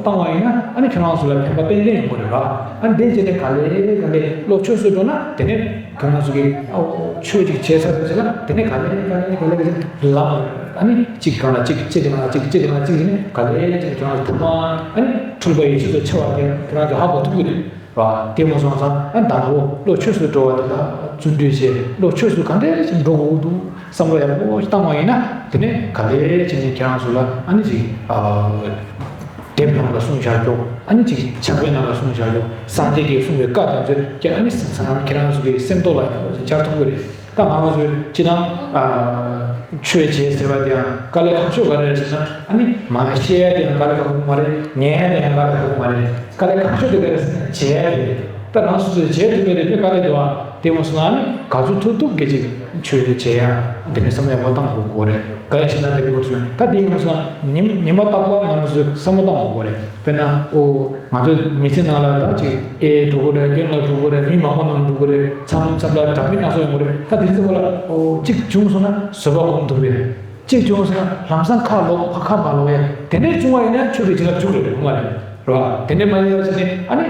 བཏང་བ་ཡིན་ན། ཨ་ནི་ཁྱེད་རང་ཚོ་ལ་ཕན་པ་ཏན་ཏན་ཡོང་གི་རེད་ར། ཨ་ནི་དེ་བྱས་ནས་ག་ལེ་ག་ལེ་བློ་ཆོས་སུ་འགྲོ་ན་དེ་ནས་ཁྱེད་རང་ཚོ་གིས་ཨ་ཆོས་ཅིག་བྱས་ཚར་བའི་རྗེས་ལ་དེ་ནས་ག་ལེ་ག་ལེ་ག་ལེ་ག་ལེ་ལམ། ཨ་ནི་གཅིག་སྒང་ལ་གཅིག་གཅིག་སྒང་ལ་གཅིག་གཅིག་སྒང་ལ་གཅིག་བྱས་ནས་ག་ལེ་ཅིག་ཁྱེད་རང་ཚོ་ཐ་མ་ཨ་ནི་འཁྲུལ་པ་ཡེ་ཤེས་སུ་འཆར་བ་དེ་ཁྱེད་རང་ཚོ་ཧ་གོ་ཐུབ་ཀྱི་རེད། ར། དེ་མ་སོང་ཙང་ཨ་དང་པོ་བློ་ཆོས་སུ་འགྲོ་བ་དེ་ལ་བརྩོན་འགྲུས་བྱས། བློ་ཆོས་སུ་ག་འདྲ་ཞིག་འགྲོ་དགོས་འདུག་བསམ་བློ་ཡག་པོ་ཞིག་བཏང་བ་ཡིན་ན། དེ་ནས་ག་ལེ་བྱས་ནས་ཁྱེད་རང་ཚོ་ལ་ཨ་ནི་ཅིག་ཨ་དེབ་ནང་ལ་གསུངས་བཞག་རྒྱུ། ཨ་ནི་ཅིག་ཕྱག་དཔེ་ནང་ལ་གསུངས་བཞག་རྒྱུ། སངས་རྒྱས་ཀྱིས་གསུངས་པའི་བཀའ་དེ་ཚོ་ཀྱང་ཨ་ནི་སེམས་ཚང་ཁྱེད་རང་ཚོ་གི་སེམས་ཐོག་ལ་ཡག་པོ་ཞིག་འཆར་ཐུབ་ཀྱི་རེད། ད་ང་རང་ཚོས་སྤྱིར་བཏང་ཨ་ཆོས་བྱེད་ཟེར་བ་དེ་ཡང་དཀའ་ལས་ཁག་ཤོས་ག་རེ་རེད་ཟེར་ན། ཨ་ནི་མར་བཤད་ཡ་དེ་ཡང་དཀའ་ལས་ཁག་པོ་མ་རེད། ཉན་ཡ་དེ་ཡང་དཀའ་ལས་ཁག་པོ་མ་རེད། དཀའ་ལས་ཁག་ཤོས་དེ་ག་རེ་ཟེར་ན་བྱེད་ཡ་དེ་རེད། ད་རང་སོ་སོས་བྱེད་ཐུབ་པ་དེ་དཔེ་དཀའ་ལས་འདུག་ཨ། དེ་མ་སོང་ན་ཨ་ནི་ག་ཚོད་ཐུབ་ཐུབ་གི་ཅིག་ཆོས་དེ་བྱེད་ཡ་དེ་ནས་བསམ་བློ་ཡག་པོ་བཏང་དགོས་ཀྱི་རེད། ག་རེ་བྱས་ན་དེ་གི་ཁོ་ཚོས་ད་དེ་ཡིན་མ་སོང་ན་ཉིན་ཉི་མ་རྟག་པར་ང་རང་ཚོས་བསམ་བློ་བཏང་དགོས་ཀྱི་རེད། དཔེར་ན་ཨོ། ང་ཚོ་མི་ཚེ་ནང་ལ་ད་ཅིག་ཨེ་འགྲོ་གི་རེད། གཡོན་ལ་འགྲོ་གི་རེད། མི་མང་པོ་ནང་འགྲོ་གི་རེད། མཚམས་མཚམས་ལ་དགྲ་མི་སྣ་ཚོགས་ཡོང་གི་རེད། ད་དེ་ཚོ་ལ་ཨོ་གཅིག་བྱུང་སོང་ན་བཟོད་པ་སྒོམ་ཐུབ་རེད། གཅིག་བྱུང་སོང་ན་ལམ་སང་ཁ་ལོག་ཁ་མ་ལོག་ཡ། དེ་འདྲའི་བྱུང་བ་ཡིན་ན་ཆོས་ཀྱི་བྱིན་རླབས་འཇུག་རེད། ཡོང་བ་རེད། རེད་བ། དེ་འདྲའི་མ་ཡིན་པ་ཞིག་ནི་ཨ་ནི་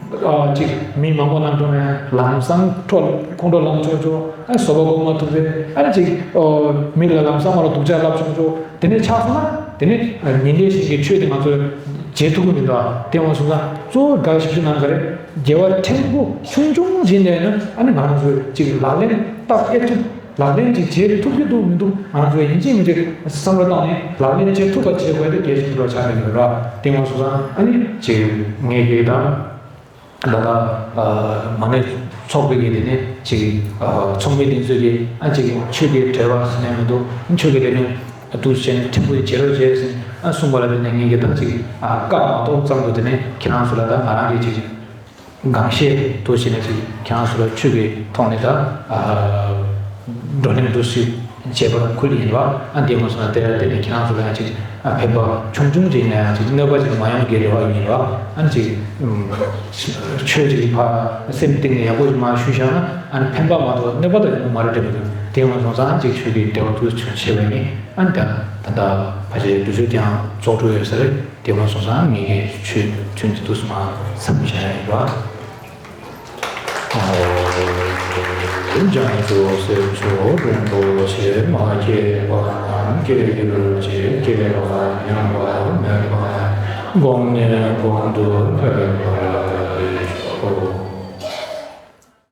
ཨ་ཅིག་མི་མང་པོ་ནང་འགྲོ་ན་ཡང་ལམ་སང་ཁྲོ་ཁོང་ཁྲོ་ལངས་ཆོག་ཆོག་ཨ་བཟོད་པ་སྒོམ་མ་ཐུབ་རེད། ཨ་ནི་ཅིག་ཨོ་མི་ལ་ལམ་སང་མ་ལ་སྡུག་ཅག་ལབ་ཆོག་ཆོག་དེ་འདྲ་ཆགས་སོང་ན་དེ་ནི་ཉིན་རེ་བཞིན་གྱི་ཆོས་དེ་ང་ཚོས་བྱེད་ཐུབ་ཀྱི་མི་འདུག་དེ་འོང་སོང་ཙང་གཙོ་བོ་དགའ་ཞིབ་ཏུ་གནང་ག་རེ། དགེ་བ་ཕྲན་བུ་ཆུང་ཆུང་ཞིག་འདྲ་ཡིན་ན་ཨ་ནི་ང་རང་ཚོས་ཅིག་ལག་ལེན་བསྟར་ཨེ་ཐུབ། ལག་ལེན་ཅིག་བྱེད་ཐུབ་ཀྱི་འདུག་མི་འདུག་ང་ཚོས་ཡིན་གཅིག་མིན་གཅིག་བསམ་བློ་བཏང་ནས་ལག་ལེན་བྱེད་ཐུབ་པ་བྱེད་དགོས་དེ་གལ་ཆེན་པོ་ཆགས་ཀྱི་ཡོད་ར། དེ་འོང་སོང་ཙང་ཨ་ནི་ཅིག་ངས་ཀྱིས་དང་། ད་ལྟ་མ་ཎི་ཚོགས་པའི་གི་དེ་ནས་ཅིག་ཚོགས་མི་དེ་ཚོས་ཀྱི་ཨ་ཅིག་ཆོས་ཀྱི་འབྲེལ་བ་ཟེར་ནས་མི་འདུག་ཆོས་ཀྱི་དེ་ནས་འདུག་བྱས་ནས་ཕྲན་བུ་བྱེད་རོགས་བྱས་ཟེར་ཨ་གསུངས་པ་ལ་བརྟེན་ནས་ངས་ཀྱི་ད་ཅིག་བཀའ་མ་གཏོགས་ཙམ་དུ་དེ་ནས་ཁྱེད་རང་ཚོ་ལ་ད་ང་རང་གིས་ཅིག་དགོངས་བཞེས་འདུག་བྱས་ནས་ཅིག་ཁྱེད་རང་ཚོ་ལ་ཆོས་ཀྱི་ཐོག་ནས་ད་བགྲོ་གླེང་འདུག་སེ་བྱས་པར་ཁུལ་ཡིན་པ། ཨ་འདི་མ་སོང་ན་དེ་ལ་བརྟེན་ནས་ཁྱེད་རང་ཚོ་ལ་ཡང་ཅིག་ཨ་ཕན་པ་ཆུང་ཆུང་ཅིག་ཡིན་ན་ཡང་ཅིག་གནོད་པ་ཅིག་མ་ཡོང་གི་རེ་བ་ཡིན་པ། ཨ་ཅིག་ཆོས་ཅིག་ཕར་སེམས་གཏིང་ནས་ཡག་པོ་ཞིག་མར་ཞུས་བཞག་ན་ཨ་ཕན་པ་མ་གཏོགས་གནོད་པ་དང་ཡོང་གི་མ་རེད་འདྲ་པོ་འདུག་དེ་མ་སོང་ཙང་ཅིག་ཆོས་ཀྱི་འབྲེལ་བ་འདུག་ཆུང་ཆེ་བས་ནི་ཨ་ད་ད་ད་ཕལ་ཆེར་དུས་ཚོད་ཀྱང་རྫོགས་འགྲོ་ཡོད་ས་རེད། དེ་མ་སོང་ཙང་ངེད་ཀྱི་ཆོས་ཐུན་དེ་དུས་སུ་མ་མཚམས་བཞག་ཡ་ཡིན་པ། འཇམ་དུ་སེམས་མཆོག་རིན་པོ་ཆེ་མ་སྐྱེས་པ་རྣམས་སྐྱེ་གྱུར་ཅིག་སྐྱེས་པ་ཉམས་པ་མེད་པ་དགོངས་ནས་གོང་དུ་འཕེལ་བར་ཤོག